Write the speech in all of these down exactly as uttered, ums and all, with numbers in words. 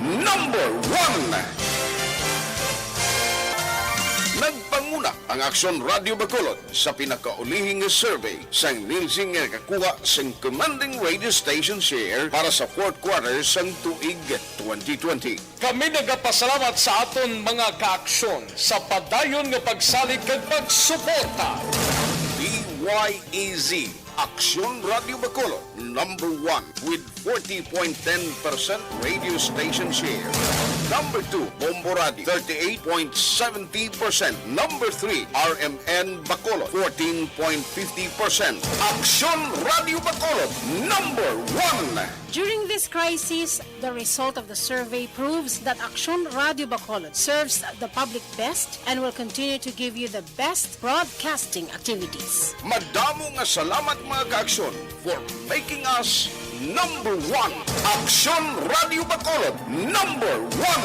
Number one. Nagpanguna ang Aksyon Radyo Bacolod sa pinakaulihing survey sang Nielsen nga nakakuha sang commanding radio station share para sa fourth quarter sang tuig twenty twenty. Kami nagapasalamat sa aton mga kaaksyon sa padayon nga pagsalig kag pagsuporta. D Y E Z, Aksyon Radyo Bacolod, number one with forty point ten percent radio station share. Number two, Bombo Radio, thirty-eight point seventy percent. Number three, R M N Bacolod, fourteen point fifty percent. Aksyon Radyo Bacolod, number one. During this crisis, the result of the survey proves that Aksyon Radyo Bacolod serves the public best and will continue to give you the best broadcasting activities. Madamo nga salamat, mga kaaksyon, for making us number one. Aksyon Radyo Bacolod, number one.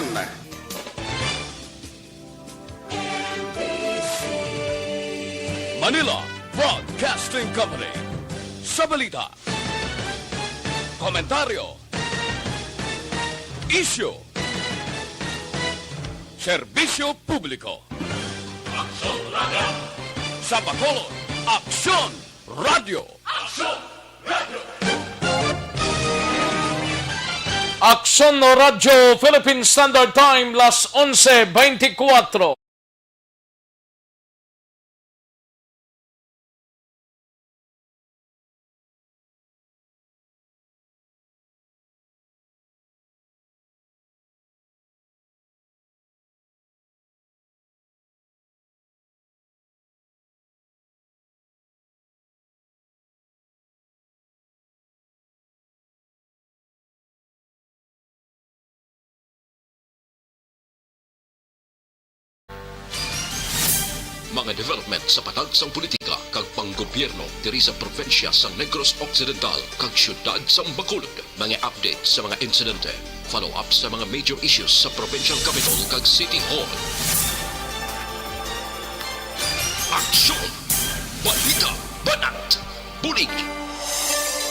Manila Broadcasting Company. Sa balita, komentaryo, isyu, serbisyo publiko. Aksyon Radyo. Sa Bacolod, Aksyon Radyo. Aksyon Radyo. Aksyon Radyo Philippine Standard Time, las onse beintikwatro. Mga development sa patag sang politika kag panggobyerno diri sa probinsya sang Negros Occidental kag siyudad sang Bacolod. Mga update sa mga insidente, follow-up sa mga major issues sa provincial capital kag city hall. Aksyon! Balita! Banat! Bulig!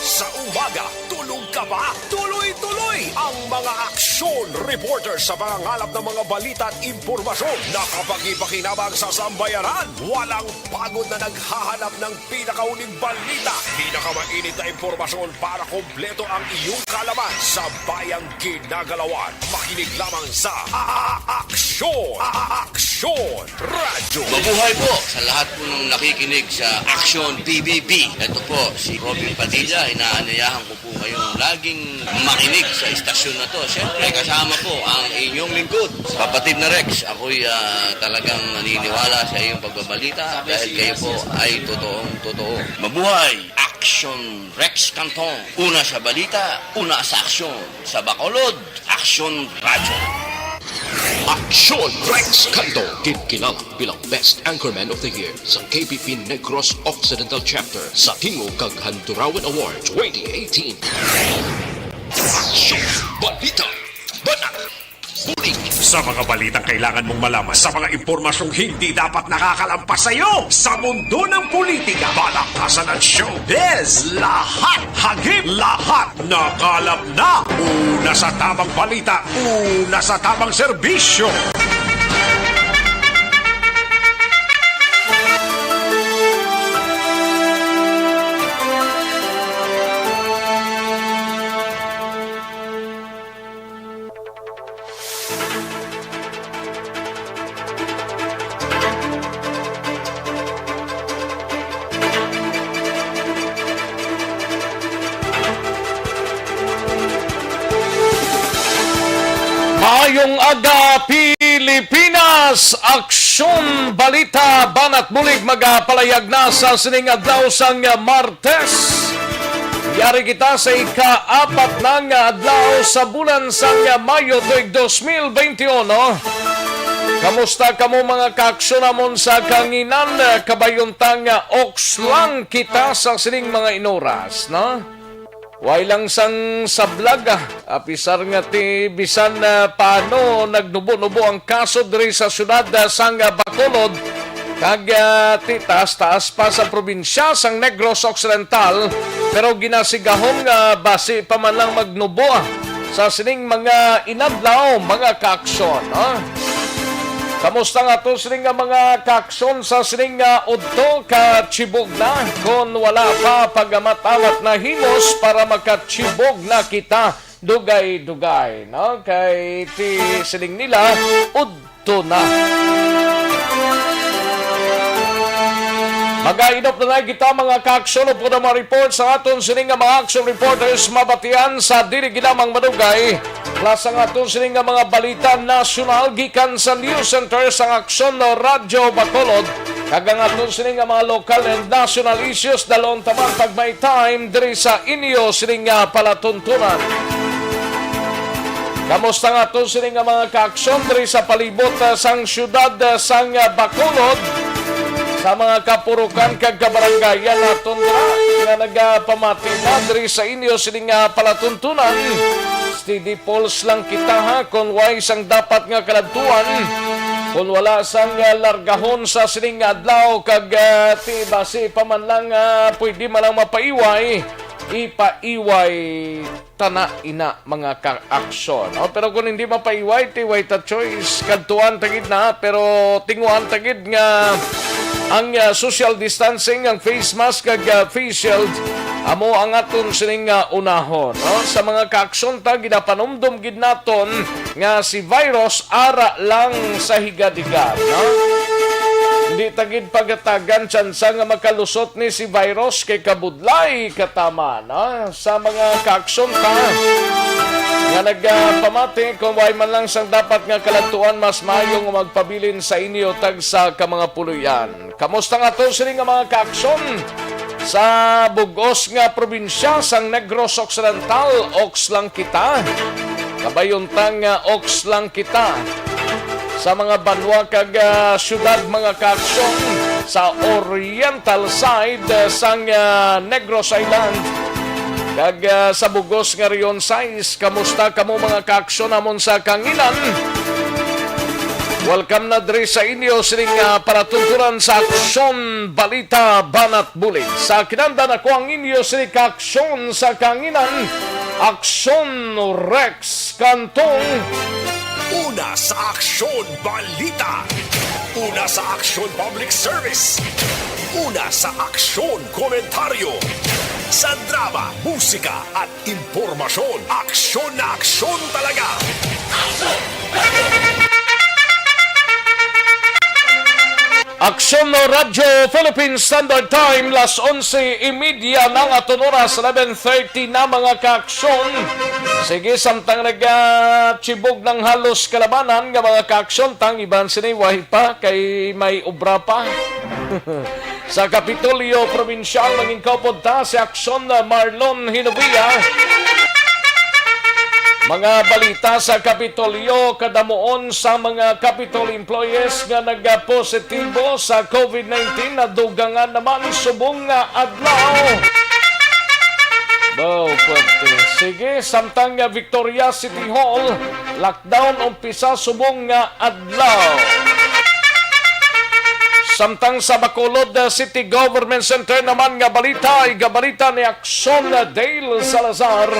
Sa umaga, tulog ka pa? Tuloy-tuloy ang mga aksyon reporter sa pangangalap ng mga balita at impormasyon na kapakipakinabang sa sambayanan. Walang pagod na naghahanap ng pinakahuling balita, pinakamainit na impormasyon para kompleto ang iyong kaalaman sa bayang ginagalawan. Makinig lamang sa A-, A-, Aksyon! A-, A-, Aksyon Radyo! Mabuhay po sa lahat po ng nakikinig sa Aksyon P B B. Ito po si Robin Padilla. Inaanyayahan ko po kayong laging makinig sa istasyon na to. Siyempre, kasama po ang inyong lingkod, kapatid na Rex. Ako'y, ah, talagang naniniwala sa iyong pagbabalita dahil kayo po ay totoong totoo. Mabuhay! Aksyon Rex Canton. Una sa balita, una sa aksyon. Sa Bacolod, Aksyon Radyo. Aksyon Rex Canton, ginkilala bilang Best Anchorman of the Year sa K B P Negros Occidental Chapter sa Tingog kag Handurawan Award twenty eighteen. Aksyon! Balita! Banat! Bulig! Sa mga balitang kailangan mong malaman, sa mga impormasyong hindi dapat nakakalampas sa iyo, sa mundo ng politika, palakasan at showbiz, lahat, hagip, lahat, nakalap na. Una sa tamang balita, una sa tamang serbisyo. Maayong aga, Pilipinas! Aksyon Balita, Banat Bulig, magapalayag na sa sining adlaw sang Martes. Yari kita sa ika-apat na nga adlaw sa bulan sang Mayo tuig dos mil beintiuno. Kamusta kamo, mga kaaksyon namon sa kahanginan? Kabayon ta nga oks lang kita sa sining mga inoras, no? Way lang sang sablag, ah. Apisar nga ti bisan, ah, paano nagnubo-nubo ang kaso diri sa siyudad, ah, sang, ah, Bacolod, kag, ah, ti taas-taas pa sa probinsya sang Negros Occidental, pero ginasigahom nga basi pa man lang magnubo, ah, sa sining mga inadlaw, mga kaaksyon, ha? Kamusta nga to sining nga mga kaaksyon sa sining nga udto? Katibog na, kon wala pa, pagamat-amat na himos para makatibog na kita dugay-dugay, no? Kay ti siling nila, udto na. Magainop na lang kita, mga kaaksyon, upod ang mga report sa aton sini nga mga action reporters, mabatian sa dili ginamang madugay. Plus ang aton sini nga mga balita nasyonal gikan sa News Center sang Aksyon Radyo Bacolod, kag ang aton sini nga mga local and national issues dalon ta man pag may time diri sa inyo sini nga palatuntunan. Kamusta nga to sini nga mga kaaksyon diri sa palibot, ah, sang siyudad, ah, sang, ah, Bacolod, sa mga kapurukan kag kabarangayan naton dira nga nagapamati na diri sa inyo sini nga palatuntunan? Steady pulse lang kita, ha, kon way sang dapat nga kaladtuan, kon wala sang, ah, largahon sa sining nga adlaw, kag, ah, ti basi pa man lang, ah, pwede man lang mapaiway, ipaiway ta na ina, mga kaaksyon, no? Pero kung hindi mapaiway, ti way ta choice. Kadtuan ta gid na, pero tinguhan ta gid nga ang, ah, social distancing, ang face mask, kag, ah, face shield, amo ang aton sining, ah, unahon, no? Sa mga kaaksyon ta, ginapanumdom gid naton nga si virus ara lang sa higad-higad, no? Hindi ta gid pagatagan tsansa nga makalusot ni si virus, kay kabudlay kataman, no? Sa mga kaaksyon ta nga nagapamati, kung way man lang sang dapat nga kaladtuan, mas maayo nga magpabilin sa inyo tagsa ka mga puloy-an. Kamusta nga to sini nga mga kaaksyon sa bug-os nga probinsya sang Negros Occidental? Oks lang kita. Kabayuntang, ah, oks lang kita. Sa mga banwa kag, ah, syudad, mga kaaksyon, sa oriental side, ah, sang, ah, Negros Island, kag, ah, sa bug-os nga Region sais, kamusta kamo, mga kaaksyon, amon sa kangilan? Welcome na diri sa inyo sining, ah, palatuntunan sa Aksyon Balita Banat Bulig. Sa kinanda nako ang inyo sini ka aksyon sa kangilan, Aksyon Rex Cantong. Una sa Aksyon Balita. Una sa Aksyon Public Service. Una sa Aksyon Komentaryo. Sa drama, musika, at impormasyon. Aksyon na aksyon talaga. Aksyon no Radyo Philippine Standard Time, las onse y media na nga aton oras, eleven thirty na, mga kaaksyon. Sige, samtang nagachibog ng halos kalabanan nga mga kaaksyon, tang iban sini way pa kay may obra pa. Sa Kapitolyo Probinsyal, mangin kaupod ta si Aksyon Marlon Hinovia. Mga balita sa Kapitolyo, kadamuon sa mga Capitol employees nga nagapositibo sa covid nineteen nadugangan naman subong nga adlaw. Wow, pwerte. Sige, samtang nga Victoria City Hall, lockdown umpisa subong nga adlaw. Samtang sa Bacolod, uh, City Government Center naman nga balita, igabalita ni Aksyon, uh, Dale Salazar.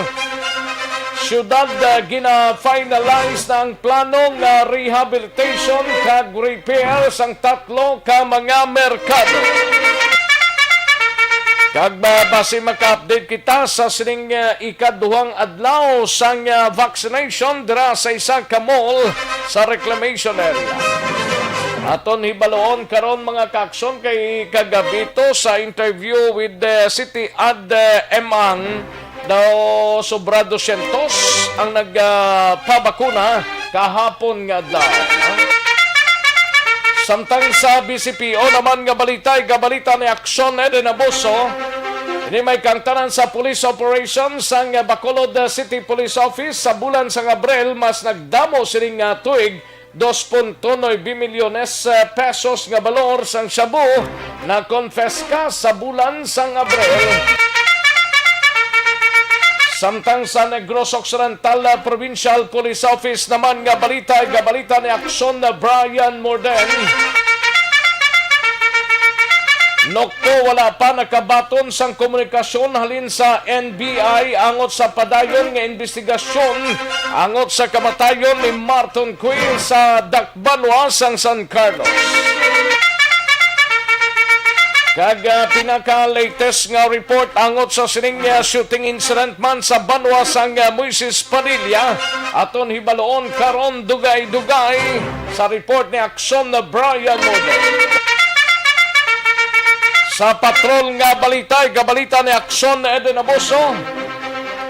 Siyudad, uh, gina-finalize na ang plano nga rehabilitation kag repair sang tatlo ka mga merkado. Kag ba-, basi maka-update kita sa sining, uh, ikaduhang adlaw sang, uh, vaccination dira sa isa ka mall sa reclamation area. Aton hibaloon karon, mga kaaksyon, kay kagabi to sa interview with the City Ad, uh, Emang, daw sobra dosyentos ang nagpabakuna kahapon nga adlaw. Samtang sa B C P O naman nga balita, igabalita ni Aksyon Eden Abuso, ini may kaangtanan sa police operation sang Bacolod City Police Office sa bulan sang Abril, mas nagdamo sining, ah, tuig, dos punto nuebe milyones, eh, pesos nga balor sang shabu nakonpiska sa bulan sang Abril. Samtang sa Negros Occidental, eh, Provincial Police Office naman nga balita, igabalita ni Aksyon na Brian Morden. Nokto, wala pa nakabaton sang komunikasyon halin sa N B I angot sa padayon nga imbestigasyon angot sa kamatayon ni Marton Queen sa Dakbanwa sang San Carlos. Kag, ah, pinaka-latest nga report angot sa sining, ah, shooting incident man sa banwa sang, ah, Moises Padilla, aton hibaloon karon dugay-dugay sa report ni Aksyon na Brian Modo. Sa patrol nga balita, ikabalita ni Aksyon Eden Abuso.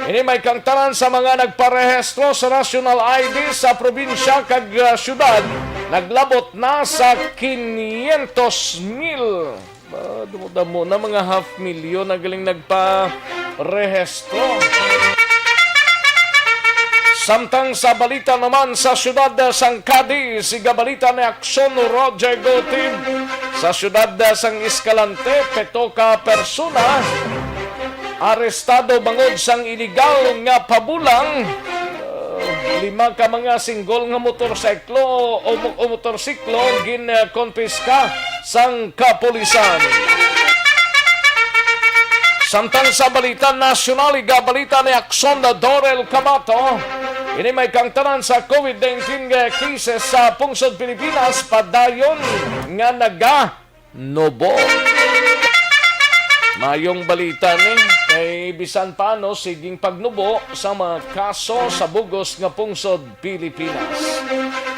Ini may kaangtanan sa mga nagparehistro sa national I D sa probinsya kag, ah, syudad naglabot na sa quinientos mil. Ba, damo-damo na, mga half million na galing nagparehistro. Samtang sa balita naman sa siyudad sang Cadiz, igabalita ni Aksyon Roger Gotib. Sa siyudad sang Escalante, pito ka persona arestado bangod sang iligal nga pabulang. Uh, lima ka mga single nga motorsiklo o mo-, o motorsiklo gin, uh, konpiska sang kapulisan. Samtang sa balita nasyonal, igabalita ni Aksyon na Dorel Camato, ini may kaangtanan sa COVID nineteen nga cases sa pungsod Pilipinas padayon nga naga nubo. Mayong balita ni, kay bisan paano siging pagnubo sa mga kaso sa bugos nga pungsod Pilipinas.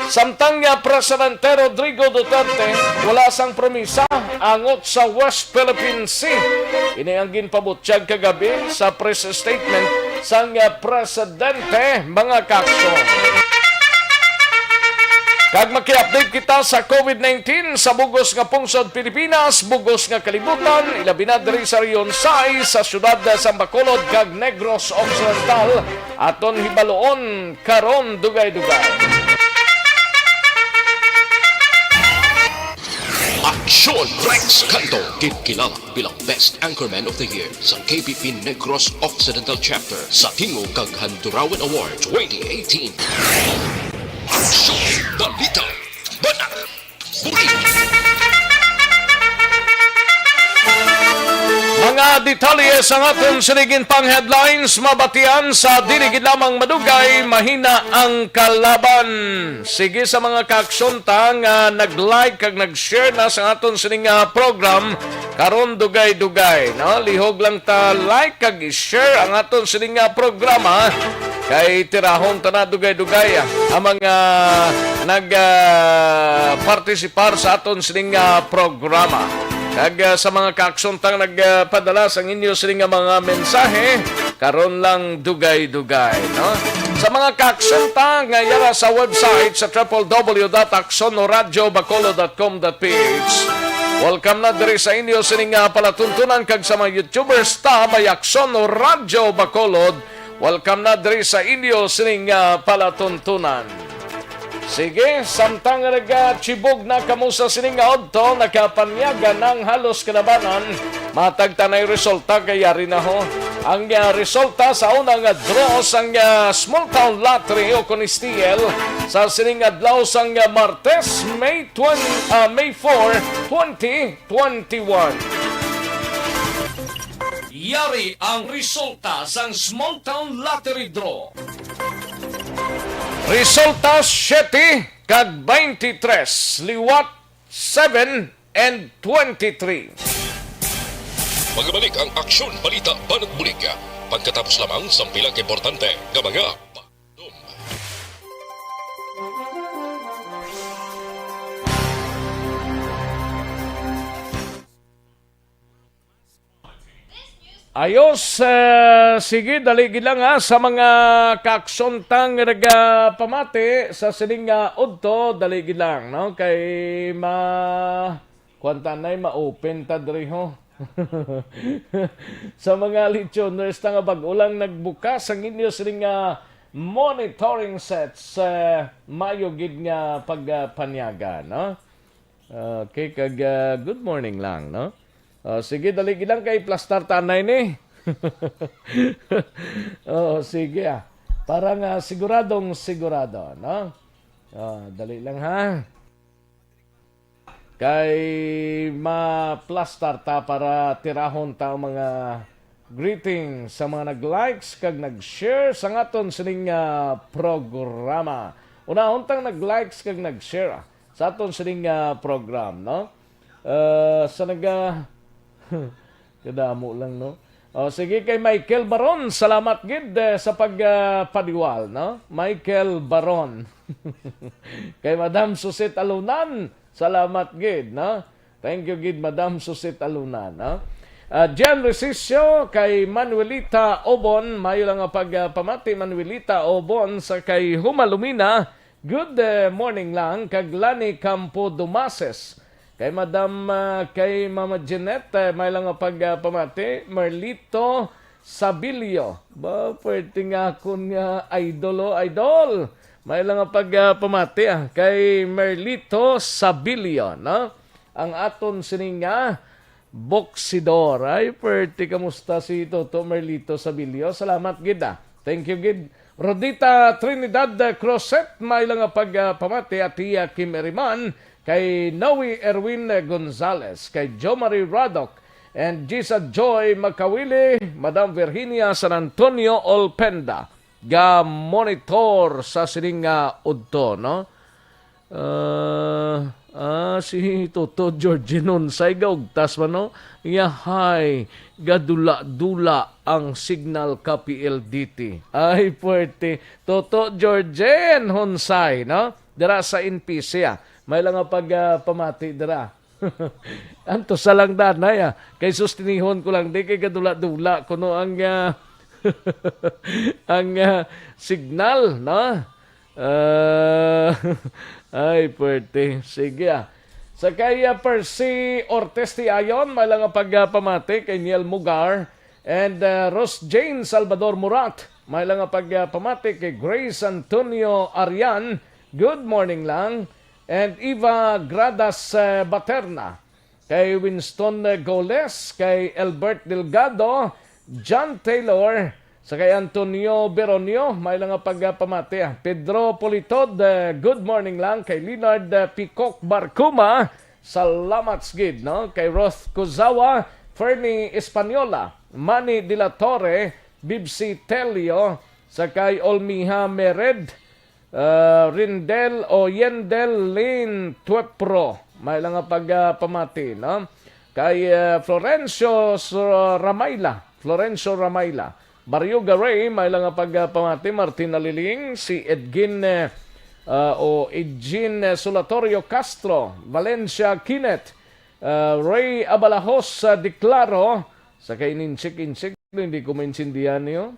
Samtang nga Presidente Rodrigo Duterte wala sang promisa angot sa West Philippine Sea. Ini ang ginpabutyag kagabi sa press statement sang, ah, presidente, mga kaakso. Kag maki-update kita sa COVID nineteen sa bugos nga pungsod Pilipinas, bugos nga kalibutan, ilabi na diri sa Region sais, sa siyudad sang Bacolod kag Negros Occidental. Aton hibaloon karon dugay-dugay. Aksyon Rex Canto, gin kilala bilang Best Anchorman of the Year sa K P P Negros Occidental Chapter sa Tingog kag Handurawan Award twenty eighteen. Aksyon, balita, banat, bulig. Mga detalye sang aton sining pang headlines mabatian sa dili gid lamang madugay, mahina ang kalaban. Sige sa mga kaaksyon ta nga nag-like kag nag-share na sa aton sining, ah, program karon dugay-dugay, no? Lihog lang ta like kag i-share ang aton sining, ah, programa kay tirahon ta na dugay-dugay, ah, ang mga nag, ah, partisipar sa aton sining, ah, programa. Kag, ah, sa mga kaaksyon tang nagpadala sang inyo sini nga mga mensahe, karon lang dugay-dugay, no? Sa mga kaaksyon ta nga yara sa website sa triple W dot aksyon radyo bacolod dot com dot P H, welcome na diri sa inyo sini nga palatuntunan, kag sa mga YouTubers ta may Aksyon Radyo Bacolod, welcome na diri sa inyo sining, ah, palatuntunan. Sige, samtang nagachibog na kamo sa sining nga udto, nakapanyaga nang halos kalabanan. Matag ta nay resulta kay yari na ho. Ang, ah, resulta sa una nga draw sang, ah, Small Town Lottery o kon S T L sa sining adlaw sang, ah, Martes, May twenty, ah, May four, twenty twenty-one. Yari ang resulta sang Small Town Lottery Draw. Resulta, siyete kag twenty-three, liwat seven and twenty-three. Magabalik ang Aksyon, Balita, Banat, Bulig pagkatapos lamang sang pila ka importante nga mga Ayos, eh, sige, dali gid lang, ha, sa mga kaaksyon tang nagapamati sa sining nga udto, dali gid lang, no? Kay ma-, kuwan ta nay, ma-open ta diri, ho. Sa mga lichoners ta nga bag-o lang nagbukas ang inyo sining nga monitoring sets, eh, maayo gid nga pagpanyaga, no? Okay, kag, ah, good morning lang, no? Ah, sige, dali gid lang kay plastar ta anay ni. Oo, sige, ah. Para nga siguradong sigurado, no? Ah, dali lang, ha. Kay maplastar ta para tirahon ta ang mga greetings sa mga nag-likes kag nag-share sa aton sining, ah, programa. Unahon tang nag-likes kag nag-share, ah, sa aton sining, ah, program, no? Ah, sa naga-, kadamo lang, no? Oh, sige, kay Michael Baron, salamat gid, eh, sa pag, ah, padiwal, no? Michael Baron. Kay Madam Susit Alunan, salamat gid, no? Thank you gid, Madam Susit Alunan, no? Ah, Jan Resicio, kay Manuelita Obon, mayo lang nga pag, ah, pamati, Manuelita Obon, sa kay Humalumina, good, eh, morning lang, kag Lani Campo Dumases. Kay Madam, ah, kay Mama Jeanette, eh, may lang nga pag, ah, pamati, Merlito Sabilio. Ba, pwerte nga akon nga idol, oh, idol. May lang nga pag, ah, pamati, ah, kay Merlito Sabilio, no? Ang aton sining nga boksidor. Ay, pwerte, kamusta si Toto Merlito Sabilio? Salamat gid, ah. Thank you gid. Rodita Trinidad Crozet, may lang nga pag, ah, pamati, Tia Kim Eriman, kay Noe Erwin Gonzalez, kay Jo Marie Radok, and Gisa Joy Makawili, Madam Virginia San Antonio Olpenda, ga monitor sa sining nga udto, no? Ah, ah, si Toto George Nunsay gaugtas man, no? Yahay, gadula-dula ang signal ka P L D T. Ay, puwerte. Toto George Nunsay, no? Dira sa N P C, ah. May lang nga pag, ah, pamati dira. Anto sa lang danay, ah. Kay sustinihon ko lang di kay gadula-dula kuno ang, ah, ang, ah, signal, no? Ah, ay, puwerte. Sige, ah. Sa kay, ah, Percy Ortiz Tiayon, may lang nga pag, ah, pamati kay Niel Mugar and, ah, Rose Jane Salvador Murat. May lang nga pag, ah, pamati kay Grace Antonio Arian. Good morning lang. And Eva Gradas, ah, Baterna. Kay Winston Goles, kay Elbert Delgado, John Taylor, sa kay Antonio Beronio, may lang nga pagpamati, ah. Pedro Politod, eh, good morning lang. Kay Leonard, eh, Picok Barcuma, salamat gid, no? Kay Roth Kuzawa, Fernie Española, Manny de la Torre, Bibsi Telio, sa kay Olmiha Mered, ah, Rindel o Yendel Lin Tuepro. May lang nga pag, ah, pamati, no? Kay, ah, Florencio S-, Ramayla. Florencio Ramayla. Barrio Garay, may lang nga pag, ah, pamati. Martina Liling, si Edgin, eh, ah, o Edgin, eh, Sulatorio Castro, Valencia Kinet, ah, Ray Abalahos, ah, Declaro, sa kay Ninchik Inchik, hindi ko maintindihan niyo.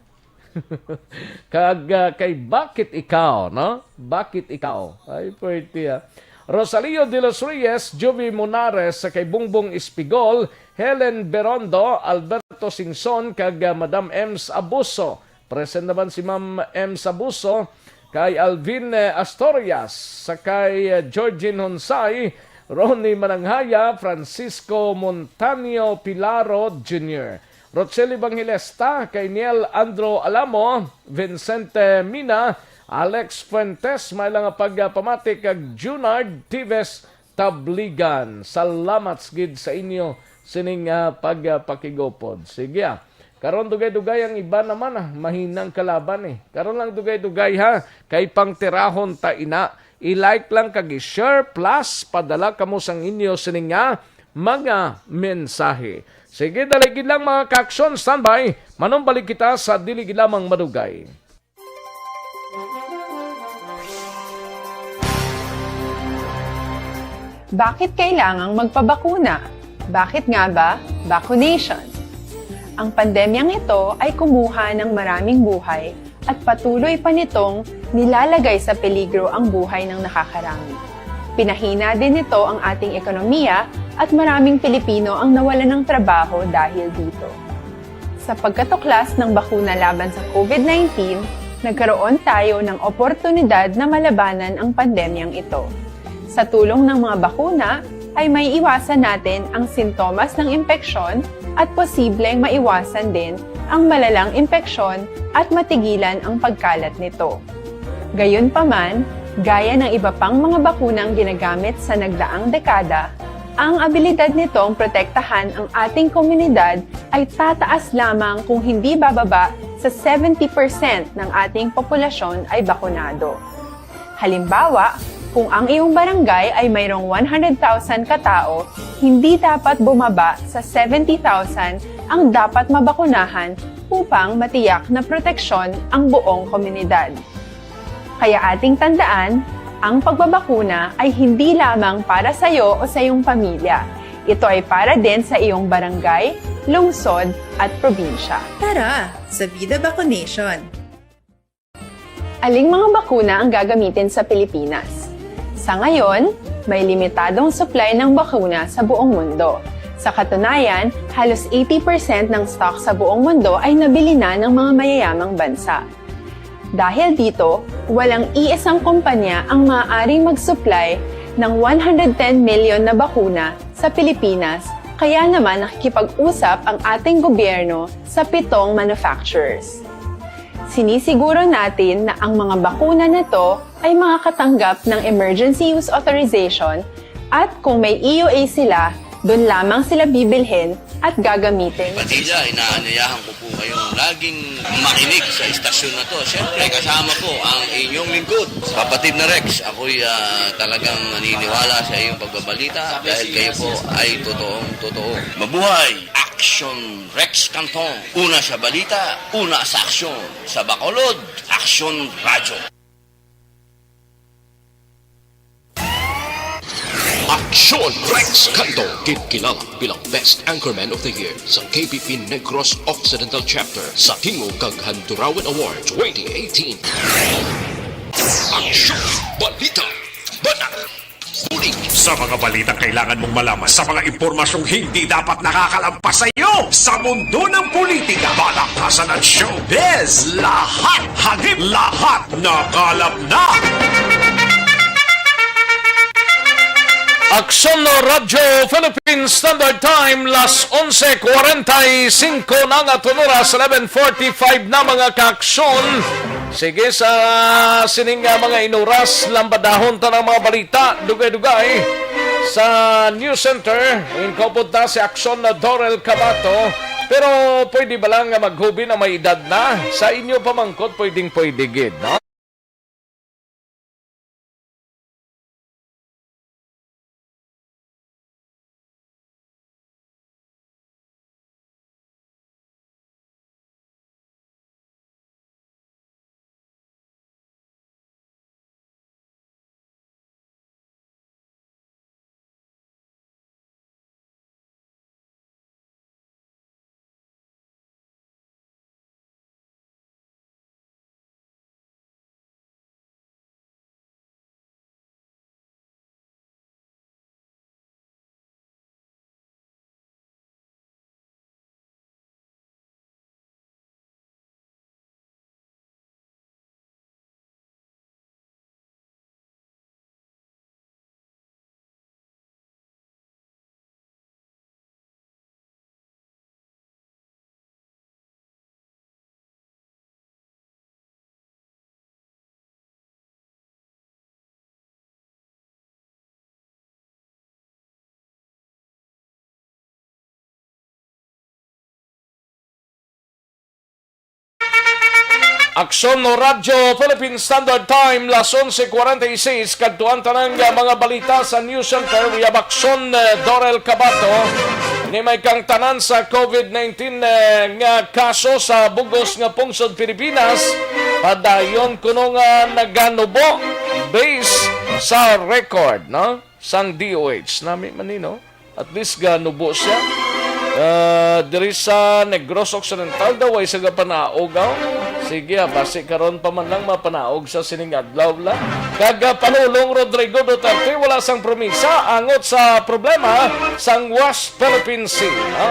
Kag, ah, kay Bakit Ikaw, no? Bakit Ikaw? Ay, pwerte, ah. Rosalio de los Reyes, Juvie Monares, sa kay Bungbong Espigol, Helen Berondo, Alberto Singson, kag, ah, Madam Ems Abuso. Present naman si Ma'am Ems Abuso, kay Alvin, eh, Astorias, sa kay, eh, Georgine Honsay, Ronnie Mananghaya, Francisco Montaño Pilaro Junior, Rochelle Evangelista, kay Niel Andro Alamo, Vincente Mina, Alex Fuentes, may lang nga pagpamati kag Junard Tives Tabligan. Salamat gid sa inyo sining, ah, pagpakigupod. Sige, ah. Karon dugay-dugay ang iba naman, ah. Mahinang kalaban, eh. Karon lang dugay-dugay, ha. Kay pangtirahon ta ina. I-like lang kag i-share, plus padala kamo sang inyo sining nga mga mensahe. Sige, dali gid lang, mga ka-aksyon, standby. Manumbalik kita sa dili gid lamang madugay. Bakit kailangang magpabakuna? Bakit nga ba vaccination? Ang pandemyang ito ay kumuha ng maraming buhay at patuloy pa nitong nilalagay sa peligro ang buhay ng nakakarami. Pinahina din nito ang ating ekonomiya at maraming Pilipino ang nawalan ng trabaho dahil dito. Sa pagkatuklas ng bakuna laban sa COVID nineteen, nagkaroon tayo ng oportunidad na malabanan ang pandemyang ito. Sa tulong ng mga bakuna, ay maiiwasan natin ang sintomas ng impeksyon at posibleng maiwasan din ang malalang impeksyon at matigilan ang pagkalat nito. Gayunpaman, gaya ng iba pang mga bakunang ginagamit sa nagdaang dekada, Ang abilidad nitong protektahan ang ating komunidad ay tataas lamang kung hindi bababa sa seventy percent ng ating populasyon ay bakunado. Halimbawa, kung ang iyong barangay ay mayroong one hundred thousand katao, hindi dapat bumaba sa seventy thousand ang dapat mabakunahan upang matiyak na proteksyon ang buong komunidad. Kaya ating tandaan, ang pagbabakuna ay hindi lamang para sa iyo o sa iyong pamilya. Ito ay para din sa iyong barangay, lungsod, at probinsya. Tara, sa Vida Vacunation! Aling mga bakuna ang gagamitin sa Pilipinas? Sa ngayon, may limitadong supply ng bakuna sa buong mundo. Sa katunayan, halos eighty percent ng stock sa buong mundo ay nabili na ng mga mayayamang bansa. Dahil dito, walang iisang kumpanya ang maaaring mag-supply ng one hundred ten million na bakuna sa Pilipinas, kaya naman nakikipag-usap ang ating gobyerno sa pitong manufacturers. Sinisiguro natin na ang mga bakuna na to ay makakatanggap ng emergency use authorization at kung may E U A sila, doon lamang sila bibilhin at gagamitin. Padilla, inaanyayahan ko po kayong laging makinig sa istasyon na to. Siyempre, kasama po ang inyong lingkod. Kapatid na Rex, ako'y, ah, talagang naniniwala sa iyong pagbabalita dahil kayo po ay totoong totoo. Mabuhay! Aksyon Rex Canton. Una sa balita, una sa aksyon. Sa Bacolod, Aksyon Radyo. Aksyon Rex Canto, ginkilala bilang Best Anchorman of the Year sa K B P Negros Occidental Chapter sa Tingog kag Handurawan Award twenty eighteen. Aksyon, balita, banat, bulig. Sa mga balitang kailangan mong malaman, sa mga impormasyong hindi dapat nakakalampas sa iyo, sa mundo ng politika, balaktasan at showbiz, lahat hagip, lahat nakalap na. Aksyon Radyo Philippine Standard Time, las onse cuarenta y cinco na nga oras, eleven forty-five na, mga kaaksyon. Sige, sa sining, ah, mga inuras, lambadahon ta ng mga balita, dugay-dugay sa News Center. Inkaupod na si Aksyon na Dorel Cabato. Pero pwede ba lang nga maghubi na may edad na? Sa inyo pamangkot, pwedeng pwede gid, no? Aksyon Radyo Philippine Standard Time, las onse cuarenta y seis, kadtuan tanan nga mga balita sa News Center. We have Aksyon, eh, Dorel Cabato. Ini may kangtanan sa COVID nineteen, eh, nga kaso sa bugos nga pungsod Pilipinas. Padayon kuno nga naganubo base sa record, no? Sang D O H. Nami man ni, no? At least ganubo siya. Ah, diri sa Negros Occidental daw, way sa gapanaog, aw. Sige, ah, basi karon pa man lang mapanaog sa sining adlaw la. Kag, ah, Panulong Rodrigo Duterte wala sang promisa angot sa problema sang West Philippine Sea, ha?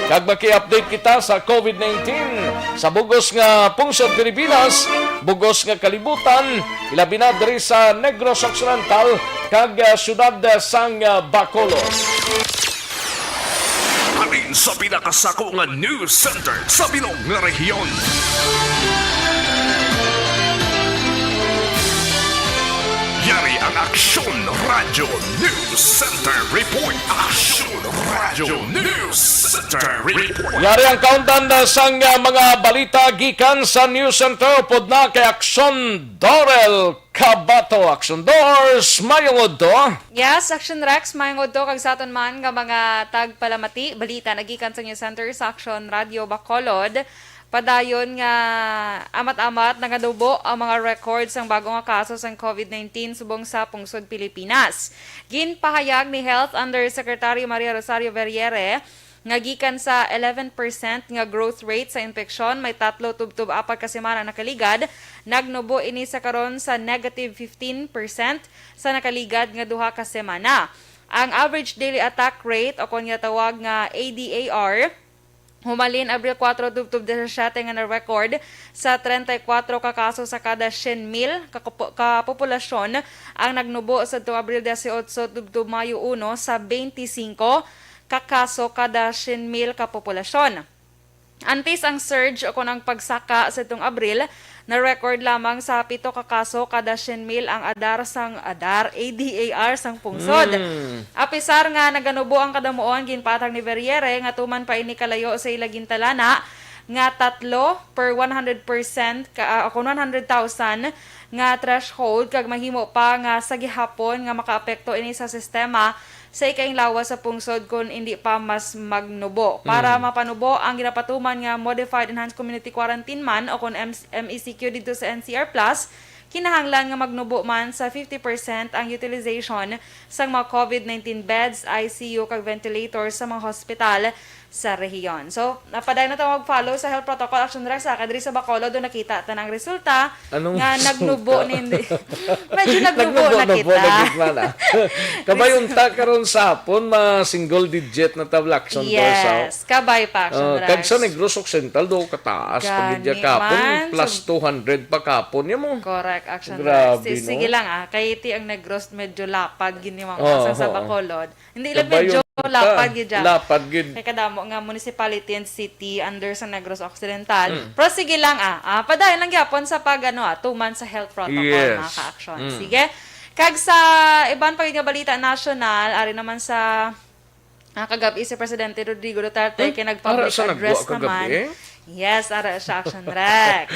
Kag maki-update kita sa COVID nineteen sa bugos nga pungsod Pilipinas, bugos nga kalibutan, ilabi na diri sa Negros Occidental kag, ah, siyudad, ah, sang, ah, Bacolod. Halin sa pinakasako nga news center sa bilog nga rehiyon. Yari ang Aksyon Radio News Center Report. Aksyon Radio News Center Report. Yari ang kaundan na sang, ah, mga balita gikan sa News Center. Upod na kay Aksyon Dorel Kabato. Aksyon Dors, mayong udto. Yes, Aksyon Rex, mayong udto kag sa aton man nga mga tagpalamati. Balita na gikan sa News Center sa Aksyon Radio Bacolod. Padayon nga amat-amat naganubo ang mga record sang bago nga kaso sang covid nineteen subong sa pungsod Pilipinas. Ginpahayag ni Health Undersecretary Maria Rosario Verriere nga gikan sa eleven percent nga growth rate sa impeksyon, may tatlo tubtob apat ka semana nakaligad, nagnubo ini sa karon sa negative fifteen percent sa nakaligad nga duha ka semana. Ang average daily attack rate o kon ginatawag nga A D A R, humalin Abril kuwatro tubtob disisiete nga na-record sa treinta y cuatro ka kaso sa kada syen mil ka, ka populasyon ang nagnubo sadtong Abril dieciocho tubtob Mayo uno sa twenty-cinco ka kaso kada syen mil ka populasyon. Antes ang surge o kon ang pagsaka sadtong Abril, na-record lamang sa pito ka kaso kada syen mil ang adar sang, adar, A D A R sang pungsod. Mm. Apisar nga naganubo ang kadamuon, ginpatag ni Verriere nga tuman pa ini kalayo sa ila gintalana nga tatlo per one hundred percent ka, ah, kon one hundred thousand nga threshold, kag mahimo pa nga sa gihapon nga makaapekto ini sa sistema sa ikaing lawas sa pungsod kon indi pa mas magnubo. Para Mm. mapanubo ang ginapatuman nga Modified Enhanced Community Quarantine man o kon M-, M E C Q didto sa N C R Plus, kinahanglan nga magnubo man sa fifty percent ang utilization sang mga covid nineteen beds, I C U, kag ventilators sa mga hospital sa rehiyon. So, napadayon na ta mag-follow sa health protocol, Action Rex, ha? Kay diri sa Bacolod, do nakita ta na ang resulta Anong nga nagnubo resulta? Nindi. Medyo nagnubo na Nagnubo-nubo kita. na gid man, ah. Kabay unta karon sa hapon, ma single digit na ta, Action Rex, ah. Yes, kabay pa, Action Oh, Rex. Kag sa Negros Occidental, do kataas pa gid Gani kahapon, man, plus sub- two hundred pa kahapon, ya mo. Correct, Action Grabe, Rex. Si-, no? Sige lang, ah. Kay ti ang Negros medyo lapad gid ni mga Oh, sa, sa oo. Bacolod. Hindi lang Kabayo medyo ta. lapad gid dyan. Lapad gid. Kay kadamo nga municipality and city under sa Negros Occidental. Mm. Pero sige lang, ah. Ah, padayon lang gyapon sa pag, ano, ah, tuman sa health protocol, Yes. mga ka-action. Mm. Sige. Kag sa iban pa gid nga balita nasyonal, ari naman sa, ah, kagabi si Presidente Rodrigo Duterte Hmm? kay Ara nag-public sa nagwa address kagabi? naman. Yes, ara siya, Action Rex.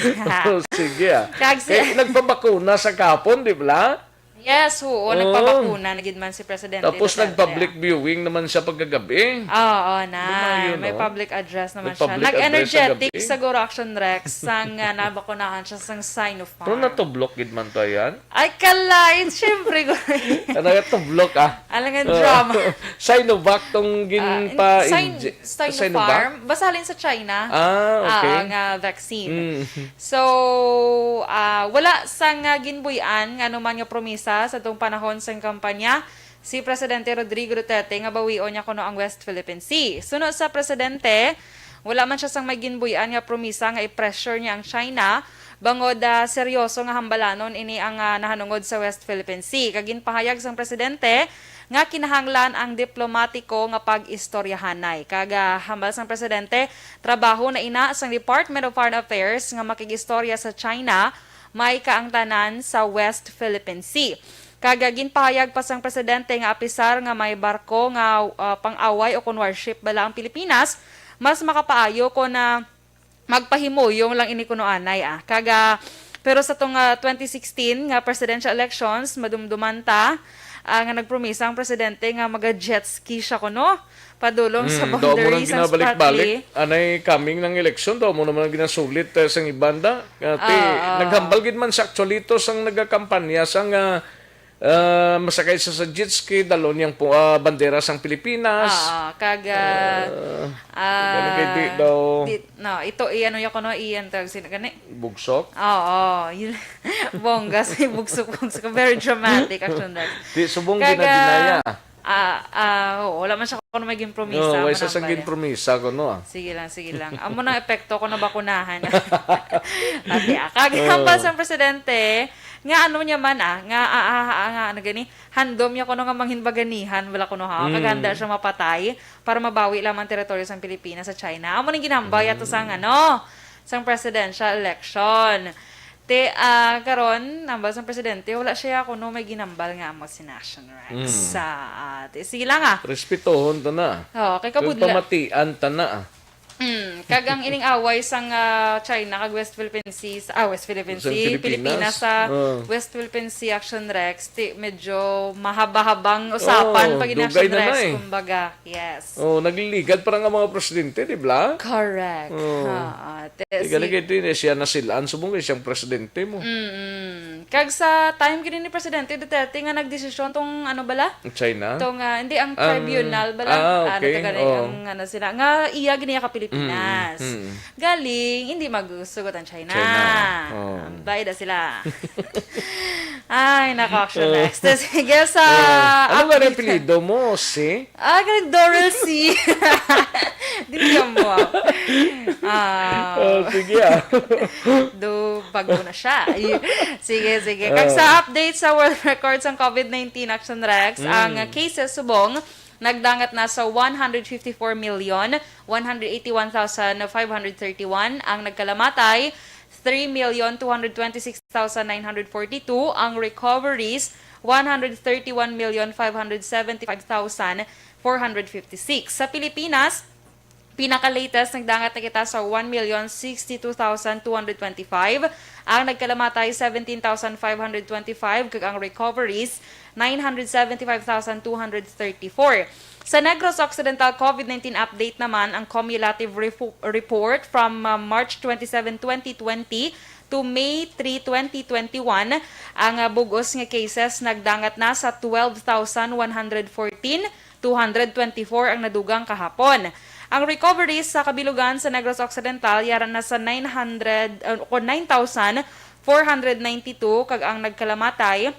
Oh, sige, ah. Kag si Kay nagpabakuna sa kahapon, di ba? Yes, oo, Oh. nagpabakuna na gid man si Presidente Tapos Duterte, nag-public ah. viewing naman siya pagkagabi. Oo, na. Dumayo, May no? public address naman May siya. public address Nag-energetic kagabi. siguro, Action Rex, sang, ah, nabakunahan siya sang Sinopharm. Pero natublok gid man to, yan? Ay, kalain, syempre, guro. Ano nga tublok, ah? Alangan Oh. drama. Sinovac tong Ah, ginpa-, Sin-, inje-, Sinopharm? Sinovac? Basta halin sa China. Ah, okay. Ah, nga vaccine. Mm. So, ah, wala sang, ah, ginbuy-an nga anuman nga promisa sa tong panahon sang kampanya si Presidente Rodrigo Duterte nga bawion niya kuno ang West Philippine Sea. Suno sa presidente, wala man siya sang may ginbuy-an nga promisa nga i-pressure niya ang China bangod, ah, seryoso nga hambalanon ini ang, ah, nahanungod sa West Philippine Sea. Kag ginpahayag sang presidente nga kinahanglan ang diplomatiko nga pag-istoryahanay. Kag, ah, hambal sang presidente, trabaho na ina sang Department of Foreign Affairs nga makig-istorya sa China, may kaangtanan sa West Philippine Sea. Kag, ah, ginpahayag pa sang presidente nga apisar nga may barko nga, ah, pang-away o kon warship bala ang Pilipinas, mas makapaayo kon, ah, magpahimuyong lang ini kuno anay, ah. Kag, ah, pero sa tong, ah, twenty sixteen nga presidential elections, madumduman ta, ah, nga nagpromisa ang presidente nga maga-jet ski siya kuno padulong sa Mm, daw mo boundary nang sang ginabalik-balik. Spratly. Anay coming ng eleksyon, daw mo naman ang ginasulit, eh, sang ibanda. Ah, ti, Ah, ah. naghambal gid man siya, actually, to sang nagakampanya sang, ah, ah, masakay sa, sa jet ski, dalon niyang pu-, ah, bandera sang Pilipinas. Ah, ah, kag, ah, Ah, ah, gani kay di daw di, no, ito, i-, ano, yako, no, i-, ang tawag sino, gani? Bugsok? Oo, yun. Bongga sa bugsok-bugsok. Very dramatic, Action Rex. Di, subong Kag, ginadinaya. ah, ah, oo, wala man siya kuno may ginpromisa, Oo, wala man sa ang ba niya? ginpromisa kuno, ah. Sige lang, sige lang. Amo nang epekto ko nabakunahan. Ate, ah, kag Oo. hambal sang presidente, nga ano niya man, ah, nga, ah, ah, ah, nga, ano gani, handom niya kuno nga manghinbaganihan, wala kuno ha, Mm. kag handa siya mapatay para mabawi lamang ang teritoryo sang Pilipinas sa China. Amo ning ginhambal yato sang, Mm. ano, sang presidential election. Te, ah, karon, hambal sang presidente, wala siya kuno may ginambal nga amo si Action Rex. Mm. Sa, ah, te, sige lang, ah. Respetohon ta na. Oo, kay Kag kabudla. Pamatian ta na, ah. Mm, kag ang ining away sang, ah, China kag West Philippine Sea, ah, West Philippine Sa Sea, Pilipinas. Pilipinas sa Oh. West Philippine Sea Action Rex, ti, medyo mahaba-habang usapan Oh, pag ini dugay Action na Rex, na eh. kumbaga. Yes. Oh, nagliligad para nga mga presidente, di ba? Correct. Oh. Ha, ate, Di ka si na kay di na siya nasilaan, subong kay siyang presidente mo. Mm-mm. Kag sa time gini ni Presidente Duterte nga nagdesisyon tong ano bala? China? Tong, ah, hindi, ang Ang tribunal bala? Ah, Ano okay. to gani? Oh. Ang ano sila? Nga iya gini ka Pilipinas. Mm, mm. Galing, hindi magsugot ang China. China. Oh. Ambay da sila. Ay, nako, Action Next. Sige, sa Oh. Ano nga update apelyido mo? Si? Ah, kay Doral C. Dili ka mo. Ah. Oh, sige, ah. Do, bago na siya. Ay, sige, sige. Kag Ah. sa update sa world record sang COVID nineteen, Action Rex, Mm. ang cases subong nagdangat na sa one hundred fifty-four million, one hundred eighty-one thousand five hundred thirty-one. Ang nagkalamatay, three million two hundred twenty-six thousand nine hundred forty-two. Ang recoveries, one hundred thirty-one million five hundred seventy-five thousand four hundred fifty-six. Sa Pilipinas, pinaka-latest, nagdangat na kita sa one million sixty-two thousand two hundred twenty-five. Ang nagkalamatay, seventeen thousand five hundred twenty-five, kag ang recoveries, nine hundred seventy-five thousand two hundred thirty-four. Sa Negros Occidental COVID nineteen update naman, ang cumulative refo-, report from, uh, March twenty-seven, twenty twenty to May three, twenty twenty-one, ang, uh, bug-os nga cases nagdangat na sa twelve thousand one hundred fourteen, two hundred twenty-four ang nadugang kahapon. Ang recoveries sa kabilugan sa Negros Occidental yara na sa nine hundred, uh, o nine thousand four hundred ninety-two, kag ang nagkalamatay,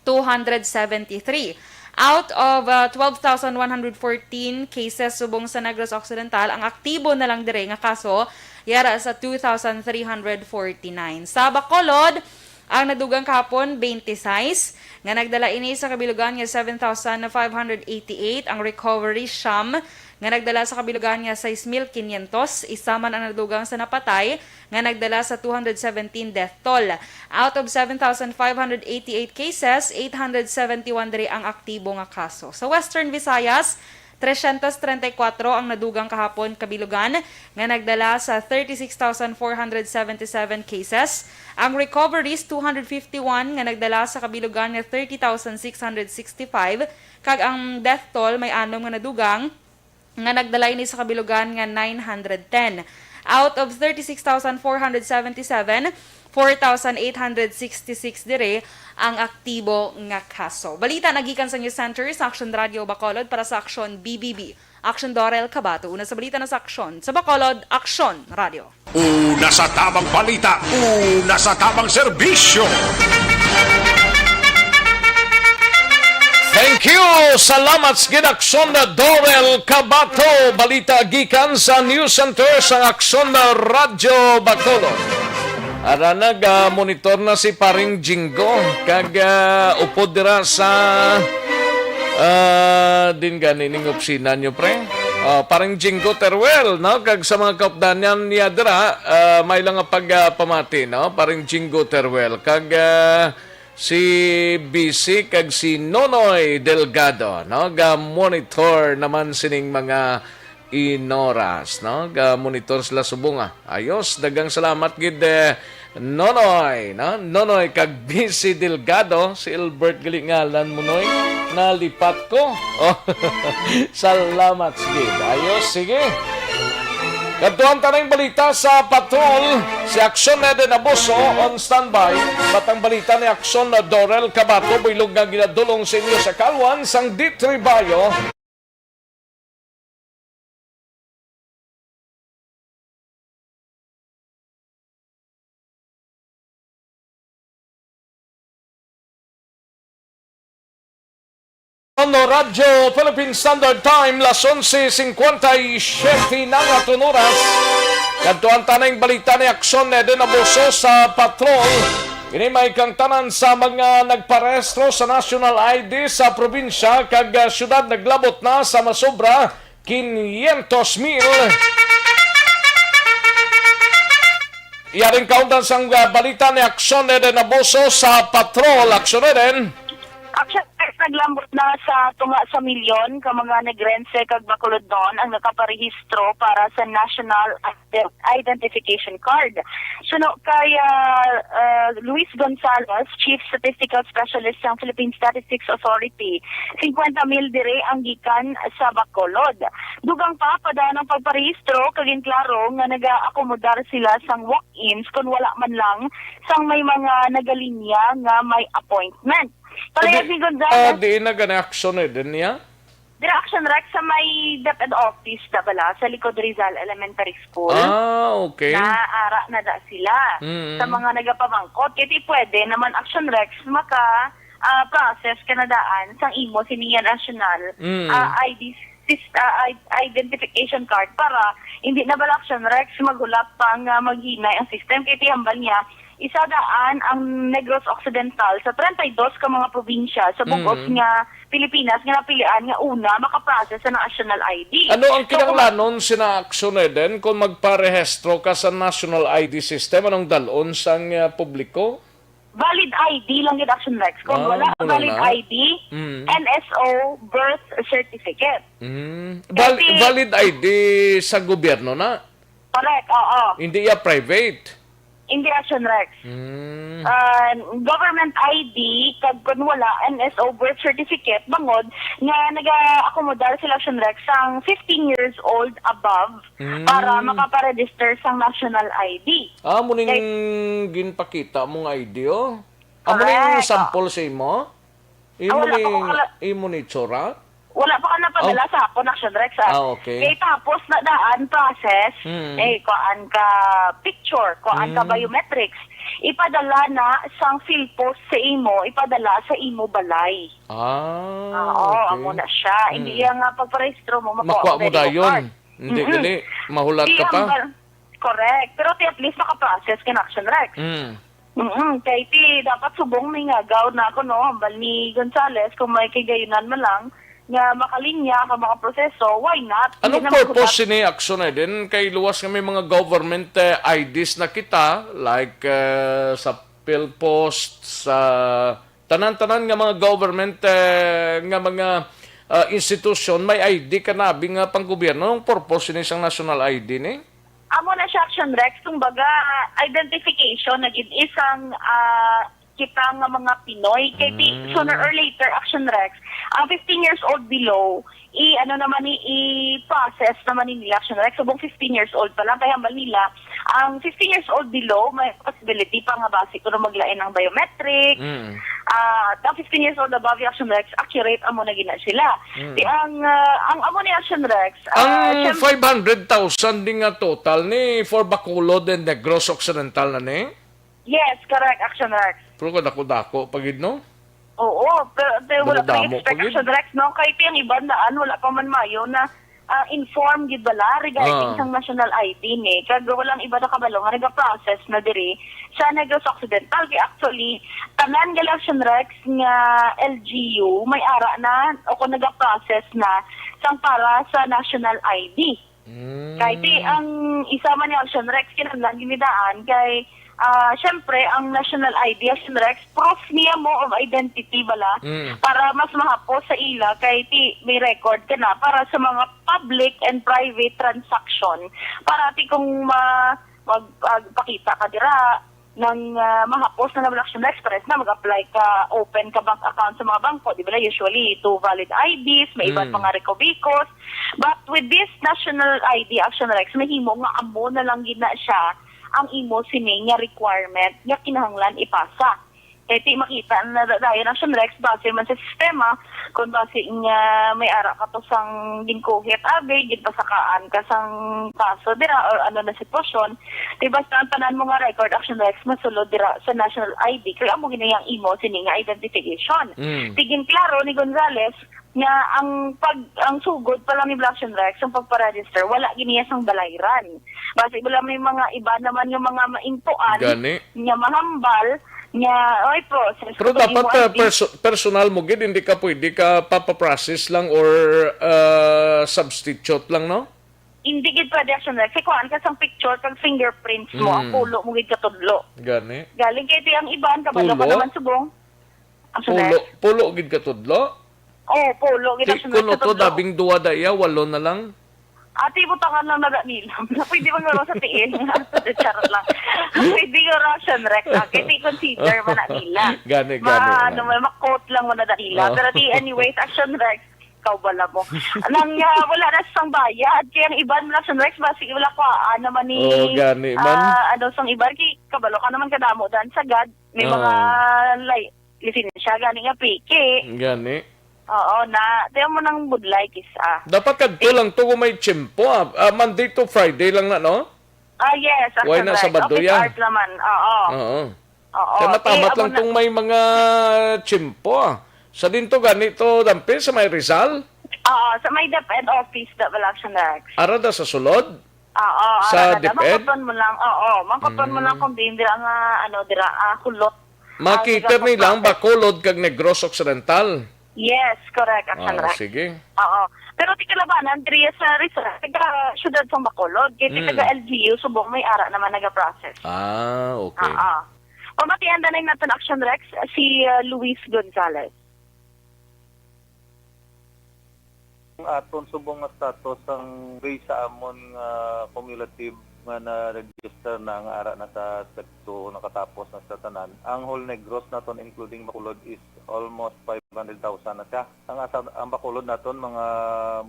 two hundred seventy-three. Out of, uh, twelve thousand one hundred fourteen cases subong sa Negros Occidental, ang aktibo na lang dire nga kaso yara sa two thousand three hundred forty-nine. Sa Bacolod, ang nadugang kahapon, twenty-six, nga nagdala ini sa kabilugan nga seven thousand five hundred eighty-eight. Ang recovery, siyam, nga nagdala sa kabilugan nga sais mil quinientos. Isa man ang nadugang sa napatay, nga nagdala sa two hundred seventeen death toll. Out of seven thousand five hundred eighty-eight cases, eight hundred seventy-one diri ang aktibo nga kaso. Sa Western Visayas, trescientos treinta y cuatro ang nadugang kahapon kabilugan, nga nagdala sa thirty-six thousand four hundred seventy-seven cases. Ang recoveries, two hundred fifty-one, nga nagdala sa kabilugan nga thirty thousand six hundred sixty-five, kag ang death toll may anom nga nadugang, nga nagdala ini sa kabilugan nga nine hundred ten. Out of thirty-six thousand four hundred seventy-seven, four thousand eight hundred sixty-six dire ang aktibo nga kaso. Balita nagikan sa News Center sa Action Radio Bacolod para sa Action B B B. Action Dorel Cabato. Una sa balita na sa Aksyon. Sa Bacolod, Aksyon Radio. Una sa tamang balita, una sa tamang serbisyo. Thank you. Salamat sa gid, Aksyon na Dorel Cabato. Balita gikan sa News Center sang Aksyon na Radyo Bacolod. Ara nag, ah, monitor na si Paring Jingo. Kag, ah, upod dira sa, ah, din gani ning opisina nyo, pre. Ah, Paring Jingo Teruel, no? Kag sa mga kaupdanan niya dira, ah, may lang nga pagpamati, no? Paring Jingo Teruel. Kag, ah, si B C kag si Nonoy Delgado, no? Ga-monitor naman sining mga inoras, no? Ga-monitor sila subong, ah. Ayos, daghang salamat gid, eh, Nonoy, no? Nonoy kag B C Delgado, si Elbert gali ngalan mo, Noy. Nalipat ko. Oh, salamat, sige. Ayos, sige. Kadtuan ta na yung balita sa patrol. Si Aksyon Eden Abuso on standby. Matang balita ni Aksyon Dorel Cabato, buylog nga ginadulong sa inyo sa kalwan sang D three Bayo. Ano, Radyo Philippine Standard Time, las onse cincuenta y siete na nga tun oras. Kadtuan ta na yung balita ni Aksyon Eden Abuso sa patrol. Ini may kang tanan sa mga nagparehistro sa National I D sa probinsya kag, ah, syudad naglabot na sa masobra quinientos mil. Yaring kaundan sang, ah, balita ni Aksyon Eden Abuso sa Patrol. Aksyon Eden. Action X naglambot na sa tunga sa milyon ka mga Negrense kag Bacolodnon ang nakaparehistro para sa National Ident-, Identification Card. Suno kay, ah, ah, Luis Gonzalez, Chief Statistical Specialist sang Philippine Statistics Authority, singkwenta mil diri ang gikan sa Bacolod. Dugang pa, padaan ang pagparehistro kag ginklaro nga nagaakomodar sila sang walk-ins kon wala man lang sang may mga nagalinya nga may appointment. Palihog ni Gonzalez, ah, diin na gani Action Eden niya? Dira Action Rex sa may DepEd office na bala, sa likod Rizal Elementary School. Ah, okay. Na ara na da sila. Mm. Sa mga nagapamangkot, kay di pwede naman Action Rex maka, ah, process ka na daan sang imo sini nga national, mm, ah, I D sis-, ah, i-, identification card para hindi na bala Action Rex maghulap pa nga maghinay ang system, kay tihambal niya, isa daan ang Negros Occidental sa treinta y dos ka mga probinsya sa bug-os, mm, nga Pilipinas nga napilian nga una makaprocess sa national I D. Ano ang, so, kung kinahanglanon sina Action Eden kung magparehistro ka sa national I D system? Anong dalon sang, ah, publiko? Valid I D lang gid, Action Rex. Kung, ah, wala, wala valid na. I D, mm, N S O birth certificate. Mm. Val-, kasi valid I D sa gobyerno na? Correct, oo. Hindi ya private? Hindi, Action Rex. Mm. Ah, government I D, kag kun wala, N S O birth certificate, bangod nga nagaakomodar sila, Action Rex, sang fifteen years old above, mm, para makaparegister sang national I D. Ah, amo ning, kay, ginpakita mo nga I D, oh. Amo ning, correct, sample sa imo? Imo ni, ah, wala pa ko kala-, imo ni tsura? Wala pa ka napadala, oh, sa akon, Action Rex, ah. Ah, okay. Kay tapos na daan process, mm, eh, kuan ka picture, kuan ka, mm, biometrics. Ipadala na sang PhilPos sa imo, ipadala sa imo balay. Ah, oo, okay. Amo na siya. Hindi, mm, yan nga pagparehistro mo, makuha mo dayon. Hindi, mm-mm, gali, mahulat ka pa. Di hambal-, correct. Pero ti at least makaprocess ka na, Action Rex. Mm. Mm-mm. Kay ti dapat subong may ngagaw na ako, no? Hambal ni Gonzales, kung may kigayunan man lang nga makalinya ka mga proseso, why not? Hindi naman purpose sini, Action Eden? Kay luwas nga may mga government, eh, I Ds na kita, like, eh, sa PhilPos, sa tanan-tanan nga mga government, eh, nga mga, ah, institusyon, may I D ka na, abi nga panggobyerno. Anong purpose ni sang national I D ni? Amo na siya, Action Rex. Kumbaga, identification na gid isang, ah, kita nga mga Pinoy. Kay di, mm, sooner or later, Action Rex, ang fifteen years old below, i-, ano naman ni, i-process naman ni nila, Action Rex. Subong fifteen years old pa lang, kay hambal nila, ang fifteen years old below, may possibility pa nga basi kuno maglain ang biometric. Mm. Ah, at ang fifteen years old above, Action Rex, accurate amo na gina sila. Mm. Di ang, ah, ang amo ni, Action Rex, ah, ang siyem-, five hundred thousand din nga total ni for Bacolod and Negros Occidental na ni? Yes, correct, Action Rex. Pero kadako-dako pa gid, no? Oo, pero, pero wala pa expect, Action Rex, no? Kay ti ang iban daan, wala pa man mayo na, ah, inform gid bala regarding, ah, sang national I D ni. Kag walang iba na kabalo nga nagaprocess na diri sa Negros Occidental. Kay actually, tanan gali, Action Rex, nga L G U may ara na o kung nagaprocess na sang para sa national I D. Mm. Kay ti ang isa man ni, Action Rex, kinahanglan gid ni daan kay, ah, syempre, ang national I D, Action Rex, proof niya mo of identity bala, mm, para mas mahapos sa ila kay ti may record ka na para sa mga public and private transaction. Para ti kung ma-, mag-, magpakita ka dira, nang, ah, mahapos na naman, Action Rex, pares na mag-apply ka, open ka bank account sa mga bangko, di ba, usually two valid I Ds, may iba't, mm, mga recovecos. But with this national I D, Action Rex, mahimo nga amo na lang gid na siya ang imo sini nga requirement nga kinahanglan ipasa. Kay ti makita na da-, dayon, Action Rex, base man sa sistema, kung base nga may ara ka to sang ginkuhit, abi, ginpasakaan ka sang kaso dira or ano na sitwasyon, di basta ang tanan mo nga record, Action Rex, masulod dira sa national I D, kay amo gid na yang imo sini nga identification. Mm. Ti ginklaro ni Gonzales nga ang pag-, ang sugod pa lang ni Action Rex, ang pagpa-register, wala gid niya sang balayran. Basi wala, may mga iba naman nga mga maintuan, gani, nga mahambal, nga, oy, process. Pero dapat, ah, perso-, personal mo gid, hindi ka pwede ka papaprocess lang or, ah, substitute lang, no? Hindi gid pwede, Action Rex. Kay kuhaan ka sang picture kag fingerprints mo, ang Mm. pulo mo gid katudlo. Gani? Galing kay ti ang iban, kabalo ka Pulo? naman subong. Action Pulo, Rex. pulo gid katudlo? Oh, pulo gid, Ti, Action Rex, kuno to, katudlo. Dabing duwa da iya, walo na lang. Ati, butangan lang na da nila. Pwede man guro sa tiil. Charot lang. Pwede guro, Action Rex. Ah, kay ti consider man na nila. Gani, Ma-, gani, ano, gani. may makot lang man na da nila. Oh. Pero ti, anyways, Action Rex, ikaw bala mo. Nang, ah, wala na sang bayad, kay ang iban mo lang sa next, basi wala ko, ah, naman ni, Oh, gani man. ah, ano, sang iban, kay kabalo ka naman kadamo dan sa gad, may Oo. mga, like, lisensya, gani nga peke. Gani. Oo, na, tiyan mo nang budlay, kisa. Dapat kadto Eh, lang to kung may tiyempo, ah. Ah, Monday to Friday lang na, no? Ah, yes, Why na correct. Sabado Office ya? hours naman, oo. Oo. Oo. Kaya matamat Eh, lang amo na tong may mga tiyempo, ah. Sa dinto gani to, Dampi, sa may Rizal? Oo, sa may DepEd office, Double Action Rex. Ara da sa sulod? Oo, Sa ara na da. DepEd? Mangkuton mo lang, oo. Mangkuton mo lang Mm. kung diin dira nga, ano, dira, ah, kulot. Ang Makita ni lang nagapagpapit. Bacolod kag Negros Occidental. Yes, correct, Action Ah, Rex. sige. Oo. Pero ti kalabanan, diri sa Rizal, taga syudad sang Bacolod. Kay ti Mm. taga L G U, subong may ara naman nagaprocess. Ah, okay. Oo. Pamatian na lang naton, Action Rex, si, uh, Luis Gonzalez. Ang aton subong nga status ang based sa amon nga cumulative nga na-register na nga ara na sa step two, nakatapos na sa tanan. Ang whole Negros naton, including Bacolod, is almost five hundred thousand na siya. Ang asa, ang Bacolod naton, mga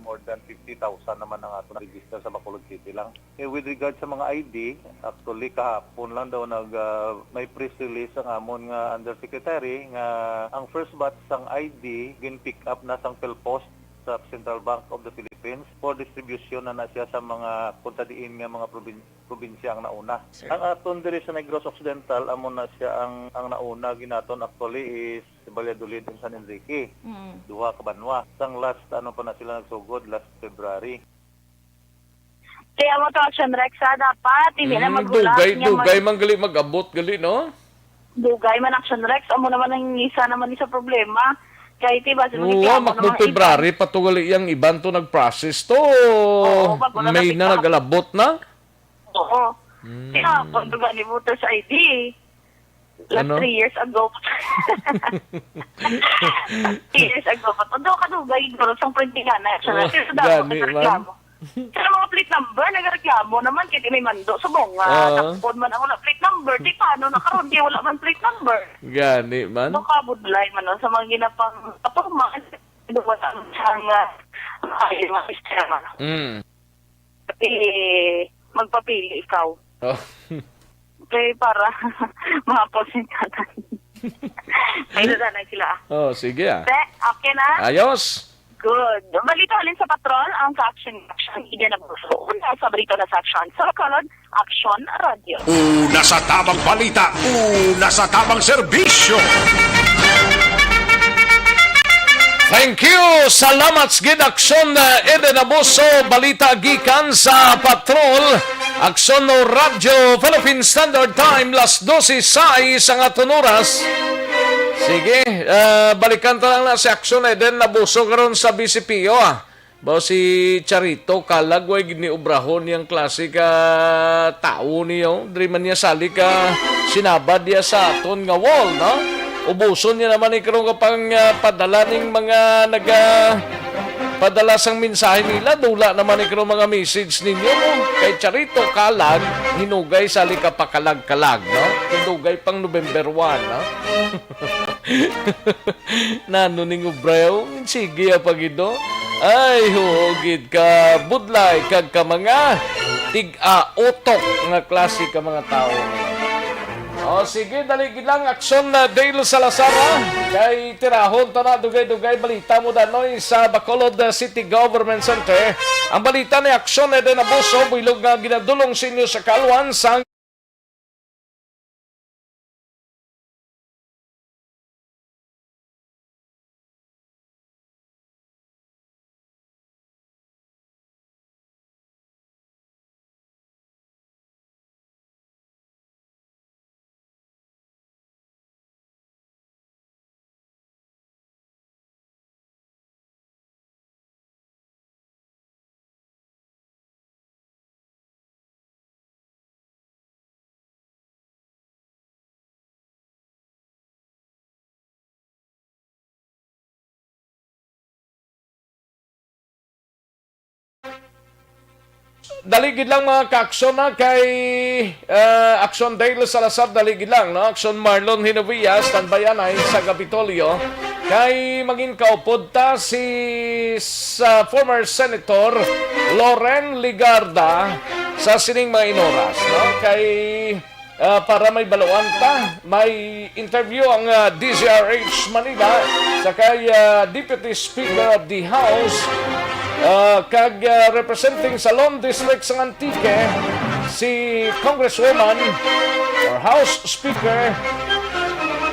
more than fifty thousand naman ang aton register sa Bacolod City lang. Eh, with regard sa mga I D, actually, kahapon lang daw nag, ah, may press release ang amon nga undersecretary nga ang first batch sang I D gin-pick up na sang PhilPost sa Central Bank of the Philippines for distribution na na siya sa mga kung sa diin nga mga probin-, probinsya ang nauna. Sir. Ang aton diri sa Negros Occidental, amo na siya ang, ang nauna ginaton actually is Valladolid and San Enrique. Mm. Duha ka banwa. Sang last, ano pa na sila nagsugod, last February. Kaya mo to, Action Rex, ha, dapat, hindi na Mm, magulang dugay, niya dugay mag- man gali mag-abot gali, no? Dugay man, Action Rex, amo naman ang isa naman ni sa problema. Kay, ti ba, sa Oo, mga reklamo makmo ng mga February iban. pa to gali yang iban to nag-process to. Oo, bago na May na napikap. nag-alabot na? Oo. Mm. Kaya, kung duga ni voters I D, Like Ano? three years ago. Three years ago pa. Todo ka dugay, guro, sang printing na, na, Oh, sa, sa damo gani, nagreklamo. ma'am. Sa mga plate number, nagreklamo naman, kaya di may mando. Subong nga, Ah. takpon man ang wala plate number, di paano na karon, di wala man plate number. Gani man. Baka budlay man, no, sa mga ginapang, kapag mga, wala ang, ah, ay, mga sistema. Mm. Pati magpapili ikaw. Oh. Okay, para mahapos yung tatay. Ay, nadanay sila. Oh, sige, ah. Te, okay na? Ayos. Good. Balita halin sa patrol, ang sa Action Action. Ida na po. Una sa Brito na sa Action. Sa Bacolod, Action Radio. Una sa tamang balita, una sa tamang serbisyo. Thank you. Salamat sa gid, Action, uh, Eden Abuso. Balita gikan sa Patrol. Action no Radyo Philippine Standard Time, las dose sais ang aton oras. Sige, uh, balikan ta lang na si Action Eden Abuso karon sa B C P O, ah. Ba si Charito Kalag, way gid ni obrahon niyang klase ka tawo niyo. Diri man niya sali ka sinabad niya sa aton nga wall, no? Ubuson niya naman ni karon ka pang, ah, padala ning mga naga padala sang mensahe nila. Dula naman ni karon mga message ninyo, no? Kay Charito Kalag, hinugay sali ka pakalag-kalag, no? Hinugay pang November one, no? Nano ning obrayo? Sige, apa gid, no? Ay, huo gid ka budlay kag ka mga tig-autok nga klase ka mga tawo. O, sige, dali gid lang, Action na Dale Salazar, ha? Kay tirahon ta na, dugay-dugay balita mo danoy sa Bacolod, uh, City Government Center. Ang balita ni Action Eden Abuso, buylog nga ginadulong sa inyo sa kalwan sang Dali gid lang, mga ka-aksyon, na kay, ah, Aksyon Dale Salazar, dali gid lang, no? Aksyon Marlon Hinovia, standby anay sa Kapitolyo. Kay mangin kaupod ta si sa former Senator Loren Legarda sa sining mga inoras, no? Kay, ah, para may baluan ta, may interview ang, ah, D Z R H Manila sa kay, ah, Deputy Speaker of the House, ah, kag, ah, representing sa Lone District sang Antique, si Congresswoman or House Speaker,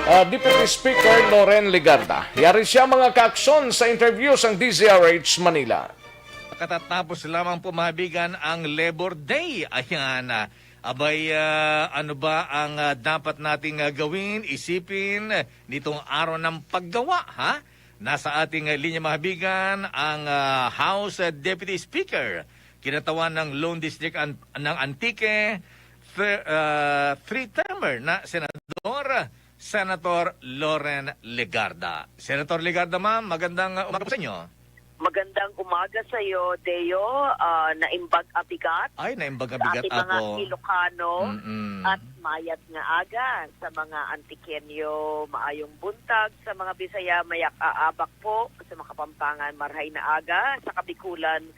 ah, Deputy Speaker Loren Legarda. Yari siya, mga ka-aksyon, sa interview sang D Z R H Manila. Katatapos lamang po, mga kaibigan, ang Labor Day. Ayan, ah, abay, ah, ano ba ang, ah, dapat nating, ah, gawin, isipin nitong araw ng paggawa, ha? Nasa ating, ah, linya, mga kaibigan, ang, ah, House, ah, Deputy Speaker, kinatawan ng Lone District an-, ng Antique, thir-, ah, three-termer na senador, Senator Loren Legarda. Senator Legarda, ma'am, magandang, uh, umaga po sa inyo. Magandang umaga sa iyo, Deo. Ah, naimbag abigat Ay, naimbag sa abigat ating mga ako. Ilocano Mm-mm. at mayat nga aga sa mga Antiqueño. Maayong buntag sa mga Bisaya, mayak aabak po sa mga Kapampangan. Marhay na aga sa Kabikulan.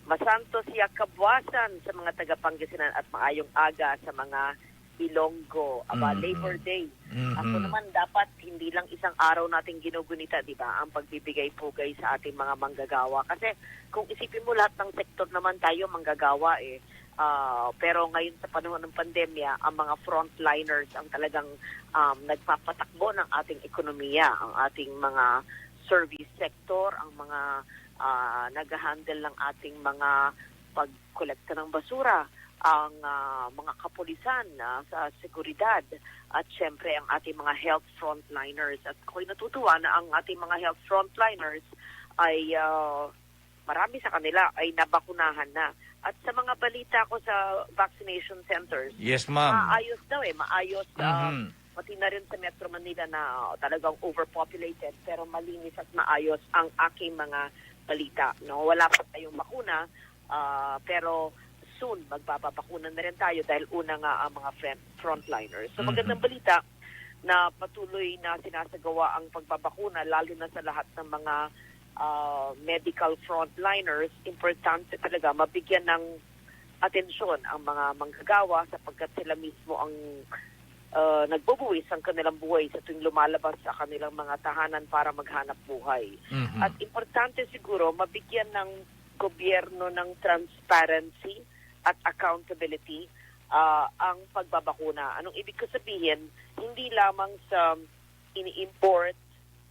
Masanto siya kabuwasan sa mga taga Pangasinan at maayong aga sa mga Ilonggo. Aba, Mm. Labor Day. Mhm. Ako naman, dapat hindi lang isang araw nating ginugunita, di ba? Ang pagbibigay pugay sa ating mga manggagawa. Kasi kung isipin mo, lahat ng sektor naman tayo manggagawa eh. Ah, pero ngayon sa panahon ng pandemya, ang mga frontliners ang talagang, um, nagpapatakbo ng ating ekonomiya, ang ating mga service sector, ang mga, ah, nag-handle ng ating mga pagkolekta ng basura, ang, ah, mga kapulisan, ah, sa seguridad, at syempre ang ating mga health frontliners. At ako'y natutuwa na ang ating mga health frontliners ay, ah, marami sa kanila ay nabakunahan na. At sa mga balita ko sa vaccination centers, Yes, ma'am. maayos daw eh, maayos, ah, Mhm. pati na rin sa Metro Manila na talagang overpopulated, pero malinis at maayos ang aking mga balita, no? Wala pa tayong bakuna, ah, pero soon magbababakuna na rin tayo dahil una nga ang mga front-, frontliners. So, Mhm. magandang balita na patuloy na sinasagawa ang pagbabakuna, lalo na sa lahat ng mga, ah, medical frontliners. Importante talaga mabigyan ng atensyon ang mga manggagawa sapagkat sila mismo ang, ah, nagbubuwis ang kanilang buhay sa tuwing lumalabas sa kanilang mga tahanan para maghanap buhay. Mhm. At importante siguro, mabigyan ng gobyerno ng transparency at accountability, ah, ang pagbabakuna. Anong ibig ko sabihin? Hindi lamang sa ini-import,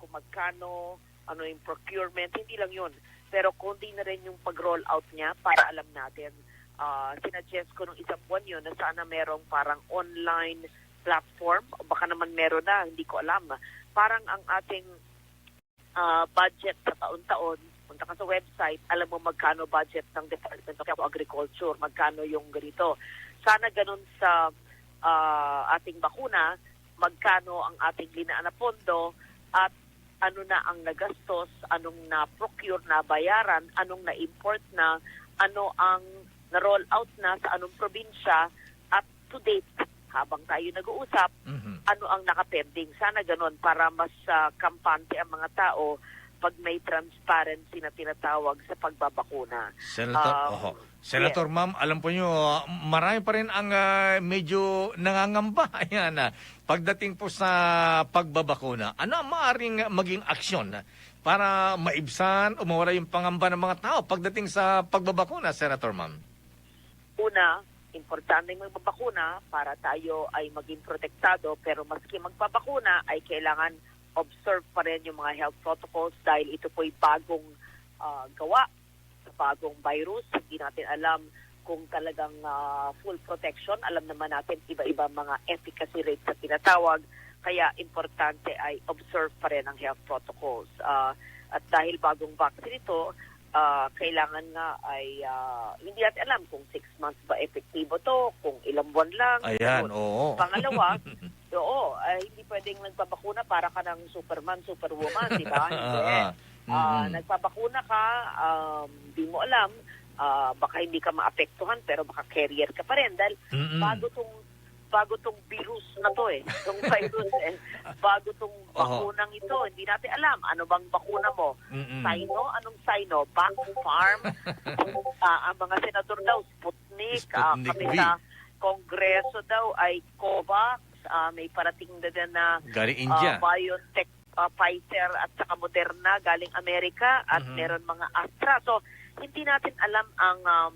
kung magkano, ano yung procurement, hindi lang yun. Pero kundi na rin yung pag-roll out niya para alam natin. Ah, sinuggest ko nung isang buwan yun na sana merong parang online platform. O baka naman meron na, hindi ko alam. Parang ang ating, ah, budget sa taon-taon, punta ka sa website, alam mo magkano budget ng Department of Agriculture, magkano yung ganito. Sana ganun sa, ah, ating bakuna, magkano ang ating linaan na pondo, at ano na ang nagastos, anong na-procure, nabayaran, anong na-import na, ano ang na-roll out na sa anong probinsya, at to date, habang tayo nag-uusap, Mhm. ano ang nakapending. Sana ganon para mas, ah, kampante ang mga tao pag may transparency na tinatawag sa pagbabakuna. Senator, Um, oho. Senator, yes. Ma'am, alam po nyo, marami pa rin ang, ah, medyo nangangamba, ayan, ah, pagdating po sa pagbabakuna. Ano ang maaaring maging aksyon para maibsan o mawala yung pangamba ng mga tao pagdating sa pagbabakuna, Senator, ma'am? Una, importante yung magbabakuna para tayo ay maging protektado, pero maski magbabakuna ay kailangan observe pa rin yung mga health protocols dahil ito po'y bagong, ah, gawa sa bagong virus. Hindi natin alam kung talagang, ah, full protection. Alam naman natin, iba-iba mga efficacy rate sa tinatawag. Kaya importante ay observe pa rin ang health protocols. Ah, at dahil bagong vaccine ito, ah, kailangan nga ay, ah, hindi natin alam kung six months ba epektibo to, kung ilang buwan lang. Ayan, Yun. Oo. Pangalawa, oo, ah, hindi pwedeng nagpabakuna para ka ng Superman, Superwoman, di ba? Hindi. Ah, Mm-mm. Nagpabakuna ka, um, di mo alam ah, baka hindi ka maapektuhan, pero baka carrier ka pa rin dahil Mm-mm. bago tong, bago tong virus na 'to eh. Tong virus eh. Bago tong Oho. bakunang ito. Hindi natin alam. Ano bang bakuna mo? Mm-mm. Sino? Anong Sino? Back Farm? Ah, ang mga senador daw, Sputnik. Ah, Sputnik kami V. sa Kongreso daw ay Covax. Ah, may parating na din na Galing ah, India. BioNTech, ah, Pfizer at saka Moderna galing Amerika at Mhm. meron mga Astra. So, hindi natin alam ang um,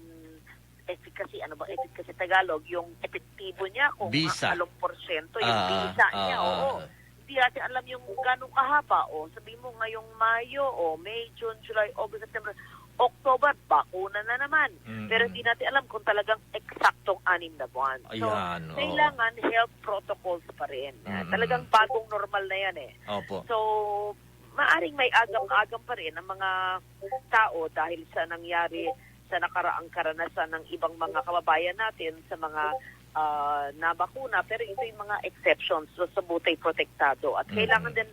efficacy, ano ba efficacy Tagalog, yung epektibo niya, kung Bisa. anong porsyento, yung Ah, bisa niya, ah, oo. ah. Hindi natin alam yung ganong kahaba. O, sabi mo ngayong Mayo, o May, June, July, August, September, October, bakuna na naman. Mm-mm. Pero hindi natin alam kung talagang eksaktong anim na buwan. So, Ayan, oo. kailangan health protocols pa rin. Ah, Mm-mm. talagang bagong normal na yan eh. Opo. So, maaring may agam-agam pa rin ang mga tao dahil sa nangyari sa nakaraang karanasan ng ibang mga kababayan natin sa mga ah, nabakuna. Pero ito yung mga exceptions. So, sa butay protektado. At Mm-mm. kailangan din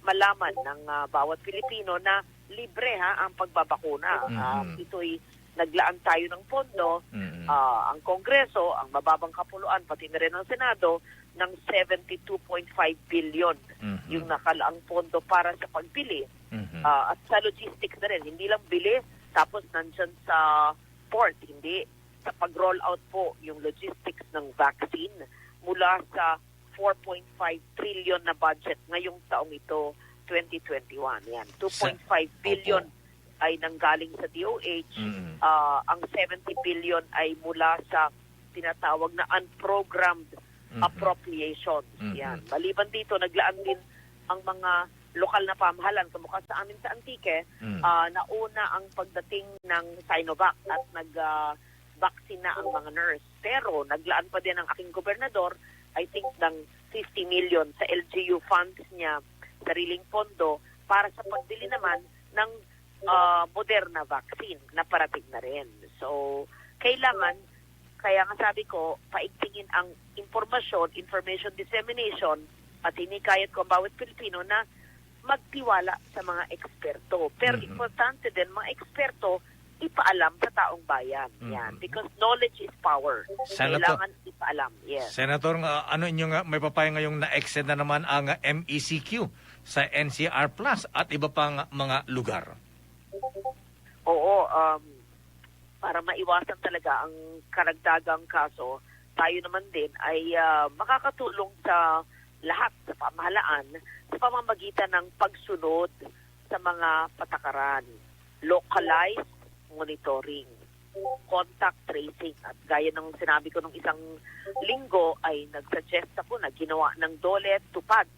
malaman ng ah, bawat Pilipino na libre ha ang pagbabakuna. Mm-mm. Ah, ito'y naglaan tayo ng pondo, Mm-mm. ah, ang Kongreso, ang mababang kapuluan, pati na rin ang Senado, ng seventy two point five billion Mhm. yung nakalaang pondo para sa pagbili. Mhm. Ah, at sa logistics na rin, hindi lang bili, tapos nandyan sa port, hindi. Sa pag-roll out po yung logistics ng vaccine mula sa four point five trillion na budget ngayong taong ito, twenty twenty-one. Yan, Sa two point five billion Opo. ay nanggaling sa D O H. Mm. Ah, ang seventy billion ay mula sa tinatawag na unprogrammed Mhm. appropriations. Mhm. Yan. Maliban dito, naglaan din ang mga lokal na pamahalan. Kamukha sa amin sa Antique, Mm. ah, nauna ang pagdating ng Sinovac at nag, ah, vaccine na ang mga nurse. Pero naglaan pa din ang aking gobernador, I think, ng fifty million sa L G U funds niya, sariling pondo, para sa pagbili naman ng ah, Moderna vaccine na parating na rin. So, kailangan, kaya nga sabi ko, paigtingin ang impormasyon, information dissemination, at hinikayat ko ang bawat Pilipino na magtiwala sa mga eksperto. Pero Mhm. importante din, mga eksperto, ipaalam sa taong bayan. Yan. Mhm. Because knowledge is power. Senator, Kailangan ipaalam. Yes. Senator, nga, ano inyo nga may papaya ngayong na-extend na naman ang M E C Q sa N C R Plus at iba pang mga lugar? Oo, um, para maiwasan talaga ang karagdagang kaso, tayo naman din ay, ah, makakatulong sa lahat sa pamahalaan sa pamamagitan ng pagsunod sa mga patakaran, localized monitoring, contact tracing. At gaya ng sinabi ko nung isang linggo, ay nag-suggest ako na ginawa ng DOLE, tupad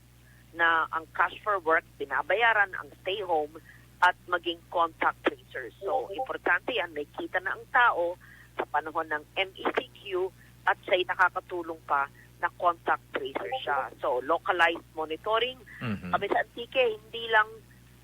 na ang cash for work, binabayaran ang stay home at maging contact tracers. So, importante yan. May kita na ang tao sa panahon ng M E C Q at siya'y nakakatulong pa na contact tracer siya. So, localized monitoring. Mhm. Kami sa Antique, hindi lang,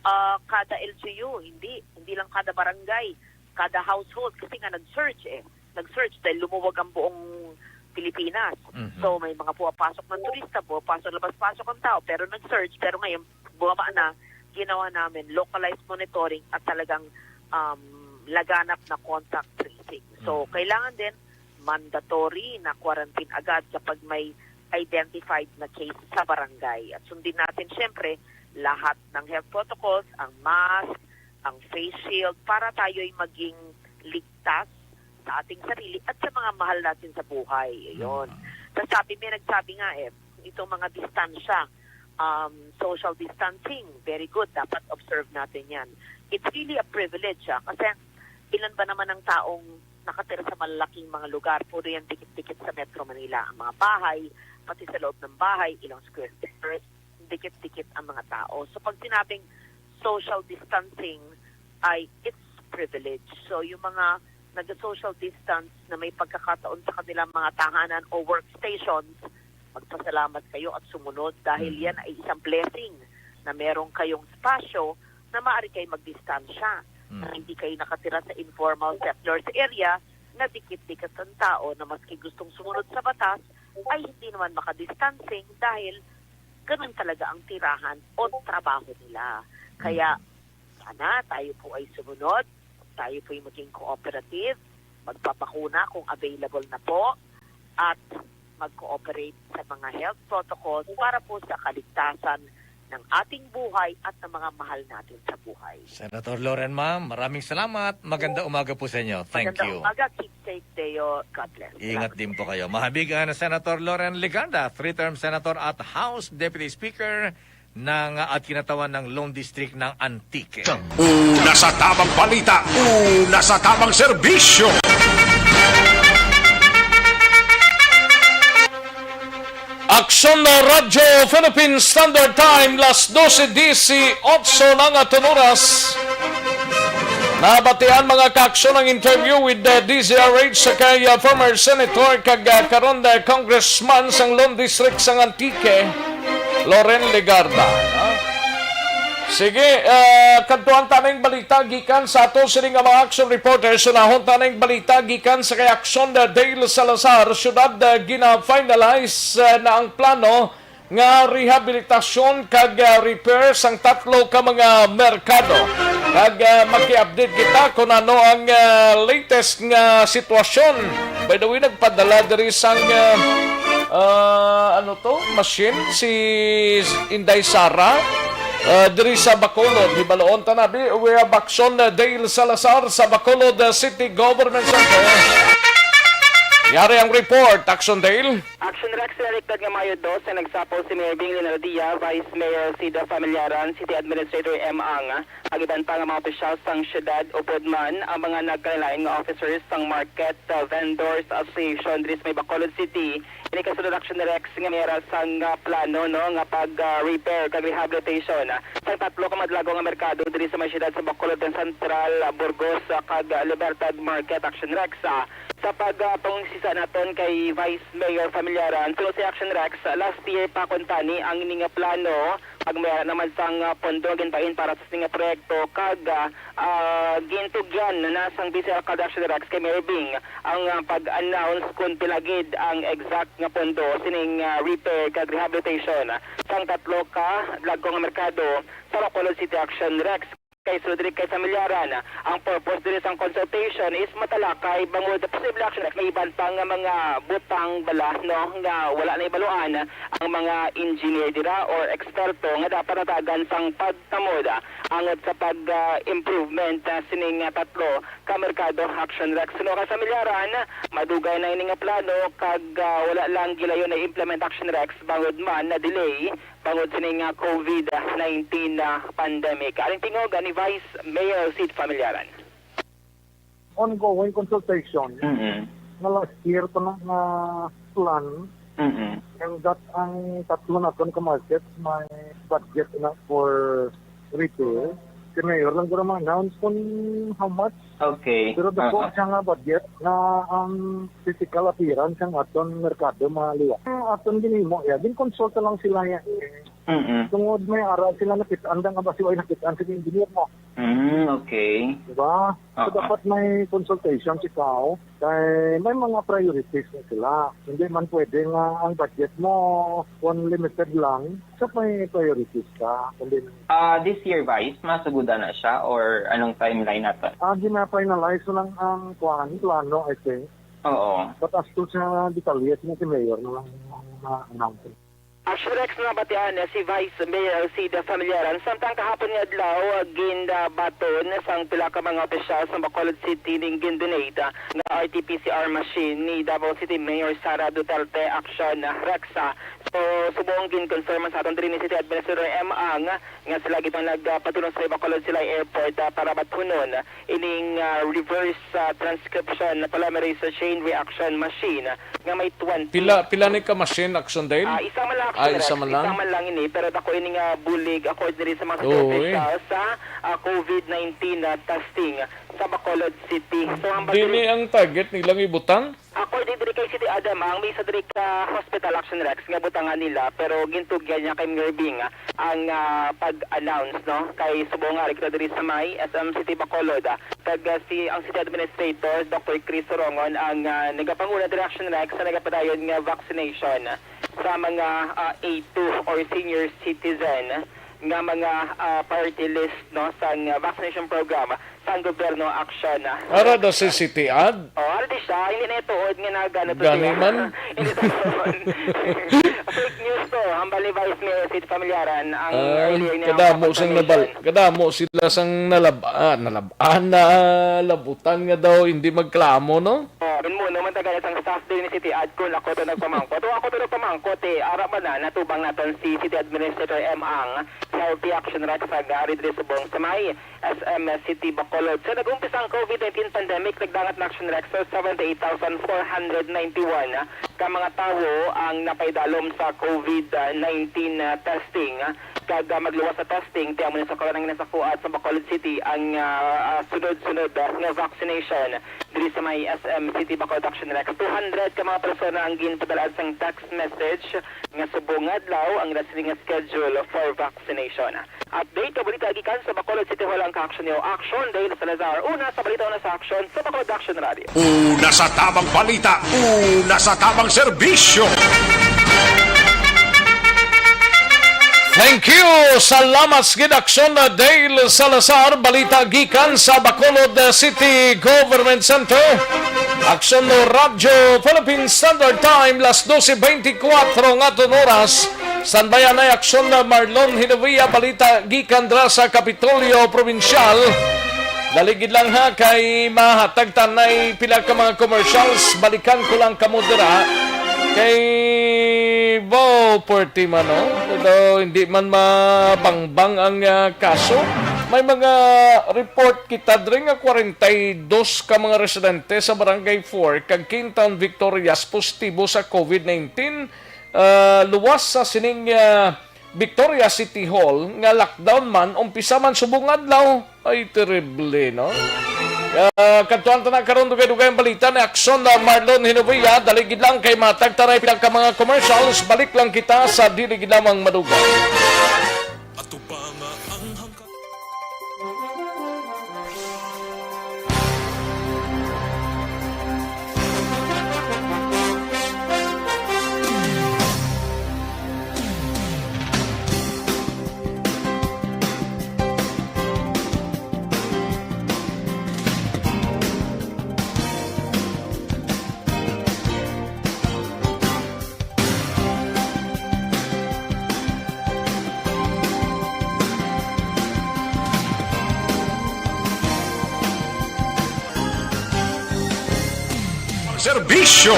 ah, kada L G U, hindi, hindi lang kada barangay, kada household, kasi nga nag-surge eh. Nag-surge dahil lumuwag ang buong Pilipinas. Mhm. So, may mga pumapasok ng turista, pumapasok, labas-pasok ang tao, pero nag-surge, pero ngayon, bumaba na, ginawa namin localized monitoring at talagang, um, laganap na contact tracing. So, Mhm. kailangan din mandatory na quarantine agad kapag may identified na case sa barangay. At sundin natin, syempre, lahat ng health protocols, ang mask, ang face shield, para tayo'y maging ligtas sa ating sarili at sa mga mahal natin sa buhay. Ayun. Mm. Tapos sabi, may nagsabi nga eh, itong mga distansya, um, social distancing, very good, dapat observe natin yan. It's really a privilege, ah, kasi ilan ba naman ang taong nakatira sa malalaking mga lugar, puro yan dikit-dikit sa Metro Manila, ang mga bahay, pati sa loob ng bahay, ilang square meters, dikit-dikit ang mga tao. So pag sinabing social distancing, ay it's privilege. So yung mga nag-social distance na may pagkakataon sa kanilang mga tahanan o workstations, magpasalamat kayo at sumunod dahil Mhm. yan ay isang blessing na meron kayong espasyo na maaari kayo magdistansya. Mhm. Na hindi kayo nakatira sa informal settlers area na dikit-dikit ang tao na maski gustong sumunod sa batas ay hindi naman makadistancing dahil ganun talaga ang tirahan o trabaho nila. Kaya Mhm. sana tayo po ay sumunod, tayo po'y maging cooperative, magpabakuna kung available na po, at mag-cooperate sa mga health protocols para po sa kaligtasan ng ating buhay at ng mga mahal natin sa buhay. Senator Loren, ma'am, maraming salamat. Maganda umaga po sa inyo. Thank Magandang you. umaga. Keep safe, Deo. God bless. Ingat Salamat din po. po kayo. Mahabigan na Senator Loren Legarda, three-term senator at House Deputy Speaker ng, at kinatawan ng Lone District ng Antique. Una sa tabang balita, una sa tabang serbisyo. Aksyon na Radyo Philippine Standard Time, las doce dieciocho na nga aton oras. Nabatian, mga kaaksyon, ang interview with the D Z R H sa kay, uh, former senator kag, uh, karon, uh, congressman sang Lone District sang Antique, Loren Legarda. Sige, uh, kadtuan ta ning balita gikan sa aton sini nga mga action reporters. Unahon ta ning balita gikan sa kay Action, uh, Dale Salazar, syudad, uh, gina-finalize, uh, na ang plano nga rehabilitasyon kag, ah, repair sang tatlo ka mga merkado. Kag, ah, maki-update kita kung ano ang, ah, latest nga sitwasyon. By the way, nagpadala diri sang, ah, ah, ano to, machine si Inday Sara, ah, diri sa Bacolod. Hibaloon ta na, bi-, we have Action, ah, Dale Salazar sa Bacolod, ah, City Government Center. Yari ang report, Action Dale. Action Rex, sa nalikdan nga Mayo dos, sa nagsapol si Mayor Bing Leonardia, Vice Mayor Cida Familiaran, City Administrator M. Ang, ang iban pa nga mga opisyal sang siyudad, upod man ang mga nagkalain-lain nga officers sang Market, uh, Vendors Association diri sa may Bacolod City. Ini kasunod, Action Rex, nga may ara sang, uh, plano, no, nga pag, uh, repair kag rehabilitation, uh, sang tatlo ka madlago nga merkado diri sa may siyudad sa Bacolod, ang Central, uh, Burgos, uh, kag, uh, Libertad Market, Action Rex. Uh, Sa pag, ah, pangusisa naton kay Vice Mayor Familiaran, suno si Action Rex, last year pa kuntani ang ini nga plano, pag may ara naman sang, ah, pondo ginbahin para sa sini nga proyekto, kag, ah, ah, gintugyan na sang Vice Alcalde Action Rex kay Mayor Bing ang, ah, pag-announce kon pila gid ang exact nga pondo sining, ah, repair kag rehabilitation sang tatlo ka dagko nga merkado sa Bacolod City, Action Rex. Kay sulod diri kay Familiaran, ang purpose diri sang consultation is matalakay bangod posible action may iban pa nga mga butang bala, no, nga wala na ibaluan ang mga engineer dira or eksperto nga dapat natagan sang pagtamod angot sa pag, ah, improvement, ah, sining, ah, tatlo ka merkado, Action Rex. Suno kay Familiaran, madugay na ini nga plano kag, ah, wala lang gilayon na implement, Action Rex, bangod man na delay bangod sini nga covid nineteen na pandemic. Aring tingog ni Vice Mayor Sid Familiaran. Ongoing consultation Mm-mm. nga last year pa na nga plan, Mm-mm. and that ang tatlo naton ka market may budget na for repair. Si Mayor lang guro ma-announce kung how much. Okay. Pero dako Uh-huh. siya nga budget na ang physical appearance ang aton merkado maliwa. Ang aton ginimo, ya, ginkonsulta lang sila ya. Mm-mm. Tungod may ara sila nakit-an, dang abasi way nakit-an sa engineer mo. Mm, okay. Diba? So, Oo. dapat may consultation si tao. Kay may mga priorities na sila. Hindi man pwede nga ang budget mo, kung limited lang, so may priorities ka. Kundi Ah, this year, Vice, masuguda na siya or anong timeline nato? Ah, gina-finalize lang ang, kuwan, plano, I think. Oo. But as to sa detalye, si Mayor na lang ma-announce. Action Rex, nabatian si Vice Mayor Cida Familiaran. Samtang kahapon nga adlaw, ginbaton sang pila ka mga opisyal sa Bacolod City ning gin-donate nga R T P C R machine ni Davao City Mayor Sara Duterte. Action Rex, ah. So, subong gin-confirm sa aton diri ni City Administrator M. Ang nga sila gid ang nagpatulong sa Bacolod Silay Airport, ah, para batunon ining, ah, reverse, ah, transcription polymerase chain reaction machine nga may twenty. Pila, pila ni ka machine, Action Dale? Ah, isa man lang, Ah, Action isa Rex. man lang? Isa man lang ini, pero dako ini nga bulig, according diri sa mga Oo, eh. officials sa, ah, covid nineteen na testing sa Bacolod City. So, ang Dili ang target nilang ibutang? According diri kay City Adam, ang may isa diri ka hospital, Action Rex, nga butangan nila, pero gintugyan niya kay Mayor Bing ang, ah, pag-announce, no? Kay subong nga ari kita diri sa may S M City Bacolod, ah. Kag, ah, si, ang City Administrator, Doctor Chris Sorongon, ang, ah, nagapanguna diri, Action Rex, sa nagapadayon nga vaccination sa mga, ah, A two or senior citizen. nga mga, ah, priority list, no, sang, ah, vaccination program sang gobyerno, Action, ah. Ara daw si City Ad. Oh, ara di siya, hindi na ituod nga nagano to Gani siya. Man. Hindi to. Fake news to. Hambal ni Vice Mayor City Familiaran ang Ah, earlier niya kadamo mga sang nabal-, information. Kadamo sila sang nalab-, ah, nalab-, ah, nalabutan nga daw hindi magklamo, no? Oh, yun mo naman taga isang staff din ni City Ad kung ako to nagpamangkot. O ako to nagpamangkot eh, ara ba na, natubang naton si City Administrator M ang Healthy Action Rex sa Gary Drisbong sa may S M City Bacolod. Sa nag-umpisa ang COVID nineteen pandemic, nagdangat na Action Rex sa seventy-eight thousand four hundred ninety-one ka mga tawo ang napaidalom sa COVID nineteen testing. Kag, ah, magluwas sa testing, ti amo ni sa karon ang nasakuan sa Bacolod City ang, ah, ah, sunod-sunod, ah, nga vaccination diri sa may S M City Bacolod. Action Rex, two hundred ka mga persona ang ginpadalhan sang text message nga subong nga adlaw ang ila sini nga schedule for vaccination. Update ka balita gikan sa Bacolod City Hall ang ka-action niyo. Action, Dale Salazar. Una sa balita, una sa action sa Bacolod Action Radio. Una sa tabang balita, una sa tabang serbisyo. Thank you. Salamat sa gid, Action na Dale Salazar. Balita gikan sa Bacolod City Government Center. Action no Radyo Philippine Standard Time, las doce veinticuatro nga aton oras. Standby anay, Action na Marlon Hinovia, balita gikan dira sa Kapitolyo Probinsyal. Dali gid lang ha, kay mahatag tanay pila ka mga commercials. Balikan ko lang kamo dira. Kay, wow, perti man, no? Pero hindi man mabangbang ang, ah, kaso. May mga report kita diri nga kwarenta y dos ka mga residente sa Barangay four kag Quintown Victorias positibo sa COVID nineteen. Ah, luwas sa sining, ah, Victoria City Hall nga lockdown man, umpisa man subong adlaw. Ay, terrible, no? Ah, kadtuan ta na karon, dugay-dugay ang balita ni Action na Marlon Hinovia. Dali gid lang kay matag ta na pila ka mga commercials. Balik lang kita sa dili gid lamang madugay. Ato pa nga ang hangka- Serbisyo.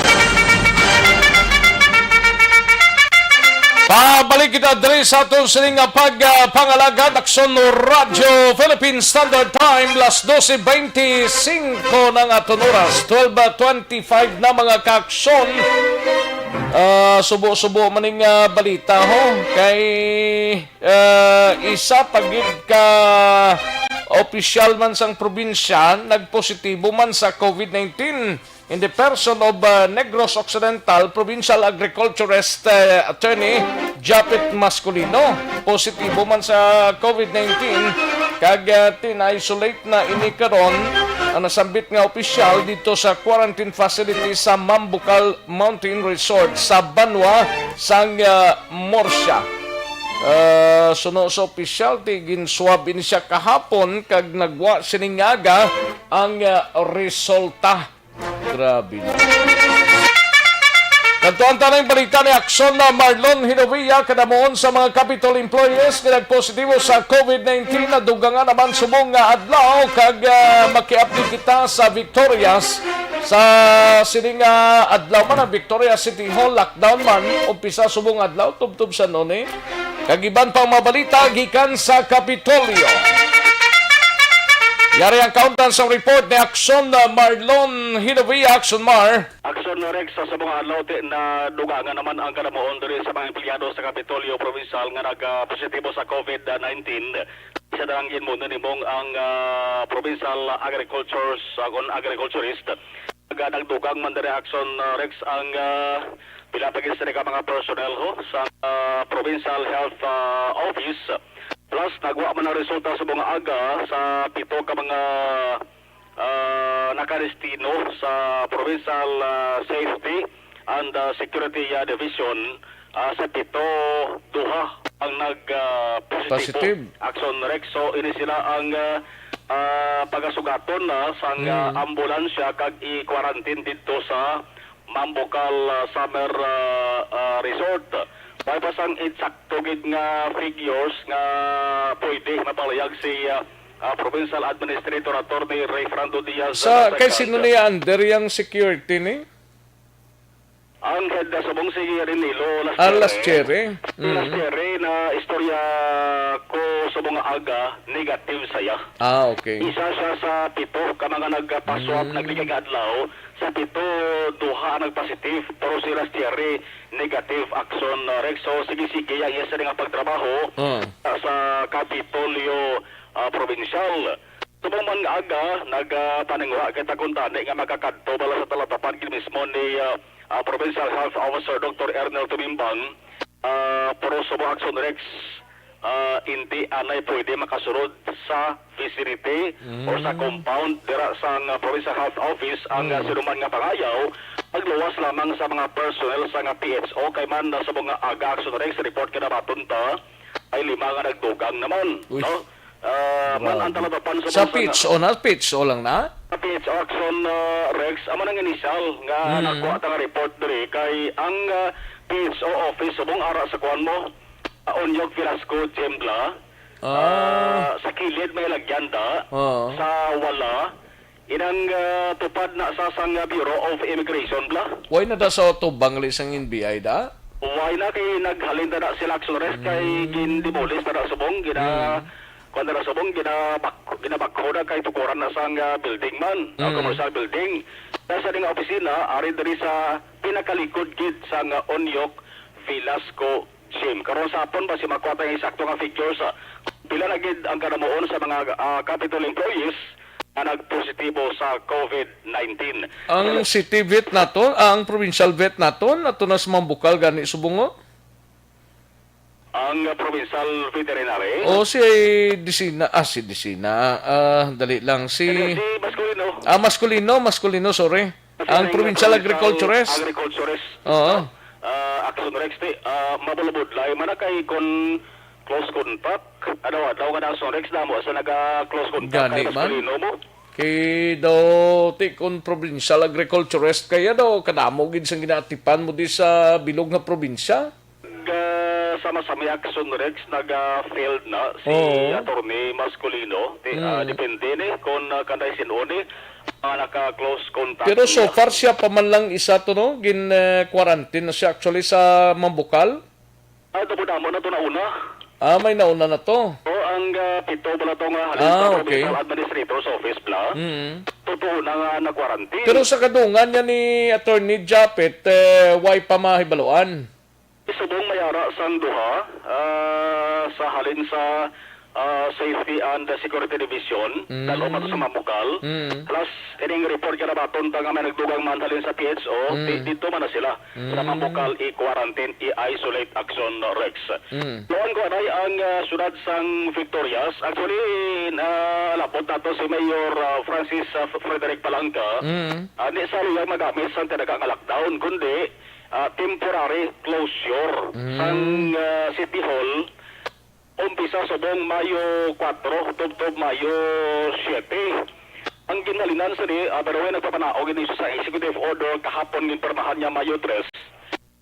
Pabalik kita diri sa aton sining nga pag, ah, pangalagad. Action Radyo Philippine Standard Time, las doce veinticinco na nga aton oras, twelve twenty-five na, mga ka-action. Ah, subo-subo man ning, ah, balita, ho, kay, ah, isa pa gid ka opisyal man sang probinsya nagpositibo man sa COVID nineteen in the person of, ah, Negros Occidental Provincial Agriculturist, ah, Attorney Japet Masculino. Positibo man sa COVID nineteen, kag, ah, tin-isolate na ini karon ang nasambit nga opisyal dito sa quarantine facility sa Mambucal Mountain Resort sa banwa sang, ah, Murcia. Ah, suno sa opisyal, ti ginswab ini siya kahapon kag nagwa sining aga ang, ah, resulta. Grabe na. Kadtuan ta na ang balita ni Action na Marlon Hinovia, kadamuon sa mga Capitol employees nga nagpositibo sa COVID nineteen, nadugangan naman subong nga adlaw, kag, ah, maki-update kita sa Victorias. Sa sining, ah, adlaw man ang Victorias City Hall lockdown man, umpisa subong adlaw, tubtob sa Noni. Kag iban pang mga balita gikan sa Kapitolyo. Yari ang kauntan sa report ni Action, uh, Marlon Hinovia. Action, Mar. Action, Rex, sa mga adlaw, ti-, nadugangan naman ang kadamuon diri sa mga empleyado sa Kapitolyo Provincial nga nag-, ah, positibo sa COVID nineteen. Sa darang inmo na nimong ang, ah, provincial agricultures, ah, kon agriculturist. Nag-, nagdugang man diri, Action, ah, Rex, ang, ah, pila pa gid sila ka mga personnel, ho, sa, ah, Provincial Health, ah, Office. Plus, nagwa man ang resulta sa mga aga sa pito ka mga, ah, nakadestino sa Provincial, ah, Safety and, ah, Security, ah, Division, ah, sa pito, duha ang nag, ah, positibo. Positive. Action Rex. So, ini sila ang, ah, ah, pagasugaton na sang, ah, Mm. ambulansya kag i-quarantine didto sa Mambucal, ah, Summer, ah, ah, Resort. May pa sang insakto gid nga figures nga pwede mapalayag si, ah, ah, Provincial Administrator Attorney Ray Fernando Diaz Sa, na kay sino nagkanta. Niya under yang security ni? Ang head na subong si Renilo Ah, Lastere. Lastere. Si Mm. Lastere na istorya ko subong nga aga, negative saya. Ah, okay. Isa siya sa pito ka mga nagpaswab Mm. nagligay nga adlaw. Sa pito, duha ang nagpositive, pero si Lastere negative, Action, uh, Rex. So, sige-sige ang iya sini nga pagtrabaho Ah. sa Kapitolyo, ah, Probinsyal. Subong man nga aga, nagapaningwa kita kuntani nga makakadto bala sa talatapan gid mismo ni, ah, ah, Provincial Health Officer Doktor Ernel Tumimbang, ah, pero subong, Action Rex, ah, hindi anay pwede makasulod sa facility or sa Mm. compound dira sang, ah, Provincial Health Office ang, ah, Mm. sinuman nga pangayaw. Magluwas lamang sa mga personnel sa nga P H O kay man, ah, subong nga aga, Action Rex, report kinabaton ta ay lima nga nagdugang naman, Uy. no? Ah, man Grabe. ang talatapan sa Sa mga P H O na, P H O lang na? Sa P H O, Action, ah, Rex, amo nang initial nga Mm. nakuha ta nga report diri kay ang, ah, P H O office subong ara sa kuan mo, ah, Onyok Velasco Gym bala. Ah. Ah, sa kilid may lagyan da, Oo. sa wala, inang, ah, tupad na sa sang, ah, Bureau of Immigration bala. Why na da sa tubang li sang N B I da? Why na kay naghalin na, na sila, Action Rex, kay Mm. gin-demolish na, na subong, gina-, Mm. kuwan na, na subong, ginabak-, ginabakho na kay tukuran na sang, ah, building man, ah, Mm. commercial building. Nasa ding opisina, ari diri sa pinakalikod gid sang, ah, Onyok Velasco Gym. Karon sa hapon, basi makuha tayo eksakto nga figures, ah, pila na gid ang kanamuon sa mga, ah, Capitol employees nga nagpositibo sa COVID nineteen. Ang Pero city vet naton, ah, ang provincial vet naton, ato na sa Mambukal gani subong, oh. Ang provincial veterinary? O si Disina, ah, si Disina, ah, dali lang, si Hindi, si Masculino. Ah, Masculino, Masculino, sorry. Kasi Ang ang provincial provincial agriculturist. agriculturist, Oo. ah, Action Rex, ti, ah, mabulabudlay man na kay kon close contact. Ano, daw ka na, Action Rex, damo sa naga-close contact Gani kay man. Masculino mo. Kay daw, ti, kung provincial agriculturist kaya daw, kadamo gid sang ginaatipan mo di sa bilog nga probinsya. Ga-, sa masami, Action Rex, naga-field na si Oo. Attorney Masculino. Ti, ah, Mm. depende ni kung, ah, kanday sin-o ni, ah, naka-close contact Pero so niya. far, siya pa man lang isa to, no? Gin, eh, quarantine na siya actually sa Mambukal. Ah, ito po damo na to nauna. Ah, may nauna na to. O, ang, ah, pito bala to nga halin Ah, sa okay. Provincial Administrator's Office bala. Mm. Totoo na nga na-quarantine. Pero sa kadungan niya ni Attorney Japet, eh, way pa mahibaluan. Subong may ara sang duha, ah, sa halin sa, ah, Safety and Security Division, Mm. dalo man to sa Mambukal. Mm. Plus, ining report nga nabaton ta nga may nagdugang man halin sa P H O, Mm. di-, dito man na sila sa Mm. Mambukal i-quarantine, i-isolate, Action Rex. Mm. Luan ko anay ang, ah, siyudad sang Victorias. Actually, nalapot nato si Mayor, ah, Francis, ah, Frederick Palanca. Mm. Ah, di sa luyag magamit sang tinaga nga lockdown, kundi, ah, temporary closure Mm. sang, ah, City Hall. Umpisa subong Mayo kuwatro, tubtob Mayo siyete. Ang ginhalinan sini, ah, by the way, nagpapanaog ini sa executive order kahapon, ginpirmahan niya Mayo tres.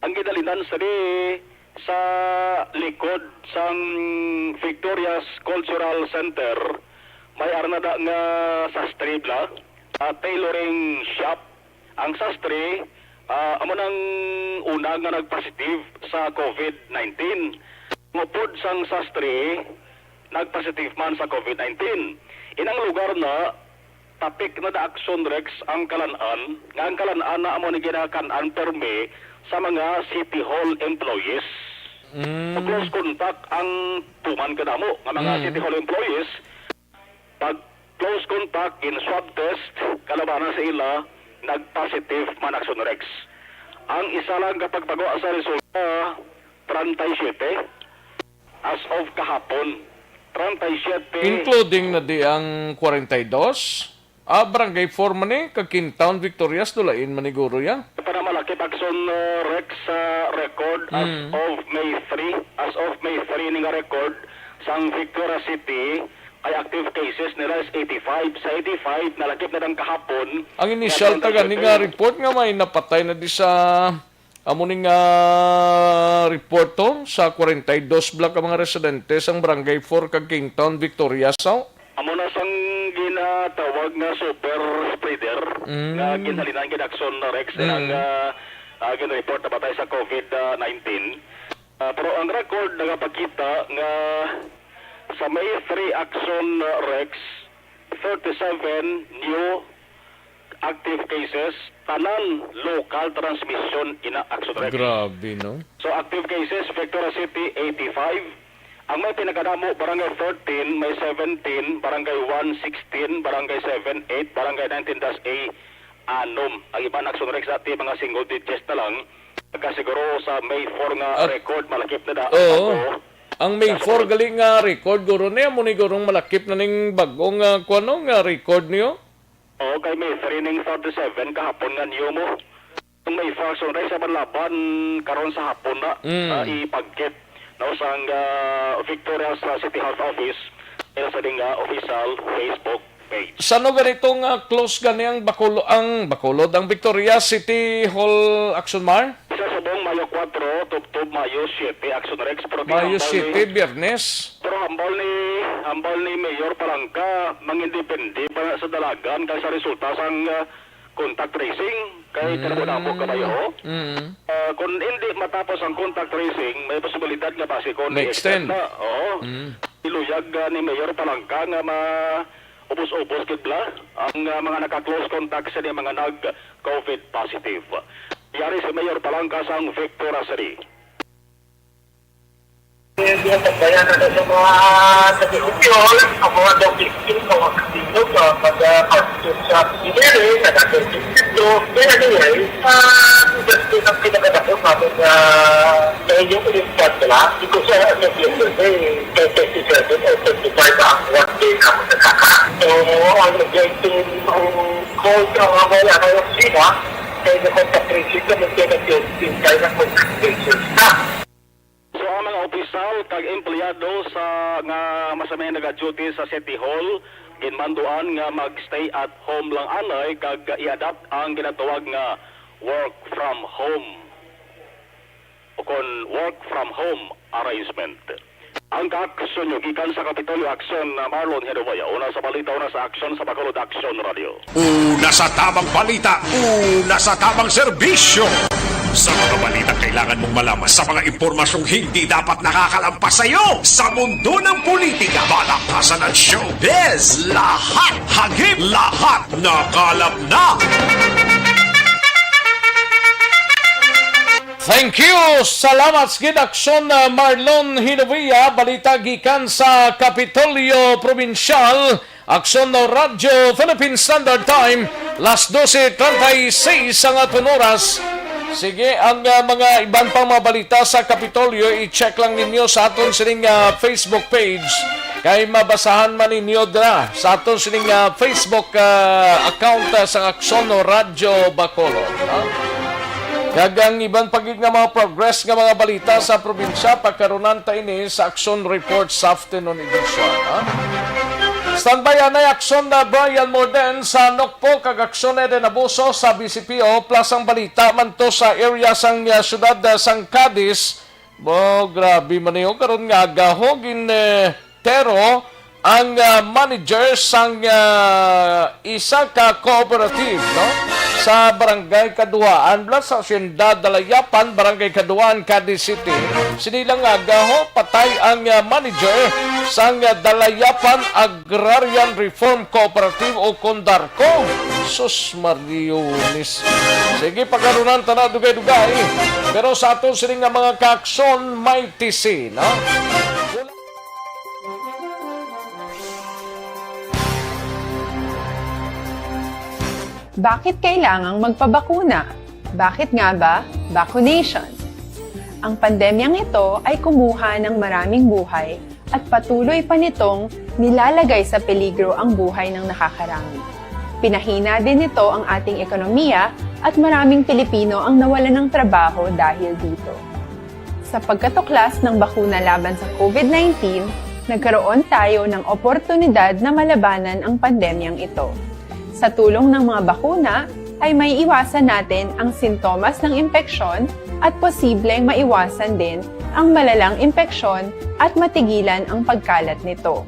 Ang ginhalinan sini sa likod sang Victoria's Cultural Center, may ara na da nga sastre bala, ah, tailoring shop. Ang sastre, ah, amo nang una nga nagpositive sa COVID nineteen. Ang upod sang sastre, nagpositive man sa COVID nineteen. Inang lugar na, tapik na da, Action Rex, ang Kalan-an, nga ang Kalan-an na amo ni ginakan-an permi sa mga City Hall employees. Mm. Sa close contact ang tuman kadamo nga mga Mm. City Hall employees. Pag close contact, gin-swab test, kalabanan sa ila, nag-positive man, Action Rex. Ang isa lang ka pagpagawa sa resulta, treinta y siete. As of kahapon, treinta y siete. Including na di ang kwarenta y dos? Ah, Barangay four man ni, kag Quintown, Victorias, dulain man ni guro ya. Para malaki pag Ang, uh, Rex, sa record as Mm. of May three, as of May three ni nga record, sang Victoria City, kay active cases nila is eighty-five. Sa eighty-five, nalakip na lang kahapon. Ang initial Nga taga ni twenty-seven. nga report nga may napatay na di sa amo ni nga report to sa forty-two bala ka mga residente sang Barangay four kag Kingtown, Victoria, so? Amo na sang ginatawag nga super spreader Mm. nga ginhalinan gid, Akson Rex, Mm. ang, ah, ah, gin-report na patay sa COVID nineteen. Ah, pero ang record nagapakita nga sa May three, Akson Rex, thirty-seven new active cases, tanan local transmission ina, Akson Rex. Grabe, no? So, active cases, Victoria City, eighty-five. Ang may pinakadamo, Barangay thirteen, may seventeen, Barangay one, sixteen, Barangay seven, eight, Barangay nineteen dash A, anom. Ang iban, Akson Rex, dati mga single digits na lang. Pagka siguro sa May four nga At record, malakip na da. Oo. Ako, Ang May four gali nga record, guro, niya mo ni gurong malakip na ning bagong, ah, kuwano nga record niyo? Oo, kay May three ning forty-seven kahapon nga niyo mo. Ang May four, so, sa Banlaban, karon sa hapon na, Mm. ah, ipagkit, no, sang, ah, Victoria sa City Health Office, ila sa ding, ah, official Facebook page. Sano ganito nga close gani ang Bacolod, ang Bacolod, ang Victoria City Hall, Akson Mar? Sa subong, Mayo kuwatro, tubtob Mayo siyete, Akson Rex, pero Mayo ginambal ni siyete, Biyernes. Pero hambal ni, hambal ni Mayor Palanca, mangindepende pa sa dalagan kay sa resulta sang, ah, contact tracing kay Mm. kanamo-namo kabayo. Mm. Ah, kung hindi matapos ang contact tracing, may posibilidad nga basi kung Ma-extend. i-extend na. Oo. Mm. Iluyag, ah, ni Mayor Palanca nga ma-ubos-ubos gid bala ang, ah, mga naka-close contact sa mga nag-COVID positive. Yari si Mayor Palanca sang Victoria City. Hindi ang pagbayaran na sa mga taga-Opiol, ang mga daw victim, mga kasino, sa pag-, ah, pag-, sa Pinere, sa Dato Victim, kaya anyway, ah, just yun ang pinakadako namin na, na inyong inispat nila. Because, ah, as of yesterday, kay twenty-seven or twenty-five ang one day na ako nagkaka. So, ang objective, ang call sa mga wala na yung sila, kaya yung contact tracing na magkita yung time na contact tracing na. So, ang mga opisyal kag empleyado sa, nga masamay nagaduty sa City Hall, ginmanduan nga mag-stay at home lang anay kag i-adapt ang ginatawag nga work from home o kon work from home arrangement. Ang kaaksyon nyo gikan sa Kapitolyo Aksyon, na Marlon Hinuboya, una sa balita, una sa aksyon sa Bacolod Aksyon Radio. Una sa tamang balita, una sa tamang serbisyo. Sa mga balitang kailangan mong malaman, sa mga impormasyong hindi dapat nakakalampas sa iyo, sa mundo ng politika, balaktasan at showbiz, lahat, hagip, lahat, nakalap na. Thank you. Salamat sa gid, Aksyon, uh, Marlon Hinovia. Balita gikan sa Kapitolyo Probinsyal. Aksyon no Radyo Philippine Standard Time, las doce treinta y seis ang aton oras. Sige, ang, ah, mga iban pang mga balita sa Kapitolyo, i-check lang ninyo sa aton sining, ah, Facebook page. Kay mabasahan man ninyo dira sa aton sining, ah, Facebook, ah, account, ah, sa Aksyon no Radyo Bacolod, no? Kag ang iban pa gid nga mga progress nga mga balita sa probinsya, pagkarunan ta ini sa Aksyon Report sa afternoon edition, ha? Standby anay Aksyon na Brian Morden sa Nokpo kag Aksyon Eden Abuso sa B C P O, plus ang balita man to sa area sang, ah, syudad, ah, sang Cadiz. Bo, grabe man niyo karon nga aga, ho, gin, eh, tero ang, ah, manager sang, ah, isa ka cooperative, no? Sa Barangay Kaduhaan, bala sa Hacienda Dalayapan, Barangay Kaduhaan, Cadiz City. Sini lang nga aga, ho, patay ang, ah, manager sang, ah, Dalayapan Agrarian Reform Cooperative o kon DARCO. Sus, Mariones. Sige, pagkarunan ta na dugay-dugay. Pero sa aton sini nga mga kaaksyon, may tisi, no? Bakit kailangang magpabakuna? Bakit nga ba vaccination? Ang pandemyang ito ay kumuha ng maraming buhay at patuloy pa nitong nilalagay sa peligro ang buhay ng nakakarami. Pinahina din nito ang ating ekonomiya At maraming Pilipino ang nawalan ng trabaho dahil dito. Sa pagkatuklas ng bakuna laban sa COVID nineteen, nagkaroon tayo ng oportunidad na malabanan ang pandemyang ito. Sa tulong ng mga bakuna, ay may iwasan natin ang sintomas ng impeksyon at posibleng maiwasan din ang malalang impeksyon at matigilan ang pagkalat nito.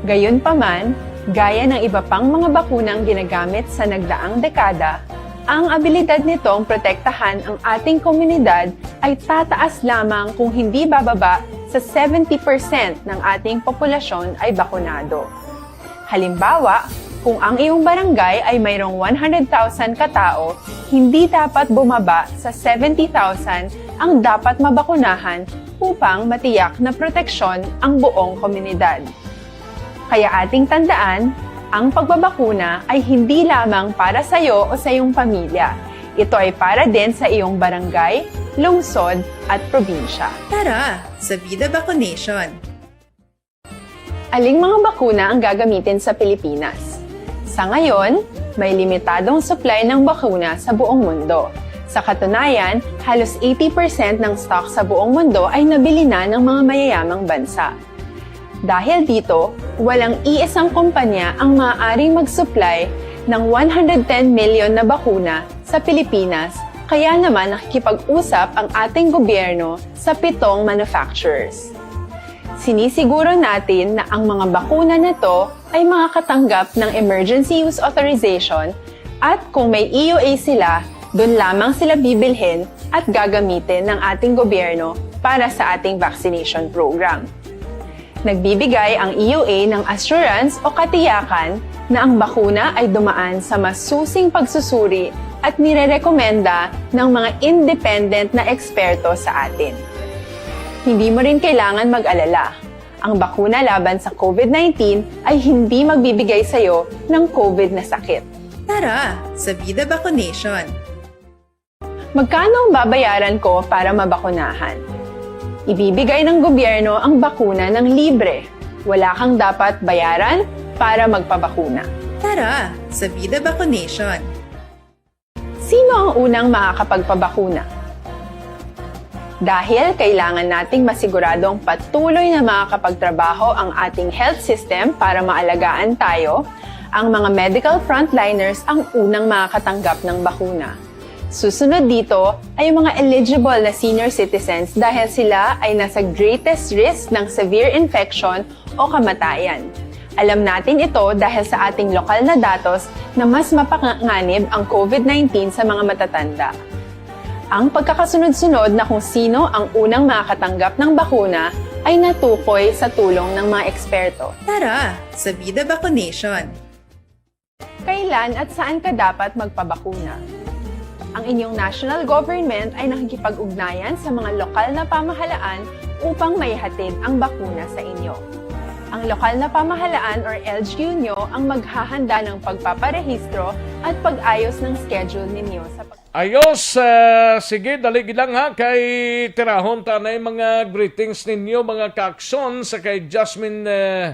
Gayunpaman, gaya ng iba pang mga bakunang ginagamit sa nagdaang dekada, ang abilidad nitong protektahan ang ating komunidad ay tataas lamang kung hindi bababa sa seventy percent ng ating populasyon ay bakunado. Halimbawa, kung ang iyong barangay ay mayroong one hundred thousand katao, hindi dapat bumaba sa seventy thousand ang dapat mabakunahan upang matiyak na proteksyon ang buong komunidad. Kaya ating tandaan, ang pagbabakuna ay hindi lamang para sa iyo o sa iyong pamilya. Ito ay para din sa iyong barangay, lungsod, at probinsya. Tara, sa Vida Vaccination! Aling mga bakuna ang gagamitin sa Pilipinas? Sa ngayon, may limitadong supply ng bakuna sa buong mundo. Sa katunayan, halos eighty percent ng stock sa buong mundo ay nabili na ng mga mayayamang bansa. Dahil dito, walang iisang kumpanya ang maaaring mag-supply ng one hundred ten million na bakuna sa Pilipinas, kaya naman nakikipag-usap ang ating gobyerno sa pitong manufacturers. Sinisiguro natin na ang mga bakuna na to ay makakatanggap ng emergency use authorization, at kung may E U A sila, doon lamang sila bibilhin at gagamitin ng ating gobyerno para sa ating vaccination program. Nagbibigay ang E U A ng assurance o katiyakan na ang bakuna ay dumaan sa masusing pagsusuri at nirerekomenda ng mga independent na eksperto sa atin. Hindi mo rin kailangan mag-alala. Ang bakuna laban sa COVID nineteen ay hindi magbibigay sa iyo ng COVID na sakit. Tara, sa Vida Vaccination! Magkano ang babayaran ko para mabakunahan? Ibibigay ng gobyerno ang bakuna ng libre. Wala kang dapat bayaran para magpabakuna. Tara, sa Vida Vaccination! Sino ang unang makakapagpabakuna? Dahil kailangan nating masiguradong patuloy na makakapagtrabaho ang ating health system para maalagaan tayo, ang mga medical frontliners ang unang makakatanggap ng bakuna. Susunod dito ay ang mga eligible na senior citizens dahil sila ay nasa greatest risk ng severe infection o kamatayan. Alam natin ito dahil sa ating lokal na datos na mas mapanganib ang COVID nineteen sa mga matatanda. Ang pagkakasunod-sunod na kung sino ang unang makakatanggap ng bakuna ay natukoy sa tulong ng mga eksperto. Tara, sa Vida Vaccination! Kailan at saan ka dapat magpabakuna? Ang inyong national government ay nakikipag-ugnayan sa mga lokal na pamahalaan upang maihatid ang bakuna sa inyo. Ang lokal na pamahalaan or L G U nyo ang maghahanda ng pagpaparehistro at pag-ayos ng schedule ninyo sa pag- Ayos, eh, sige, dali gid lang ha, kay tirahon ta na yung mga greetings ninyo, mga kaaksyon, sa kay Jasmine, eh,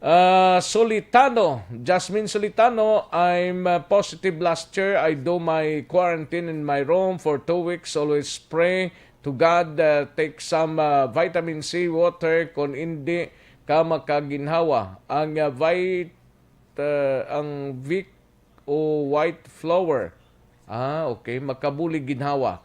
ah, Solitano. Jasmine Solitano, I'm, uh, positive last year. I do my quarantine in my room for two weeks. Always pray to God, uh, take some, uh, vitamin C water, kon indi ka makaginhawa. Ang, uh, vit-, uh, ang Vic o white flour. Ah, okay. Makabulig ginhawa.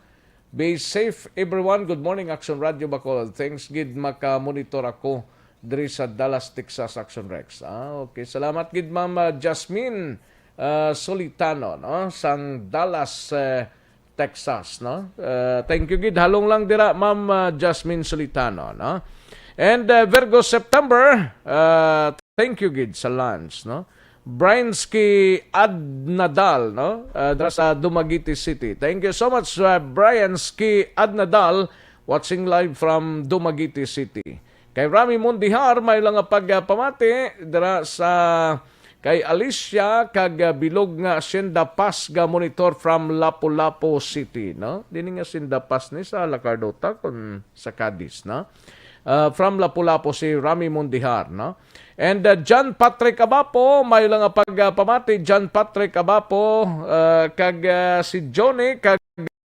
Be safe, everyone. Good morning, Action Radio Bacolod. Thanks gid, maka-monitor ako diri sa Dallas, Texas, Action Rex. Ah, okay. Salamat gid, Ma'am, ah, Jasmine, ah, Solitano, no? Sang Dallas, eh, Texas, no? Ah, thank you gid. Halong lang dira, Ma'am, ah, Jasmine Solitano, no? And, ah, Virgo September, ah, thank you gid sa lunch, no? Briansky Adnadal, no? Ah, dira sa Dumaguete City. Thank you so much, uh, Briansky Adnadal, watching live from Dumaguete City. Kay Rami Mondihar, may lang nga pagpamati dira sa kay Alicia kag, uh, bilog nga Hacienda Paz ga monitor from Lapu-Lapu City, no? Dini nga Hacienda Paz ni sa Lacardo ta, kun sa Cadiz, no? Ah, from Lapu-Lapu, si Rami Mundijar, no? And, ah, John Patrick Abapo, may lang nga pagpamati, John Patrick Abapo, ah, kag, ah, si Johnny, kag,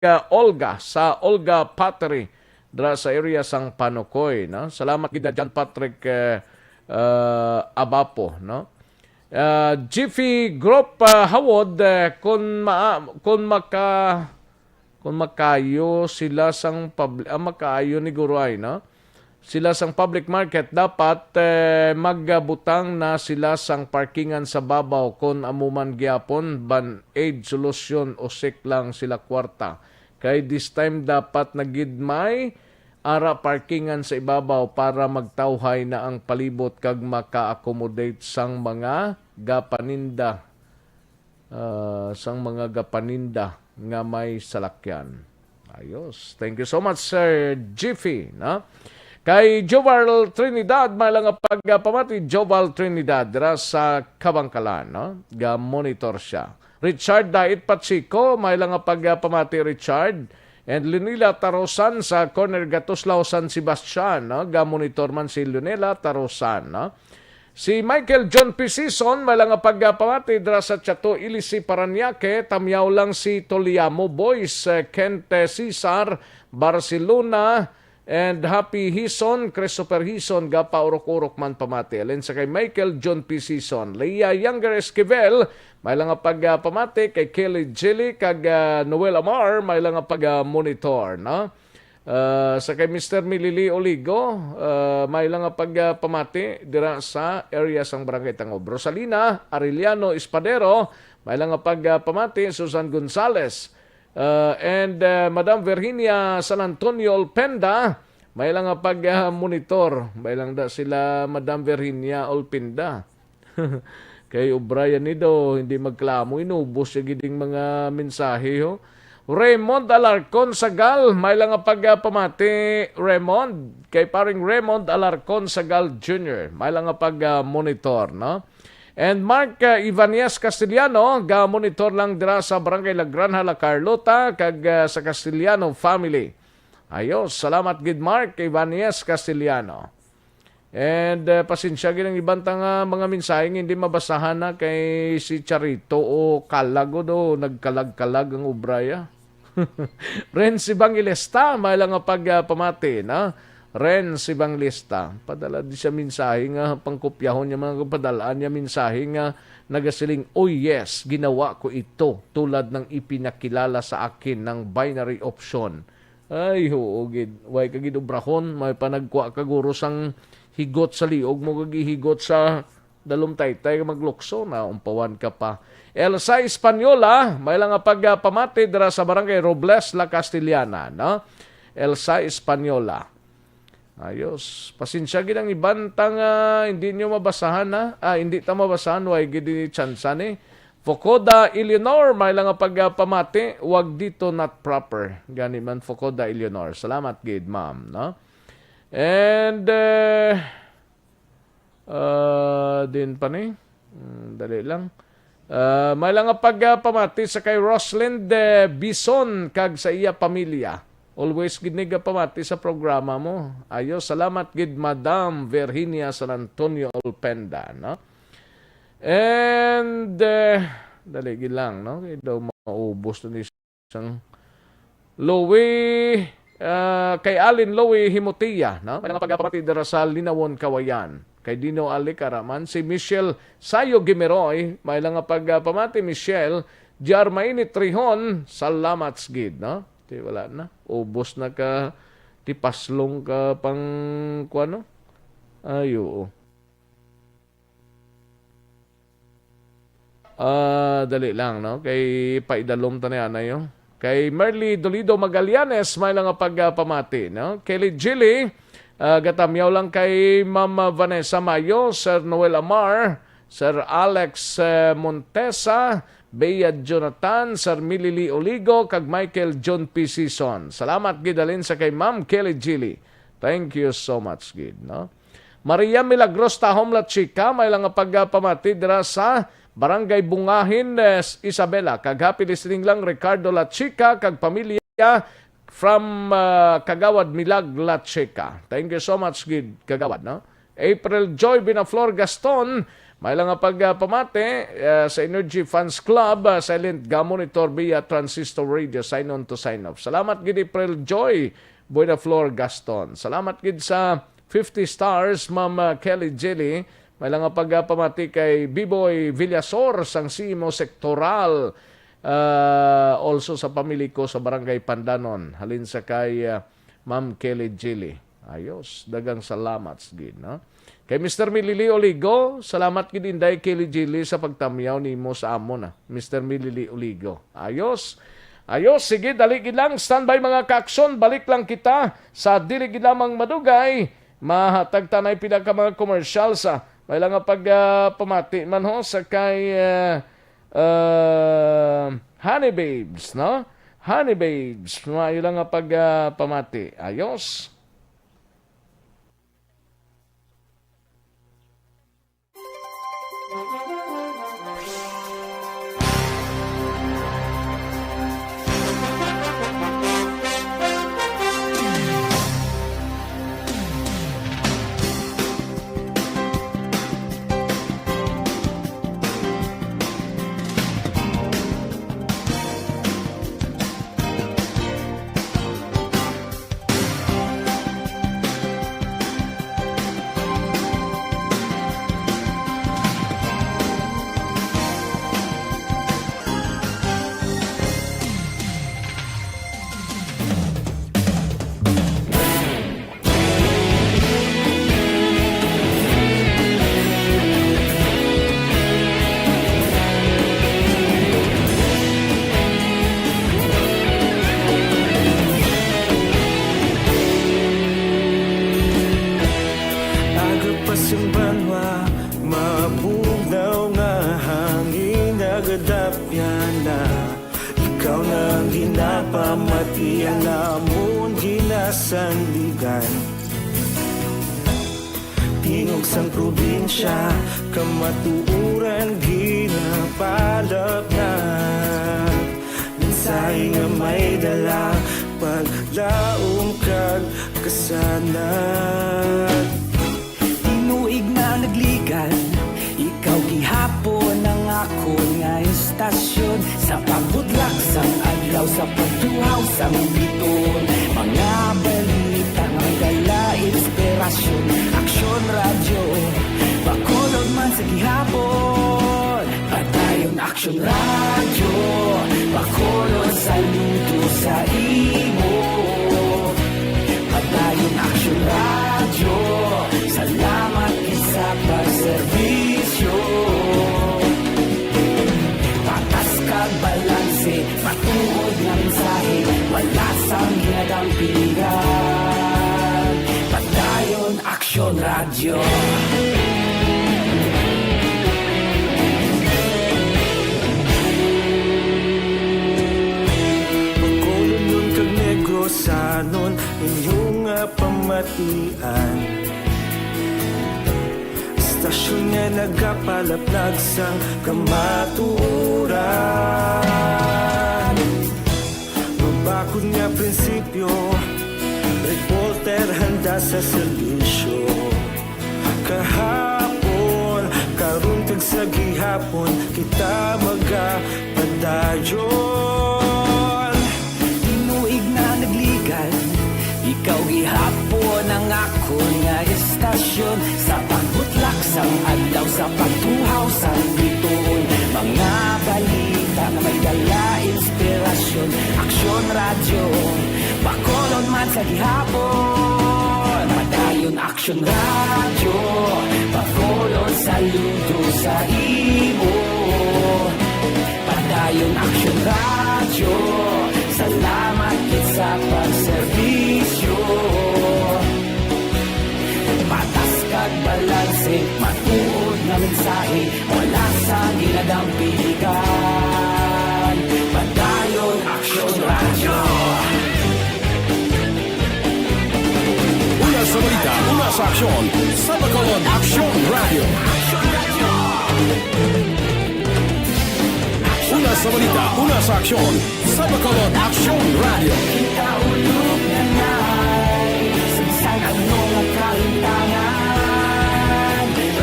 ah, Olga, sa Olga Pottery, dra sa area sang Panukoy, no? Salamat gid, John Patrick, eh, ah, Abapo, no? Ah, Jiffy Group, ah, Hawod, eh, kun ma-, kun maka-, kun makaayo sila sang pabli-, ah, makaayo ni Guruay, no? Sila sang public market, dapat, eh, magbutang na sila sang parkingan sa babaw. Kun amo man gyapon, ban aid solution, usik lang sila kwarta. Kay this time dapat na gid may ara parkingan sa ibabaw para magtawhay na ang palibot kag maka-accommodate sang mga gapaninda, ah, sang mga gapaninda nga may salakyan. Ayos. Thank you so much, Sir Jiffy, no? Kay Joval Trinidad, may lang nga pagpamati, Joval Trinidad, dira sa Kabangkalan, no? Ga-monitor siya. Richard Dait Pacheco, may lang nga pagpamati, Richard. And Lunila Tarosan sa corner Gatuslao, San Sebastian, no? Ga-monitor man si Lunila Tarosan, no? Si Michael John P. Season, may lang nga pagpamati dira sa Chato Ilisi, Parañaque, tamyaw lang si Toliamo Boys, eh, Kent, eh, Cesar, Barcelona, and Happy Hison, Christopher Hison, gapaurok-urok man pamati. Alin sa kay Michael John P. Season, Leah Younger Esquivel, may lang nga pagpamati kay Kelly Jilly kag, ah, Noel Amar, may lang nga pag-monitor, no? Ah, sa kay Mister Milili Oligo, ah, may lang nga pagpamati dira sa area sang Barangay Tangob. Rosalina Arellano Espadero, may lang nga pagpamati. Susan Gonzales, ah, and, ah, Madam Virginia San Antonio Olpenda, may lang nga pag-monitor. May lang da sila, Madam Virginia Olpenda. Kay obra yan ni do, hindi magklamo, inubos siya gid ning mga mensahe, ho. Raymond Alarcon Sagal, may lang nga pagpamati, Raymond. Kay paring Raymond Alarcon Sagal Junior, may lang nga pag-monitor, no? And Mark, ah, Ibanez Castellano, ga-monitor lang dira sa Barangay La Granja, La Carlota, kag, ah, sa Castellano family. Ayos, salamat gid, Mark Ibanez Castellano. And, eh, pasensya gid ang iban ta nga mga mensahe nga hindi mabasahan na kay si Charito o kalag o do, nagkalag-kalag ang obra ya. Renz Evangelista, may lang nga pagpamati, na? Renz Evangelista, padala di siya mensahe nga pangkopyahon niya, mga padalaan niya mensahe nga nagasiling, "Oh yes, ginawa ko ito tulad ng ipinakilala sa akin ng binary option." Ay, huo gid. Way ka gid obrahon, may panagkwa ka guro sang higot sa liog mo kag ihigot sa dalom taytay nga maglukso, naumpawan ka pa. Elsa Española, may lang nga pagpamati dira sa Barangay Robles, La Castellana, no? Elsa Española. Ayos. Pasensya gid ang iban ta nga hindi nyo mabasahan, ha? Ah, hindi ta mabasahan, way gid ni tsansa ni. Focoda Eleanor, may lang nga pagpamati, wag dito, not proper. Gani man, Focoda Eleanor. Salamat gid, ma'am, no? And, eh, ah, din pa ni. Hmm, dali lang. Ah, may lang nga pagpamati sa kay Rosalind, eh, Bison kag sa iya pamilya. Always gid ni gapamati sa programa mo. Ayo, salamat gid, Madam Virginia San Antonio Olpenda, no? And, eh, dali gid lang, no? Kay daw maubos na ni sang Louie, ah, kay Alin Louie Himotia, no? May lang nga pagpamati dira sa Linawon, Kawayan. Kay Dino Alikaraman, si Michelle Sayo Gimeroy, may lang nga pagpamati, Michelle, Jar Mainit Trihon, salamat gid, no? Di, wala na. Ubos na ka, tipaslong ka pang, kuwan, no? Ay, oo. Ah, dali lang, no? Kay paidalom ta ni anay, oh. Kay Merly Dolido Magallanes, may lang nga pagpamati, no? Kelly Jilly, ah, gatamyaw lang kay Ma'am Vanessa Mayo, Sir Noel Amar, Sir Alex, eh, Montesa, Bea Jonathan, Sir Milili Oligo, kag Michael John P. Season. Salamat gid halin sa kay Ma'am Kelly Jilly. Thank you so much gid, no? Maria Milagros Tahom La Chica, may lang nga pagpamati dira sa Barangay Bungahin, eh, Isabela. Kag happy listening lang, Ricardo La Chica kag pamilya, from, ah, Kagawad Milag La Chica. Thank you so much gid, Kagawad, no? April Joy Binaflor Gaston, may lang nga pag, ah, pamati, ah, sa Energy Fans Club, ah, Silent Ga Monitor via Transistor Radio, sign on to sign off. Salamat gid, April Joy Buenaflor Gaston. Salamat gid sa fifty stars, Ma'am, ah, Kelly Jilly. May lang nga pag, ah, pamati kay Biboy Villasor sang Simo Sektoral. Ah, also sa pamili ko sa Barangay Pandanon. Halin sa kay, ah, Ma'am Kelly Jilly. Ayos. Dagang salamat gid, no? Kay Mister Milili Oligo, salamat gid, Inday Kelly Jilly, sa pagtamyaw nimo sa amon, ah. Mister Milili Oligo. Ayos. Ayos. Sige, dali gid lang. Standby, mga kaaksyon. Balik lang kita sa dili gid lamang madugay. Mahatag tanay pila ka mga commercial sa may lang nga pag, ah, pamati man ho sa kay, ah, ah, Honey Babes, no? Honey Babes, may lang nga pag, ah, pamati. Ayos. Aga pa sing banwa, mabugnaw nga hangin nagadapyan na. Ikaw na ang ginapamati, ang amon ginasandigan. Tingog sang probinsya, kamatuoran ginapalapnat. Mensahe nga may dala, paglaom kag kasanag. Tinuig na nagligan, ikaw gihapon ang akon nga istasyon. Sa pagbudlak sang adlaw, sa pagtuhaw sang biton, mga balita may dala inspirasyon. Aksyon Radyo, Bacolod man sa gihapon. Padayon Aksyon Radyo, Bacolod, saludo sa imo. Padayon Aksyon Radyo, salamat gid sa pagserbisyo. Patas kag balanse, matuod nga mensahe, wala sang ginadampigan. Padayon Aksyon Radyo. Bacolodnon kag Negrosanon, inyo nga pamatian. Istasyon nga nagapalaplag sang kamatuoran. Mabakod nga prinsipyo, reporter handa sa serbisyo. Kahapon, karon kag sa gihapon, kita magapadayon. Tinuig na nagligan, ikaw gihapon ang akon nga istasyon. Sa pagbutlak sang adlaw, sa pagtuhaw sang bituon, mga balita nga may dala inspirasyon. Aksyon Radyo, Bacolod man sa gihapon. Padayon Aksyon Radyo, Bacolod, saludo sa imo. Padayon Aksyon Radyo, salamat gid sa pagserbisyo. Patas kag balanse, matuod nga mensahe, wala sang ginadampigan. Padayon Aksyon Radyo. Una sa balita, una sa aksyon, sa Bacolod Aksyon Radyo. Una sa balita, una sa aksyon, Sa Bacolod Action Radio. Kita ulog na ngay, sagsag ang mga kalintangan.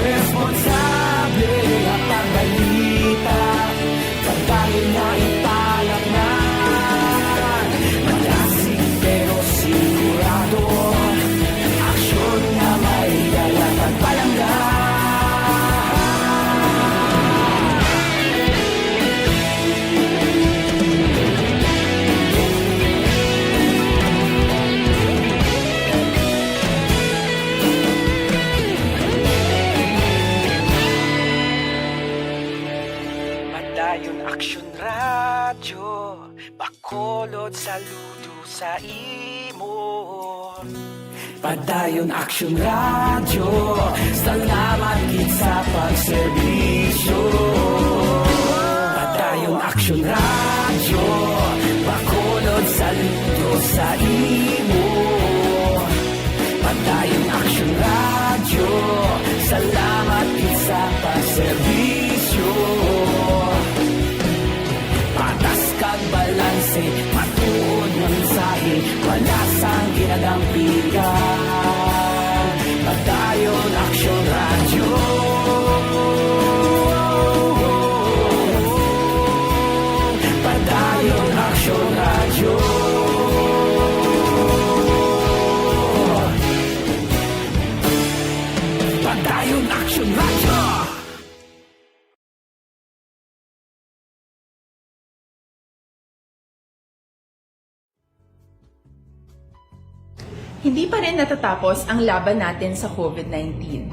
Responsable nga pagbalita, pagdali nga ipalatnan. Malasig pero sigurado, aksyon nga may dala pagpalangga. Padayon Aksyon Radyo, Bacolod, saludo sa imo. Padayon Aksyon Radyo, salamat gid sa pagserbisyo. Padayon Aksyon Radyo, Bacolod, saludo sa imo. Padayon Aksyon Radyo, salamat gid sa pagserbisyo. Patas kag balanse, matuod nga mensahe, wala sang ginadampigan. Padayon Aksyon Radyo. Padayon Aksyon Radyo. Padayon Aksyon Radyo. Hindi pa rin natatapos ang laban natin sa covid nineteen.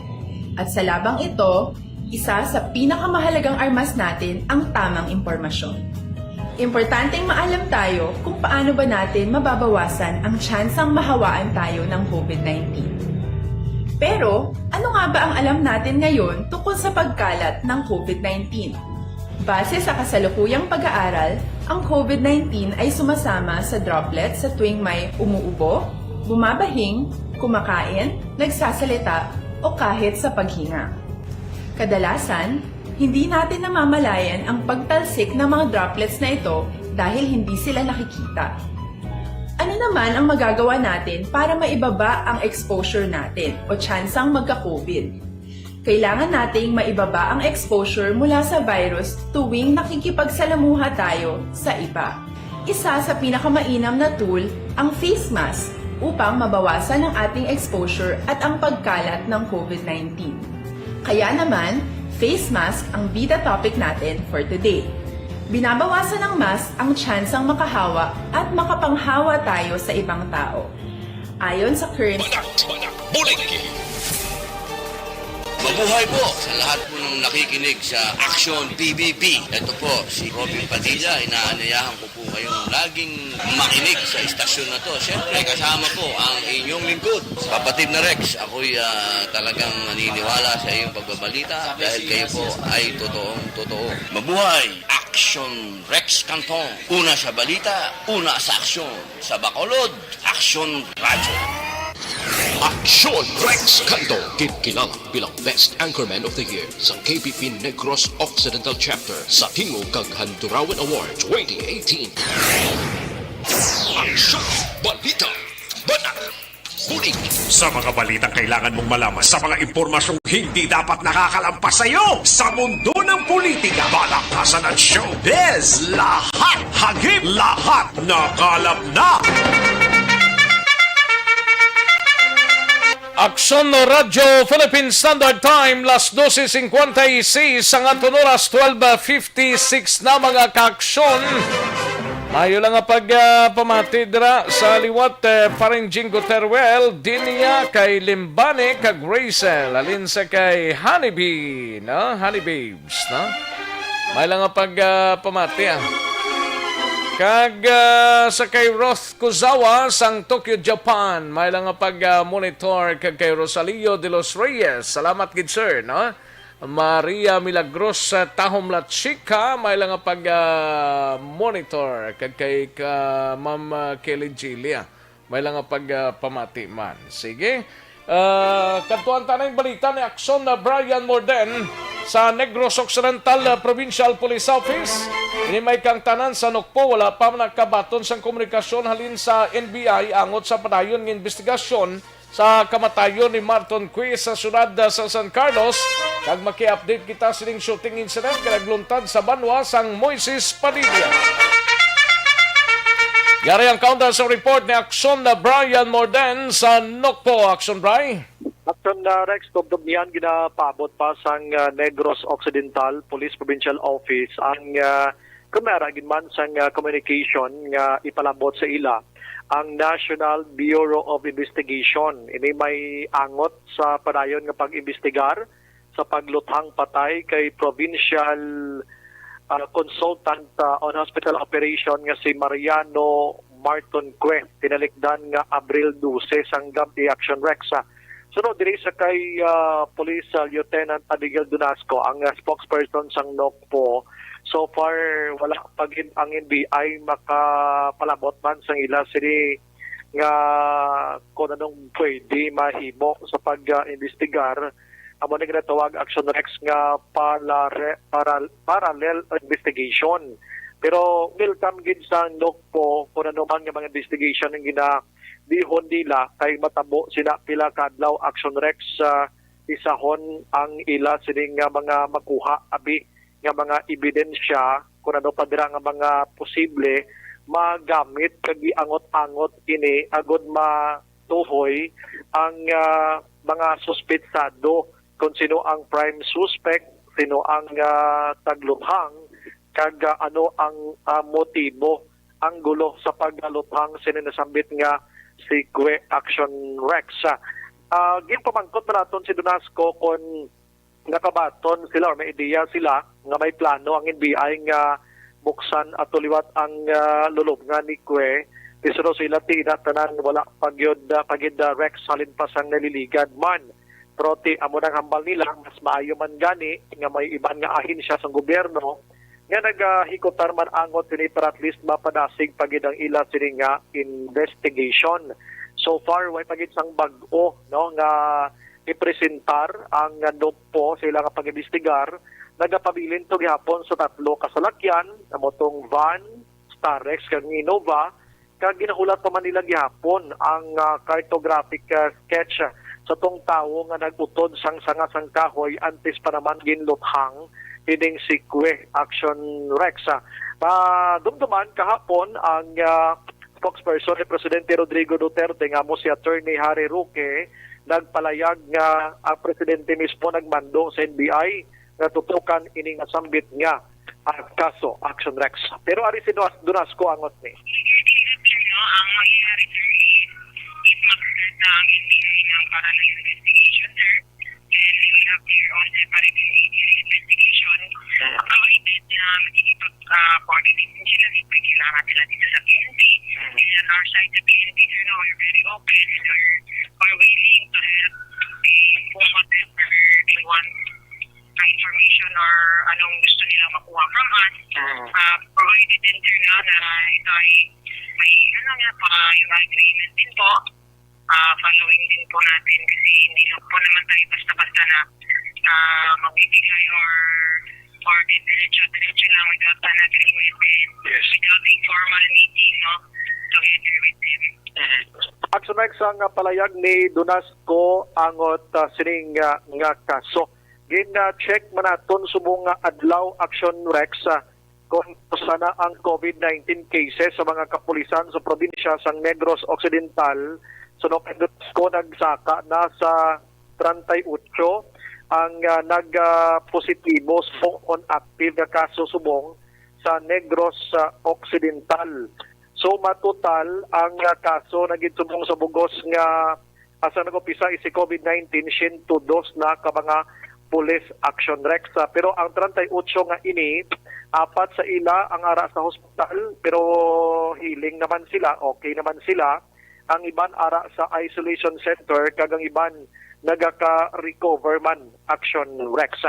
At sa labang ito, isa sa pinakamahalagang armas natin ang tamang impormasyon. Importanteng maalam tayo kung paano ba natin mababawasan ang tsansang mahawaan tayo ng covid nineteen. Pero, ano nga ba ang alam natin ngayon tungkol sa pagkalat ng covid nineteen? Base sa kasalukuyang pag-aaral, ang covid nineteen ay sumasama sa droplets sa tuwing may umuubo, bumabahing, kumakain, nagsasalita, o kahit sa paghinga. Kadalasan, hindi natin namamalayan ang pagtalsik ng mga droplets na ito dahil hindi sila nakikita. Ano naman ang magagawa natin para maibaba ang exposure natin o tsansang magka-covid? Kailangan nating maibaba ang exposure mula sa virus tuwing nakikipagsalamuha tayo sa iba. Isa sa pinakamainam na tool ang face mask upang mabawasan ang ating exposure at ang pagkalat ng covid nineteen. Kaya naman, face mask ang bida topic natin for today. Binabawasan ng mask ang tsansang makahawa at makapanghawa tayo sa ibang tao. Ayon sa current Banak, banak, bulig. Mabuhay po sa lahat po ng nakikinig sa Action P B B. Ito po si Robin Padilla. Inaanyayahan ko po kayong laging makinig sa istasyon na to. Siyempre, kasama po ang inyong lingkod, Kapatid na Rex. Ako'y, ah, talagang naniniwala sa iyong pagbabalita dahil kayo po ay totoong totoo. Mabuhay! Action Rex Canton. Una sa balita, una sa aksyon. Sa Bacolod, Aksyon Radyo. Aksyon Rex Canton, kinkilala bilang Best Anchorman of the Year sa K P P Negros Occidental Chapter sa Tingog kag Handurawan Award twenty eighteen. Aksyon, balita, banat, bulig. Sa mga balitang kailangan mong malaman, sa mga impormasyong hindi dapat nakakalampas sa iyo, sa mundo ng politika, balakasan at showbiz, lahat hagip, lahat nakalap na. Aksyon Radyo Philippine Standard Time, las doce cincuenta y seis, ang aton oras, twelve fifty-six na, mga kaaksyon. Maayo lang nga pag, ah, pamati dira sa liwat, eh, Paring Jingo Teruel, Dinia, kay Limbani, kag Rachel, halin sa kay Honeybee, no? Honeybee. Bs, no? May lang nga pag, ah, pamati, ah. Kag, ah, sa kay Roth Kuzawa sang Tokyo, Japan, may lang nga pag, ah, monitor, kag kay Rosalio de los Reyes. Salamat gid, sir, no? Maria Milagros, ah, Tahom La Chica, may lang nga pag, ah, monitor, kag kay ka, Ma'am, ah, Kelly Gilia. May lang nga pag, ah, pamati man. Sige. Ah, kadtuan ta na yung balita ni Aksyon na Brian Morden. Sa Negros Occidental, uh, Provincial Police Office, ini may kaangtanan sa Nokpo, wala pa nakabaton sang komunikasyon halin sa N B I angot sa padayon nga investigasyon sa kamatayon ni Marton Quiz sa siyudad, uh, sa San Carlos. Kag maki-update kita sining shooting incident nga nagluntad sa banwa sang Moises Padilla. Yari ang counter sa report ni Action na Brian Morden sa Nokpo. Action, Bri. Action na Rex, tubtob niyan ginapaabot pa sang, ah, Negros Occidental Police Provincial Office ang, ah, kamera gid man sang, ah, communication nga ipalabot sa ila ang National Bureau of Investigation. Ini may angot sa padayon nga pag-imbestigar sa pagluthang patay kay Provincial, ah, Consultant, ah, on Hospital Operation nga si Mariano Marton Cue, tinalikdan nga Abril dose sang gab-i, Action Rex. Ah, sunod diri sa kay, ah, Police, ah, Lieutenant Abigail Dunasco, ang, ah, spokesperson sang Nokpo, so far wala pa gid ang N B I makapalabot man sang ila sini nga kung anong pwede mahimo sa pag, ah, imbestigar. Amo ni ginatawag, Action Rex, nga palare-, paral-, parallel investigation. Pero welcome gid sa Nokpo kung ano man nga mga investigation ang ginadihon nila kay matabo sina pila ka adlaw, Action Rex, sa isahon ang ila sining nga mga makuha abi nga mga ebidensya kung ano pa dira nga mga posible magamit kag iangot-angot ini agud matuhoy ang, ah, mga suspetsado kung sino ang prime suspect, sino ang, ah, tagluthang, kag, ah, ano ang, ah, motibo, ang gulo sa pagluthang sini nasambit nga si Cue, Action Rex. Ah, ginpamangkot man naton si Dunasco kung nakabaton sila or may ideya sila nga may plano ang N B I nga buksan ato liwat ang, ah, lulubngan ni Cue. Pero sa ila, ti, ina tanan, wala pa gyud, ah, pa gid, ah, Rex, halin pa sang naliligad man. Pero ti, amo nang hambal nila, mas maayo man gani nga may iban nga ahensya sang gobyerno nga nagahikutar man angot sini para at least mapadasig pa gid ang ila sini nga investigation. So far, way pa gid sang bag-o, no, nga ipresentar ang, ah, Nokpo sa ila nga pag-imbestigar. Nagapabilin to gihapon sa tatlo ka salakyan, amo tong van, Starex, kag Innova, kag ginahulat pa man nila gihapon ang, ah, cartographic, ah, sketch, ah, sa tong tawo nga nag-utod sang sanga sang kahoy antes pa naman ginluthang ining si Cue, Action Rex. Ah, dumduman kahapon ang, ah, spokesperson ni Presidente Rodrigo Duterte nga amo si Attorney Harry Roque nagpalayag nga ang presidente mismo nagmando sa N B I nga tutukan ining nasambit nga, ah, kaso, Action Rex. Pero ari si Dunas-, Dunasco angot ni. Immediately after, no, ang mangyayari, sir, is, is mag-start na ang N B I ng parallel investigation, sir. And we will have their own separate investigation. Provided na makikipag, ah, coordinate sila, siyempre kailangan sila dito sa P N P. And on our side, the P N P, sir, no, we're very open and we're, we're willing to help in whatever they want na information or anong gusto nila makuha from us. Mm. Ah, provided din, sir, no, na ito ay may, ano nga, pa, yung agreement din po, ah, following din po natin kasi hindi lang po naman tayo basta-basta na, ah, magbibigay or, or diretso-diretso lang without an agreement and, yes, without a formal meeting, no, together with them. Mhm. Action Rex, ang, ah, palayag ni Dunasco angot, ah, sining, ah, nga kaso. Gin-check man naton subong nga adlaw, Action Rex, ah, kung sana ang COVID nineteen cases sa mga kapulisan sa probinsya sang Negros Occidental. Suno kay Dunasco, nagsaka na sa treinta y ocho ang, ah, nag, ah, positibo subong on active nga kaso subong sa Negros, ah, Occidental. So, matotal ang, ah, kaso na gid subong sa bugos nga, ah, sa nag-umpisa si COVID nineteen, siyento dos na ka mga pulis, Action Rex. Ah, pero ang treinta y ocho nga ini, apat sa ila ang ara sa hospital, pero healing naman sila, okay naman sila. Ang iban ara sa isolation center, kag ang iban nagaka-recover man, Action Rex.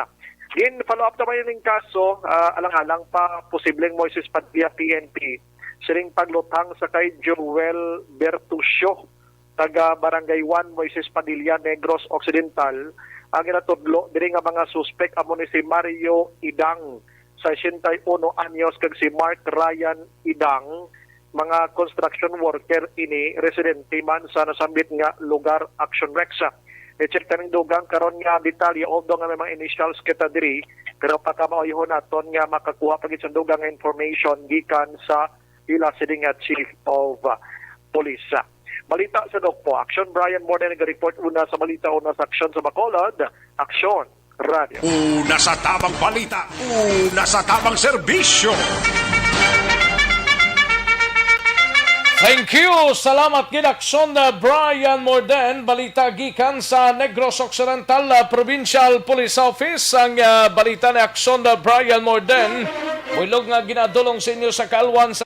Gin-follow up naman ning kaso, ah, alang-alang pa posibleng Moises Padilla P N P, sining pagluthang sa kay Joel Bertucio, taga Barangay one, Moises Padilla, Negros Occidental, Ang ginatudlo diri nga mga suspek amo ni si Mario Idang, sesenta y uno anyos, kag si Mark Ryan Idang, mga construction worker ini, residente man sa nasambit nga lugar, Action Rex. I-check ta ning dugang karon nga detalye, although nga may mga initials kita diri, pero pakamauyhon naton nga makakuha pa gid sa dugang nga information gikan sa ila sini nga Chief of, uh, Police. Balita sa Dokpo Action, Brian Morden naga-report una sa balita, una sa aksyon sa Bacolod. Aksyon, Radyo. Una sa tamang balita, una sa tamang serbisyo. Thank you. Salamat gid, Aksyon, uh, Brian Morden. Balita gikan sa Negros Occidental, uh, Provincial Police Office. Ang, uh, balita ni Aksyon, uh, Brian Morden. Buylog nga ginadulong sa inyo sa kaalwan sa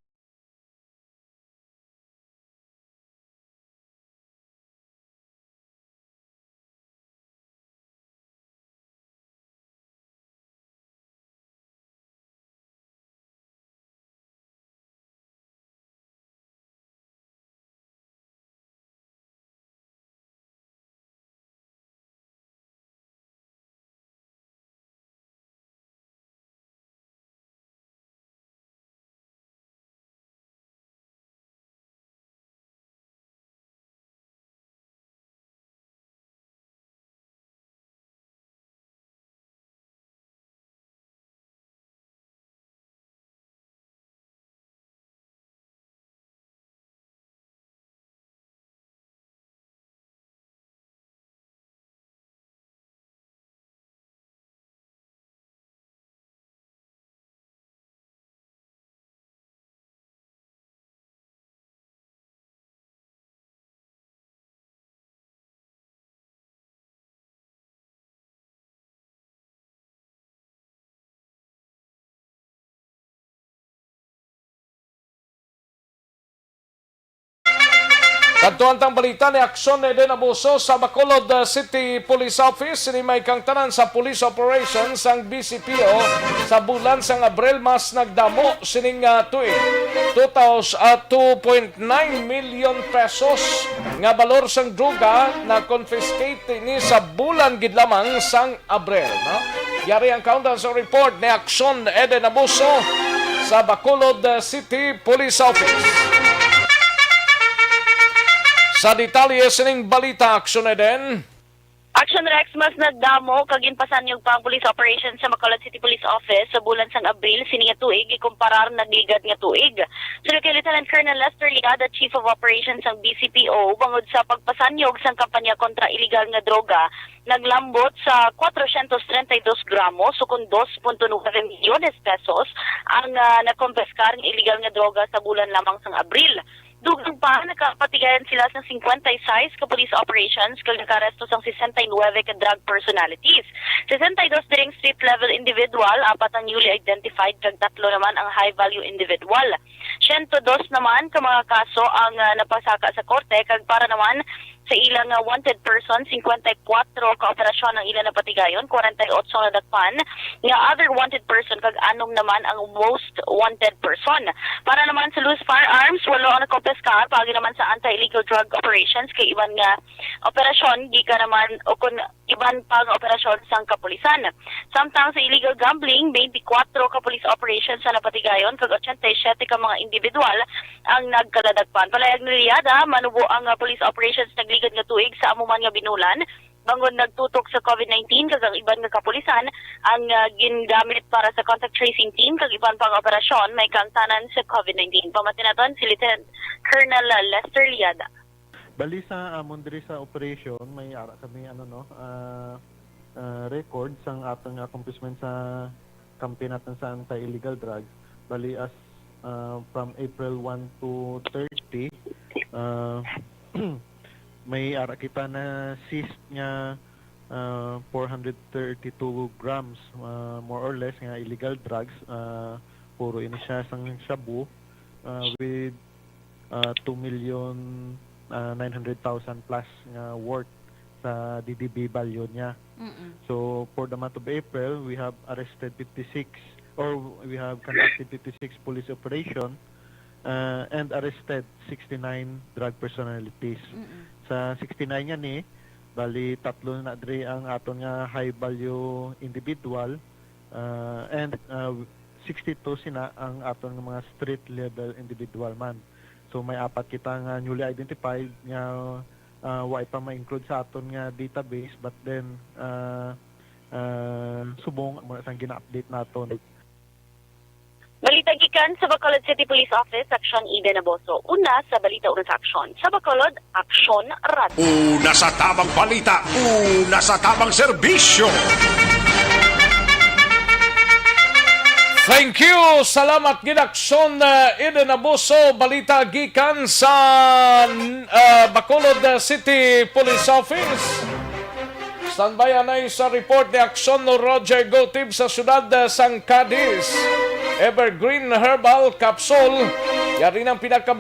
Kadtuan tang balita ni Aksyon Eden Abuso sa Bacolod, uh, City Police Office. Sini may kangtanan sa police operations ang B C P O sa bulan sang Abril mas nagdamo sining, uh, tuig. Two thousand, uh, two point nine million pesos nga balor sang droga na confiscate ini sa bulan gid lamang sang Abril, no? Yari ang countdown sa report ni Aksyon Eden Abuso sa Bacolod, uh, City Police Office. Sa detalye sining balita, Aksyon Eden. Action Rex, mas nagdamo kag ginpasanyog pa ang police operation sa Bacolod City Police Office sa bulan sang Abril sini nga tuig ikumparar nagligad nga tuig. Suno kay Lieutenant Colonel Lester Ligada, Chief of Operations sang B C P O, bangod sa pagpasanyog sang kampanya kontra iligal nga droga, naglambot sa kwatro syentos treinta y dos gramos, ukon dos punto nuebe milyones pesos, ang, ah, nakompiskar nga iligal nga droga sa bulan lamang sang Abril. Dugang pa, nakapatigayan sila sang singkwenta y sais ka police operations kag nakaaresto sang sesenta y nuebe ka drug personalities. Sesenta y dos diri ang street level individual, apat ang newly identified kag tatlo naman ang high value individual. Siyento dos naman ka mga kaso ang, ah, napasaka sa korte, kag para naman sa ila nga wanted person, singkwenta y kuwatro ka operasyon ang ila napatigayon, kwarenta y otso ang nadakpan nga other wanted person, kag anom naman ang most wanted person. Para naman sa loose firearms, walo ang nakompiskar paagi naman sa anti-illegal drug operations kay iban nga operasyon gikan naman o kon iban pa nga operasyon sang kapulisan. Samtang sa illegal gambling, twenty-four ka police operations ang napatigayon kag ochenta y siyete ka mga individual ang nagkaladakpan. Palayag ni Liada, manubo ang, ah, police operations nagligad nga tuig sa amo man nga binulan, bangod nagtutok sa covid nineteen kag ang iban nga kapulisan ang, ah, gingamit para sa contact tracing team kag iban pang operasyon may kaangtanan sa covid nineteen. Pamati naton si Lieutenant Colonel, ah, Lester Liada. Bali sa amon diri sa operation, may ara kami, ano, no, ah, ah, record sang atong accomplishment sa campaign natin sa anti-illegal drugs. Bali, as, ah, from April one to thirty, ah, may ara kita na seized nga, ah, four hundred thirty-two grams, ah, more or less, nga illegal drugs. Ah, puro ini siya sang shabu, ah, with, ah, two million, ah, nine hundred thousand plus nga worth sa D D B value niya. Mm-mm. So, for the month of April, we have arrested fifty-six, or we have conducted fifty-six police operation, uh, and arrested sixty-nine drug personalities. Mm-mm. Sa sixty-nine nga ni, Bali, tatlo na diri ang aton nga high value individual, ah, and, ah, sixty-two sina ang aton nga mga street level individual man. So, may apat kita nga newly identified nga, ah, wa pa ma-include sa aton nga database, but then, ah, ah, subong mo na sang gina-update naton. Balita gikan sa Bacolod City Police Office, Aksyon Eden Aboso. Una sa balita, una sa aksyon. Sa Bacolod, Aksyon Radyo. Una sa tabang balita, una sa tabang serbisyo. Thank you. Salamat gid, Aksyon, uh, Eden Aboso. Balita gikan sa, uh, Bacolod, uh, City Police Office. Standby anay sa report ni Aksyon Roger Gotib sa siyudad, uh, sang Cadiz. Evergreen Herbal Capsule. Yari ng pinaka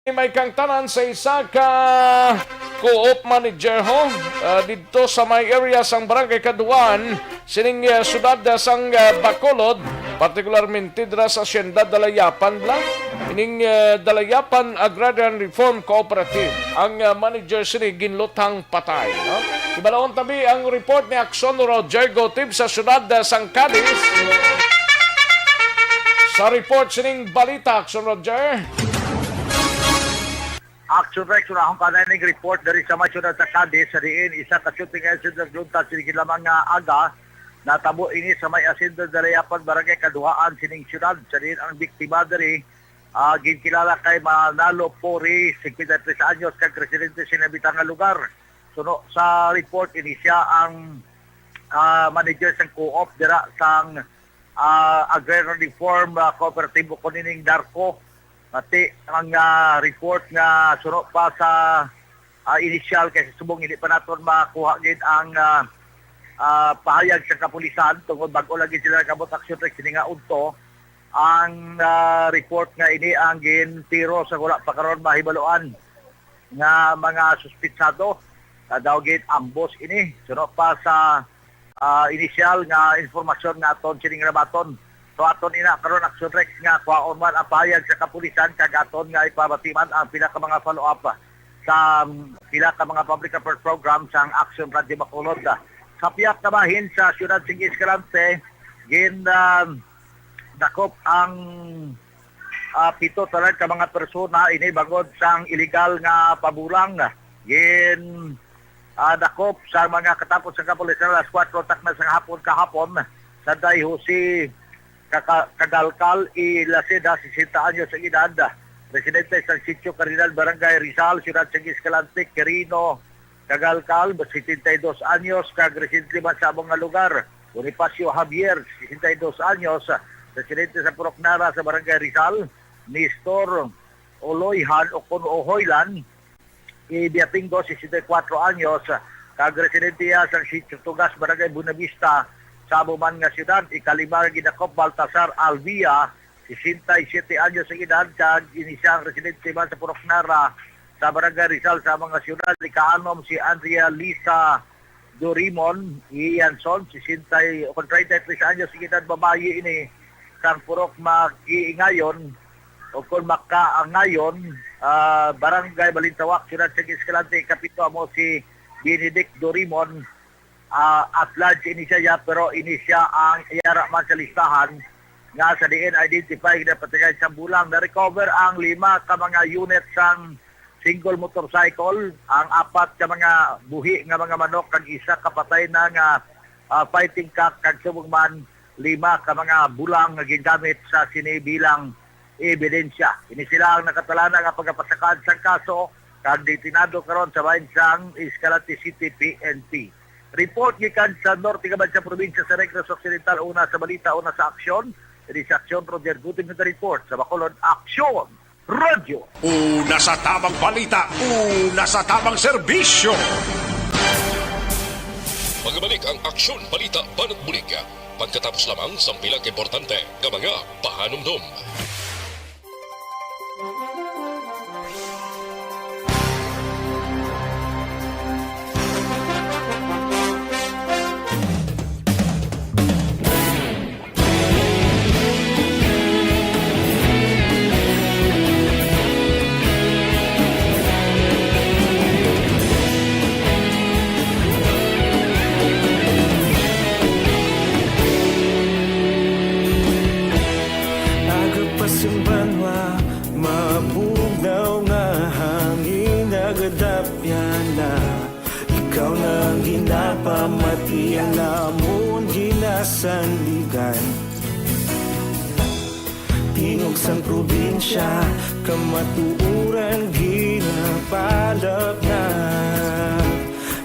May kang tanan sa isa ka co-op manager ho, ah, didto sa may area sang Barangay Kaduhaan, sining, ah, siyudad, ah, sang, ah, Bacolod, partikularmente dira sa Hacienda Dalayapan bala. Ining, ah, Dalayapan Agrarian Reform Cooperative. Ang, ah, manager sini ginlutang patay, no? Ibalaon tabi ang report ni Aksyon Roger Gotib sa siyudad, ah, sang Cadiz. Sa report sining balita, Aksyon Roger. Action Rex, unahon ka na ning report diri sa may siyudad sa Cadiz, sa diin isa ka shooting incident nagluntad sini lamang nga aga. Natabo ini sa may Hacienda Dalayapan, Barangay Kaduhaan sining siyudad, sa diin ang biktima diri, ah, ginkilala kay Manalo Pori, singkwenta y tres anyos, kag residente sa nabitang nga lugar. Suno sa report, ini sia ang, ah, manager sang co-op dira sang, ah, Agrarian Reform, ah, Cooperative, o kung ining DARCO. Mati ang, ah, report nga suno pa sa, ah, initial, kay subong hindi pa naton makuha gid ang, ah, ah, pahayag sa kapulisan tungod bag-o lagi sila nakabot aksyon sa sini nga udto. Ang, ah, report nga ini ang gintiro sa wala pa karon mahibaluan nga mga suspitsado, nga daw gid ambos ini. Suno pa sa, ah, initial nga informasyon nga aton sining rabaton. So, aton ina karon, Action Rex, nga kwaon man ang pahayag sa kapulisan kag aton nga ipabatiman ang pila ka mga follow-up sa pila ka mga public affairs program sang Action Radio Bacolod. Sa pihak naman sa siyudad sing Escalante, gin, ah, dakop ang, ah, pito tanan ka mga persona ini bangod sang iligal nga pabulang. Gin, ah, dakop sa mga katapos sa kapulisan alas kuwatro takna sa hapon kahapon sa Day Jose Kaka-, Kagalkal y Laceda, sesenta anyos ang edad, residente sa Sitio Cardinal, Barangay Rizal, Siyudad sang Escalante, Quirino Kagalkal, setenta y dos anyos, kag residente man sa among nga lugar. Bonifacio Javier, sesenta y dos anyos, residente sa Purok Nara sa Barangay Rizal, Nestor Oloyhan o kon Ohoylan, Ibiatingo, sesenta y kuwatro anyos, kag residente iya sa Sitio Tugas, Barangay Buenavista, sa amo man nga siyudad. Ikalima nga gidakop, Baltasar Alvia, sesenta y siete anyos ang edad, kag ini sia ang residente man sa Purok Nara, sa Barangay Rizal sa mga siyudad. Ikaanom si Andrea Lisa Dorimon Ianson, sesenta y, kon treinta y tres anyos ang edad, babayi ini sang Purok Makiingayon o kon Makaangayon, ah, Barangay Balintawak, Siyudad sang Escalante. Ikapito amo si Benedict Dorimon, ah, at large ini siya, pero ini siya ang yara man sa listahan nga sa diin identify na patagay sa bulang. Na-recover ang lima ka mga unit sang single motorcycle, ang apat ka mga buhi nga mga manok, kag isa ka patay na nga, ah, fighting cock, kag subong man lima ka mga bulang nga gingamit sa sini bilang ebidensya. Ini sila ang nakatalana nga pagapasakad sang kaso kag detenado karon sa bahin sang Escalante City P N P. Report gikan sa Norte Kabansa Probinsya sa Negros Occidental, una sa balita, una sa aksyon. Diri sa Aksyon, Roger Gutim sa report sa Bacolod. Aksyon! Radyo. Una sa tamang balita, una sa tamang serbisyo. Magabalik ang Aksyon Balita Banat Bulig pagkatapos lamang sang pila ka importante nga mga pahanumdom. Aga pa sing banwa, mabugnaw nga hangin, nagadapyan na. Ikaw na ang ginapamati, ang amon ginasandigan. Tingog sang probinsya, kamatuoran ginapalapnag.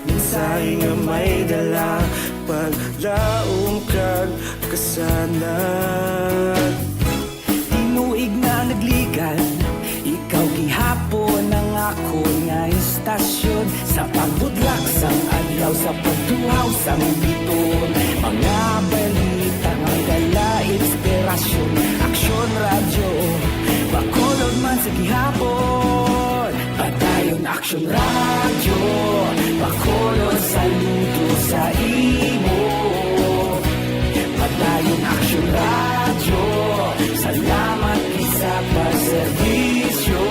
Mensahe nga may dala, paglaom kag kasanag. Tinuig na nagligan, ikaw gihapon ang akon nga istasyon. Sa pagbudlak sang adlaw, sa pagtuhaw sang biton, mga balita nga may dala inspirasyon. Aksyon Radyo, Bacolod man sa gihapon. Padayon Aksyon Radyo, Bacolod, saludo sa imo. Padayon Aksyon Radyo, salamat gid sa pagserbisyo.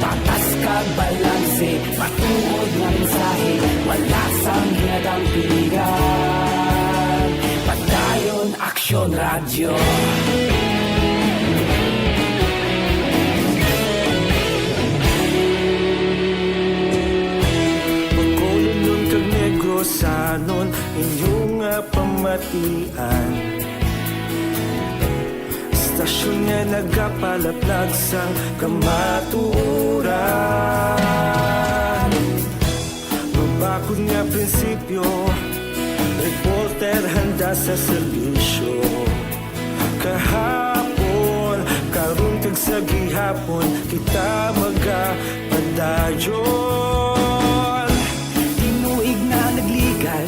Patas kag balanse, matuod nga mensahe, wala sang ginadampigan. Padayon Aksyon Radyo. Bacolodnon kag Negrosanon, inyo nga pamatian. Istasyon nga nagapalaplag sang kamatuoran. Mabakod nga prinsipyo, reporter handa sa serbisyo. Kahapon, karon, kag sa gihapon, kita magapadayon. Tinuig na nagligan,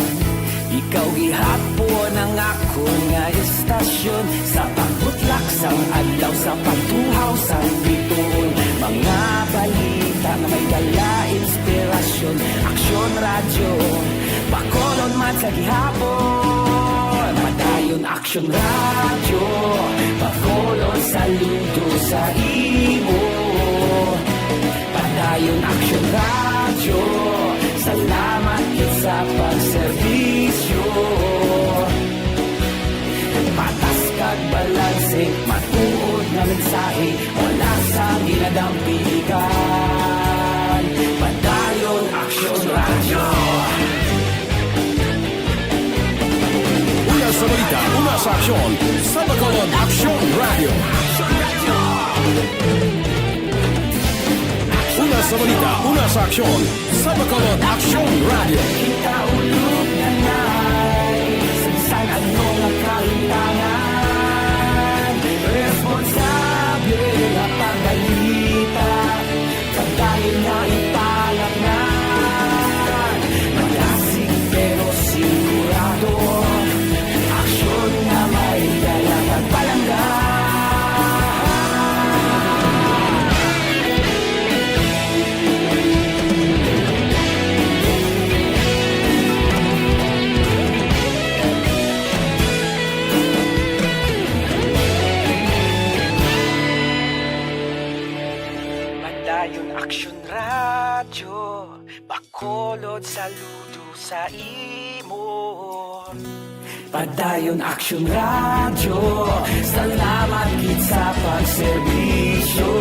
ikaw gihapon ang akon nga istasyon. Sa pagbutlak sang adlaw, sa pagtuhaw sang biton, mga balita nga may dala inspirasyon. Aksyon Radyo, Bacolod man sa gihapon. Padayon Aksyon Radyo, Bacolod, saludo sa imo. Padayon Aksyon Radyo, salamat gid sa pagserbisyo. Patas kag balanse, matuod nga mensahe, wala sang ginadampigan. Padayon Aksyon Radyo. Una sa balita, una sa aksyon, sa Bacolod Aksyon Radyo. Una sa balita, una sa aksyon, sa Bacolod Aksyon Radyo. Kita ulog na nai, sa bisan ano nga kahintangan, responsable nga pagbalita. Padayon nga ipalapngan, malasig pero sigurado, aksyon nga may dala kag palangga. Saludo sa imo. Padayon Aksyon Radyo, salamat gid sa pagserbisyo.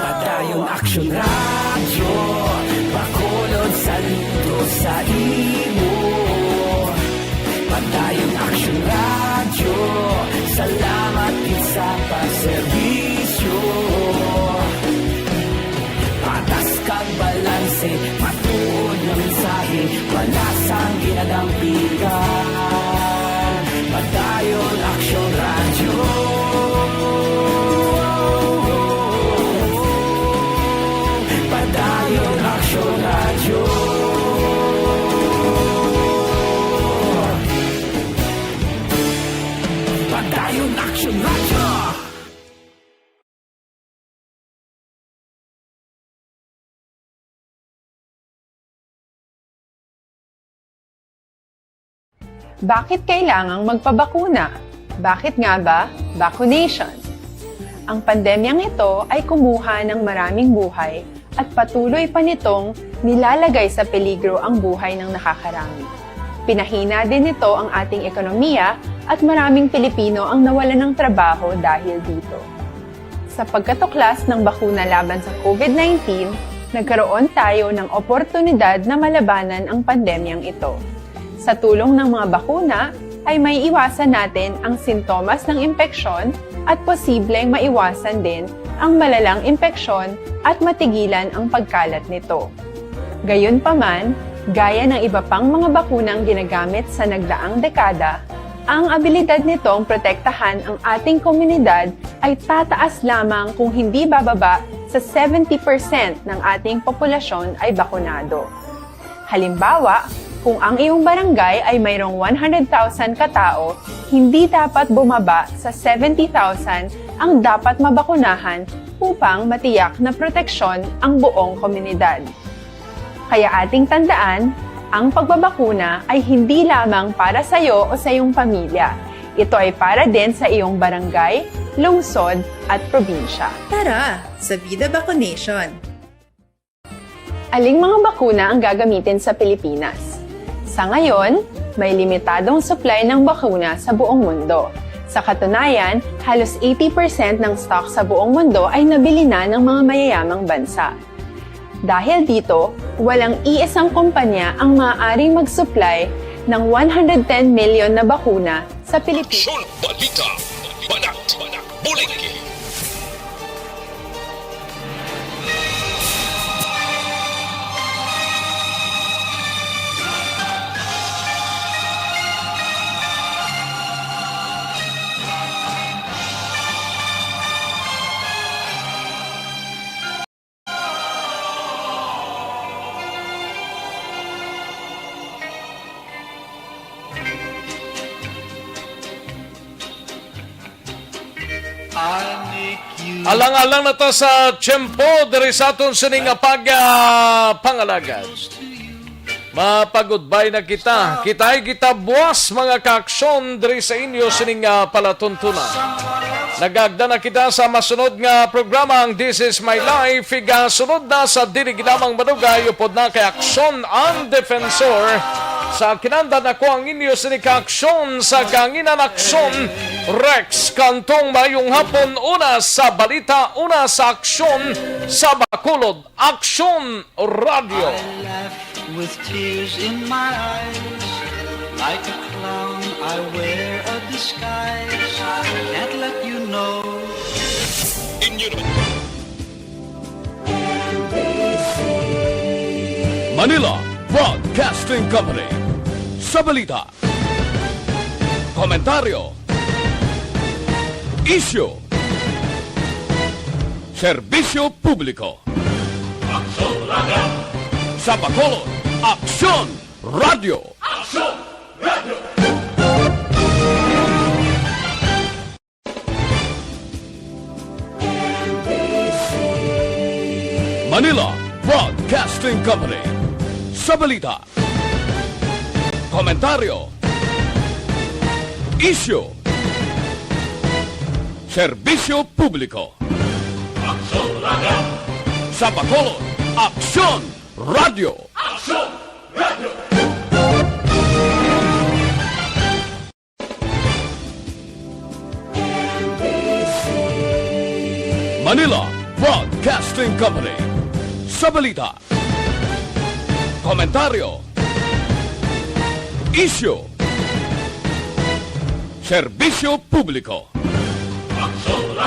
Padayon Aksyon Radyo, Bacolod, saludo sa imo. Padayon Aksyon Radyo, salamat gid sa pagserbisyo. Patas kag balanse, matuod nga mensahe, wala sang ginadampigan. Padayon Aksyon Radyo. Padayon Aksyon Radyo. Padayon Aksyon Radyo. Bakit kailangang magpabakuna? Bakit nga ba vaccination? Ang pandemyang ito ay kumuha ng maraming buhay at patuloy pa nitong nilalagay sa peligro ang buhay ng nakakarami. Pinahina din nito ang ating ekonomiya at maraming Pilipino ang nawalan ng trabaho dahil dito. Sa pagkatuklas ng bakuna laban sa COVID nineteen, nagkaroon tayo ng oportunidad na malabanan ang pandemyang ito. Sa tulong ng mga bakuna, ay may iwasan natin ang sintomas ng impeksyon at posibleng maiwasan din ang malalang impeksyon at matigilan ang pagkalat nito. Gayunpaman, gaya ng iba pang mga bakunang ginagamit sa nagdaang dekada, ang abilidad nitong protektahan ang ating komunidad ay tataas lamang kung hindi bababa sa seventy percent ng ating populasyon ay bakunado. Halimbawa, kung ang iyong barangay ay mayroong one hundred thousand ka tao, hindi dapat bumaba sa seventy thousand ang dapat mabakunahan upang matiyak na proteksyon ang buong komunidad. Kaya ating tandaan, ang pagbabakuna ay hindi lamang para sa iyo o sa iyong pamilya. Ito ay para din sa iyong barangay, lungsod, at probinsya. Tara, sa Vida Vaccination! Aling mga bakuna ang gagamitin sa Pilipinas? Sa ngayon, may limitadong supply ng bakuna sa buong mundo. Sa katunayan, halos eighty percent ng stock sa buong mundo ay nabili na ng mga mayayamang bansa. Dahil dito, walang iisang kumpanya ang maaaring mag-supply ng one hundred ten milyon na bakuna sa Pilipinas. Aksyon Balita, Banat, Bulig. Alang-alang na ta sa tiyempo diri sa aton sini nga pag, ah, pangalagad. Mapagudbay na kita. Kitay kita buwas, mga kaaksyon, diri sa inyo sining, ah, palatuntunan. Nagagda na kita sa masunod nga programa, ang This Is My Life. Igasunod na sa dili lamang madugay, upod na kay Aksyon ang Defensor. Sa kinandan, ako ang inyo sini kaaksyon sa Kahanginan Aksyon, Rex Cantong. Mayong hapon, una sa balita, una sa aksyon sa Bacolod. Aksyon Radyo. I laugh with tears in my eyes. Like a clown, I wear a disguise. Can't let you know. Inyo naman. Manila Broadcasting Company. Sa balita, komentaryo, isyu, serbisyo publiko. Aksyon Radyo. Sa Bacolod, Aksyon Radyo. Aksyon Radyo. Manila Broadcasting Company. Sa balita, komentaryo, isyu, serbisyo publiko. Aksyon Radyo. Sa Bacolod, Aksyon Radyo. Manila Broadcasting Company. Sa balita, komentaryo, isyu, serbisyo publiko.